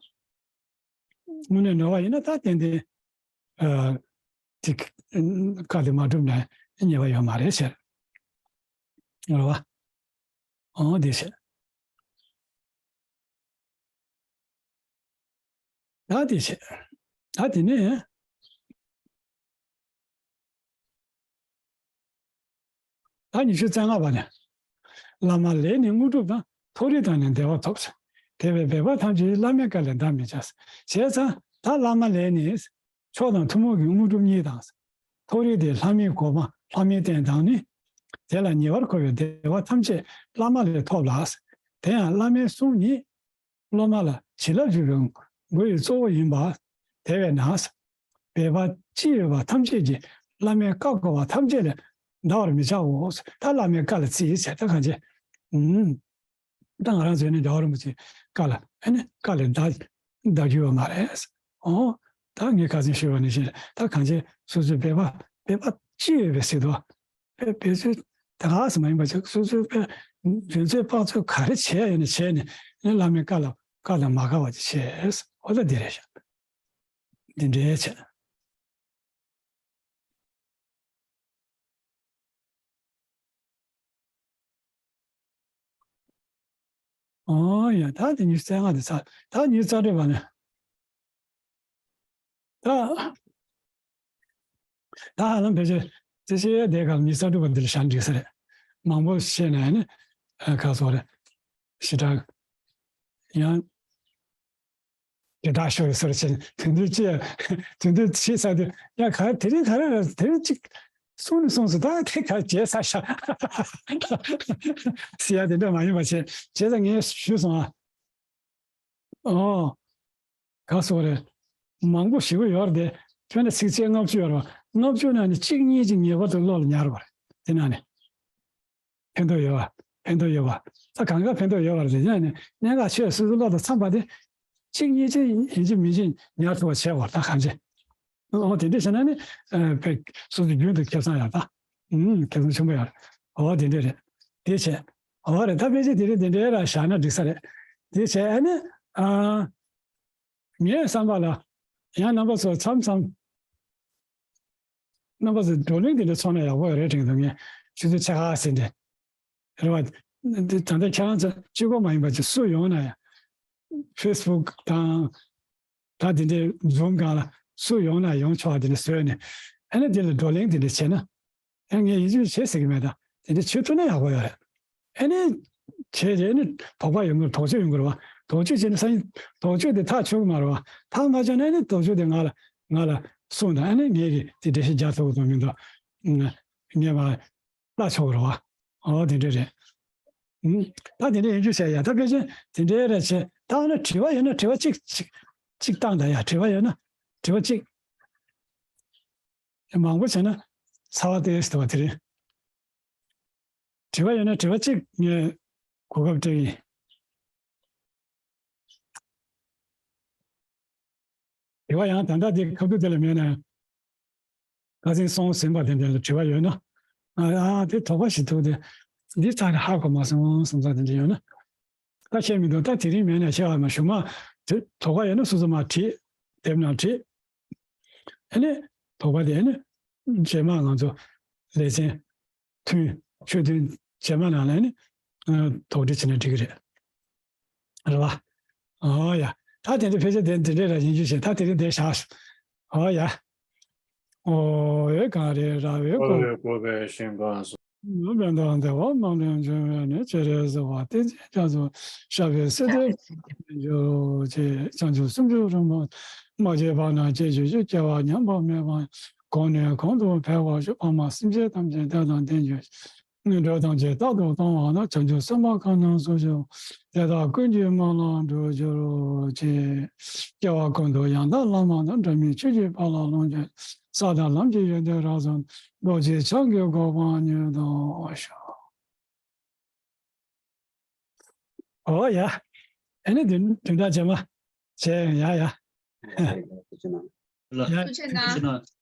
གནས་ནོར་བ་ཡིན་ན་ད་ཏན་ཏན། ཨ། དེ་བཀའ་དེ་མ་བསྒྲུབས་ན་ཉེས་པ་ཡོད་མ་རེད་ཟེར། རེད་བ། འོ་དེ་ཟེར། ད་དེ་ཟེར། ད་དེ་ནས། ད་ཉི་ཤུ་རྩ་ལྔ་པ་ནས། བླ་མ་ལས་ནི་དངོས་གྲུབ་དང་། མཐོ་རིས་དང་ནི་བདེ་བ་ཐོབ། དེ་བས་འབད་པ་ཐམས་ཅད་བླ་མའི་བཀའ་ལས་འདའ་མི་བྱ། བྱས་ཙང་ད་བླ་མ་ལས་ནི་མཆོག་དང་ཐུན་མོང་གི་དངོས་གྲུབ་གཉིས་དང་། མཐོ་རིས་དེ་ལྷ་མིའི་གོ་འཕང་ལྷ་མིའི་རྟེན་དང་ནི། དེ་ལ་ཉེ་བར་མཁོ་བའི་བདེ་བ་ཐམས་ཅད་བླ་མ་ལས་ཐོབ་ལ། དེ་ཡང་བླ་མའི་གསུང་ཉིད། སློབ་མ་ལ་བྱིན་རླབས་འཇུག་པའི་སྒོ་ཡི་གཙོ་བོ་ཡིན་པ། དེ་བས་ན། འབད་པ་ཅི་ཡོད་པ་ཐམས་ཅད་ཀྱིས་བླ་མའི་བཀའ་བསྒོ་བ་ཐམས་ཅད་ལས་འདའ་བར་མི་བྱའོ། ད་བླ་མའི་བཀའ་ལ་བརྩི་ཡིས་བྱས་ད་གང་བྱེད། ཨུམ། ད་ང་རང་ཚོས་ནི་རྒྱལ་བ་རིན་པོ་ཆེའི་བཀའ་ལ་ཨ་ནི་བཀའ་ལས་འདའ་འདའ་རྒྱུ་ཡོད་མ་རེད། ཨོ། ད་ངས་ཁ་སང་ཞུས་པ་ནང་བཞིན་ད་གང་བྱེད་སོ་སོའི་འབད་པ་འབད་པ་ཅི་ཡོད་པའི་ཟེར་དུས། དཔེ་དཔེ་ཚོས་ད་ག་ཟེ་མ་ཡིན་པ་ཅིག་སོ་སོའི་དཔེ་རྒྱུ་མཚན་དཔག་ཚོད་ག་རེ་བྱས་ཡོད་ན་བྱས་ནས་ནི་བླ་མའི་བཀའ་ལ་བཀའ་དང་མ་འགལ་བ་ཅིག་བྱས། འོ་ད་འདི་རེད་ཤག་འདི་འདྲའི་བྱས། ཨོ་ཡ་ད་དེ་ཉི་ཤུ་རྩ་ལྔ་དེ་ཚར། ད་ཉི་ཤུ་རྩ་དྲུག་པ་ནས། ད། ད་ཧ་ལམ་ཕལ་ཆེར་རྩེ་ཤེས་དེ་ག་ཉི་ཤུ་རྩ་དྲུག་པ་འདི་ལ་བཞག་འགྲིག་ས་རེད། མང་པོ་བཤད་ན་ཡང་ནི་ཨ་ཁ་སོ་རེད། ཞེ་དྲག་ཡང་དེ་དག་ཤོར་ཟེར་ཕྱིན་དེ་འདྲའི་ཅི་དེ་འདྲའི་ཅི་ཟེར་དུས་ཡང་ག་དེ་རིང་ག་རེ་རེད་དེ་རིང་ཅིག་གསུང་ནི་གསུངས་སོང་། ད་དེ་ག་བྱས་ས་ཤག་ཟེར་ཡ་དེ་འདྲ་མ་ཡིན་པ་བྱས་བྱས་ཙང་ངས་ཞུས་སོང་ཨ། ཨོ། ག་སོ་རེད། མང་པོ་ཞེ་པོ་ཡོད་རེད་དེ། ཁྱོན་ནས་ཚིགས་བཅད་ལྔ་བཅུ་ཡོད་རེད་བ། ལྔ་བཅུ་ནང་ནས་གཅིག་གཉིས་ཅིག་ངེས་པར་དུ་བློ་ལ་ཉར་བ་རེད། དེ་ནང་ནས་ཕན་ཐོགས་ཡོད་བ། ཕན་ཐོགས་ཡོད་བ། ད་གང་ག་ཕན་ཐོགས་ཡོད་བ་རེད་དེ་ནང་ནས་གནད་འགག་ཆེ་སོ་སོའི་བློ་དང་འཚམས་པ་དེ་གཅིག་གཉིས་ཅིག་ཡིན་གཅིག་མིན་གཅིག་ཉར་ཐུབ་པ་བྱེད་དགོས། ད་གང་ཅི། ཨོ་དེ་འདྲ་བྱས་ན་ནི་ཨ་དཔེ་སོ་སོ་རྒྱུན་དུ་ཁེ་བཟང་ཡོད་ད། ཨུམ་ཁེ་བཟང་ཆེན་པོ་ཡོད་རེད། ཨོ་དེ་འདྲ་རེད། དེ་བྱས། ཨོ་རེད་ད་ཕལ་ཆེར་དེ་རིང་དེ་འདྲའི་ར་བཞག་ན་འགྲིག་ས་རེད། དེ་བྱས་ཨ་ནི་ཨ། ངའི་བསམ་པ་ལ། ཡང་རྣམ་པ་ཚོ་མཚམས་མཚམས། རྣམ་པ་ཚོ་བགྲོ་གླེང་དེ་འདྲ་ཚོགས་ན་ཡག་པོ་ཡོད་རེད་དྲན་འདུག་ངས་ཆུ་ཚོད་ཕྱེད་ཀ་ཟིན་ཏེ། རེད་བ། འདི་ད་ལྟ་ཁྱེད་རང་ཚོ་གཅིག་པོ་མ་ཡིན་པ་ཅིག་སུ་ཡོང་ན་ཡང་། ཕེ་སི་བུག་དང་། ད་དེ་འདྲའི་ཛུམ་སྒང་ལ་སུ་ཡོང་ན་ཡོང་ཆོག་པ་དེ་འདྲ་བཟོས་ནས་ཨ་ནི་དེ་ལ་བགྲོ་གླེང་དེ་འདྲ་བྱས་ན། ཨ་ངས་ཡིན་གཅིག་མིན་གཅིག་བྱེད་ཟེར་གི་མེད་ད། དེ་འདྲ་བྱེད་ཐུབ་ན་ཡག་པོ་ཡོད་རེད། ཨ་ནི། བྱས་རྗེས་ནི་དོགས་པ་ཡོང་གི་རེད། དོགས་གཅོད་ཡོང་གི་རེད་བ། དོགས་གཅོད་བྱས་ནས་སང་ཉིན་དོགས་གཅོད་དེ་ཐག་ཆོད་གི་མ་རེད་བ། ཐག་མ་ཆོད་ན་ནི་དོགས་གཅོད་དེ་ང་ལ་ང་ལ་གསུངས་དང་ཨ་ནི་ངས་གི་དེ་འགྲེལ་བཤད་རྒྱག་ཐུབ་ཀྱི་འདུག་མི་འདུག་ངས་མ་ལྟ་ཆོག་གི་རེད་བ། ཨོ་དེ་འདྲ་རེད། ཨུམ། ད་དེ་འདྲ་ཡིན་རྒྱུ་བྱས་ཡ་ད་ཕལ་ཆེར་དེ་འདྲའི་ར་བྱས་ད་ཨ་ནི་དྲི་བ་ཡོད་ན་དྲི་བ་གཅིག་གཅིག་གཅིག་བཏང་ད་ཡ་དྲི་བ་ཡོད་ན་དྲི་བ་གཅིག་མང་པོ་བྱས་ན་ཚ་བ་དེ་ཟེར་བ་དེ་རེད། དྲི་བ་ཡོད་ན་དྲི་བ་གཅིག་ངས་གོ་སྐབས་སྤྲད་ཡིན། དྲི་བ་ཡང་ད་ལྟ་དེ་ཁ་ཐུག་དེ་ལ་མེད་ན་ཡང་ཁ་སང་སོང་ཟིན་པ་དེ་འདྲ་ལ་དྲི་བ་ཡོད་ན་ཨ་ཨ་དེ་དོགས་པ་ཞིག་འདུག་དེ་འདི་ཙང་ནས་ཧ་གོ་མ་སོང་བསམ་ས་དེ་འདྲ་ཡོད་ན་ད་བཤད་མི་འདུག་ད་དེ་རིང་མེད་ན་བཤད་པ་མ་ཞུ་མ་དེ་དོགས་པ་ཡོད་ན་སོ་སོ་མ་བྲིས་དེབ་ནང་བྲིས། ཨ་ནི་དོགས་པ་དེ་ཨ་ནི་རྗེས་མ་ང་ཚོ་ལེ་ཚན་ཐུན་ཆོས་ཐུན་རྗེས་མ་ནང་ལ་ཨ་ནི་ཨ་དོགས་འདྲི་བྱས་ན་འགྲིག་གི་རེད། རེད་བ། ཨོ་ཡ། ད་དེ་འདྲ་ཕལ་ཆེར་དེ་འདི་འདྲས་ར་ཡིན་རྒྱུ་བྱས་ད་དེ་རིང་དེ་བཞག་ཨོ་ཡ། ཨོ་ཨེ་ག་རེ་ར་བའི་ཨོ་གོ་ཡ་གོ་བའི་ཞིང་ཁམས་སུ། ནོ་བན་དང་བདེ་བ་མ་ལུས་འབྱུང་བའི་གནས་ཅི་རིགས་སུ་བ་ཏིན་ཅན་རྒྱ་མཚོ་ཤར་བའི་སྲིད་མཐའི་འཇུག་ཅེས་བྱང་ཆུབ་སེམས་མཆོག་རིན་པོ་མ་སྐྱེས་པ་ན་སྐྱེ་འགྱུར་ཞིང་སྐྱེ་བ་ཉམས་པ་མེད་པ་གོང་ནས་གོང་དུ་འཕེལ་བར་ཤོག་ཕ་མ་སེམས་ཅན་ཐམས་ཅད་བདེ་དང་ལྡན་གྱུར་ཅིག་འགྲོ་ཐམས་ཅད་རྟག་ཏུ་གཏོང་བ་དང་བྱང་ཆུབ་སེམས་དཔའ་གང་རྣམས་སུ་ཞུགས་དེ་དག་ཀུན་གྱི་སྨོན་ལམ་འགྲུབ་གྱུར་ཅིག་སྐྱེ་བ་ཀུན་ཏུ་ཡང་དག་བླ་མ་དང་འབྲལ་མེད་ཆོས་ཀྱི་དཔལ་ལ་ལོངས་སྤྱོད་ས་དང་ལམ་གྱི་ཡོན་ཏན་རབ་གསལ་རྡོ་རྗེ་འཆང་གི་གོ་འཕང་མྱུར་དུ་ཤོག་ཨོ་ཡ། ཨ་ནི་བདུན་བདུན་ཕྲག་རྗེས་མ་བྱས་ཡ་ཡ། ལ། ཡ། ཐུགས་རྗེ་གནང་།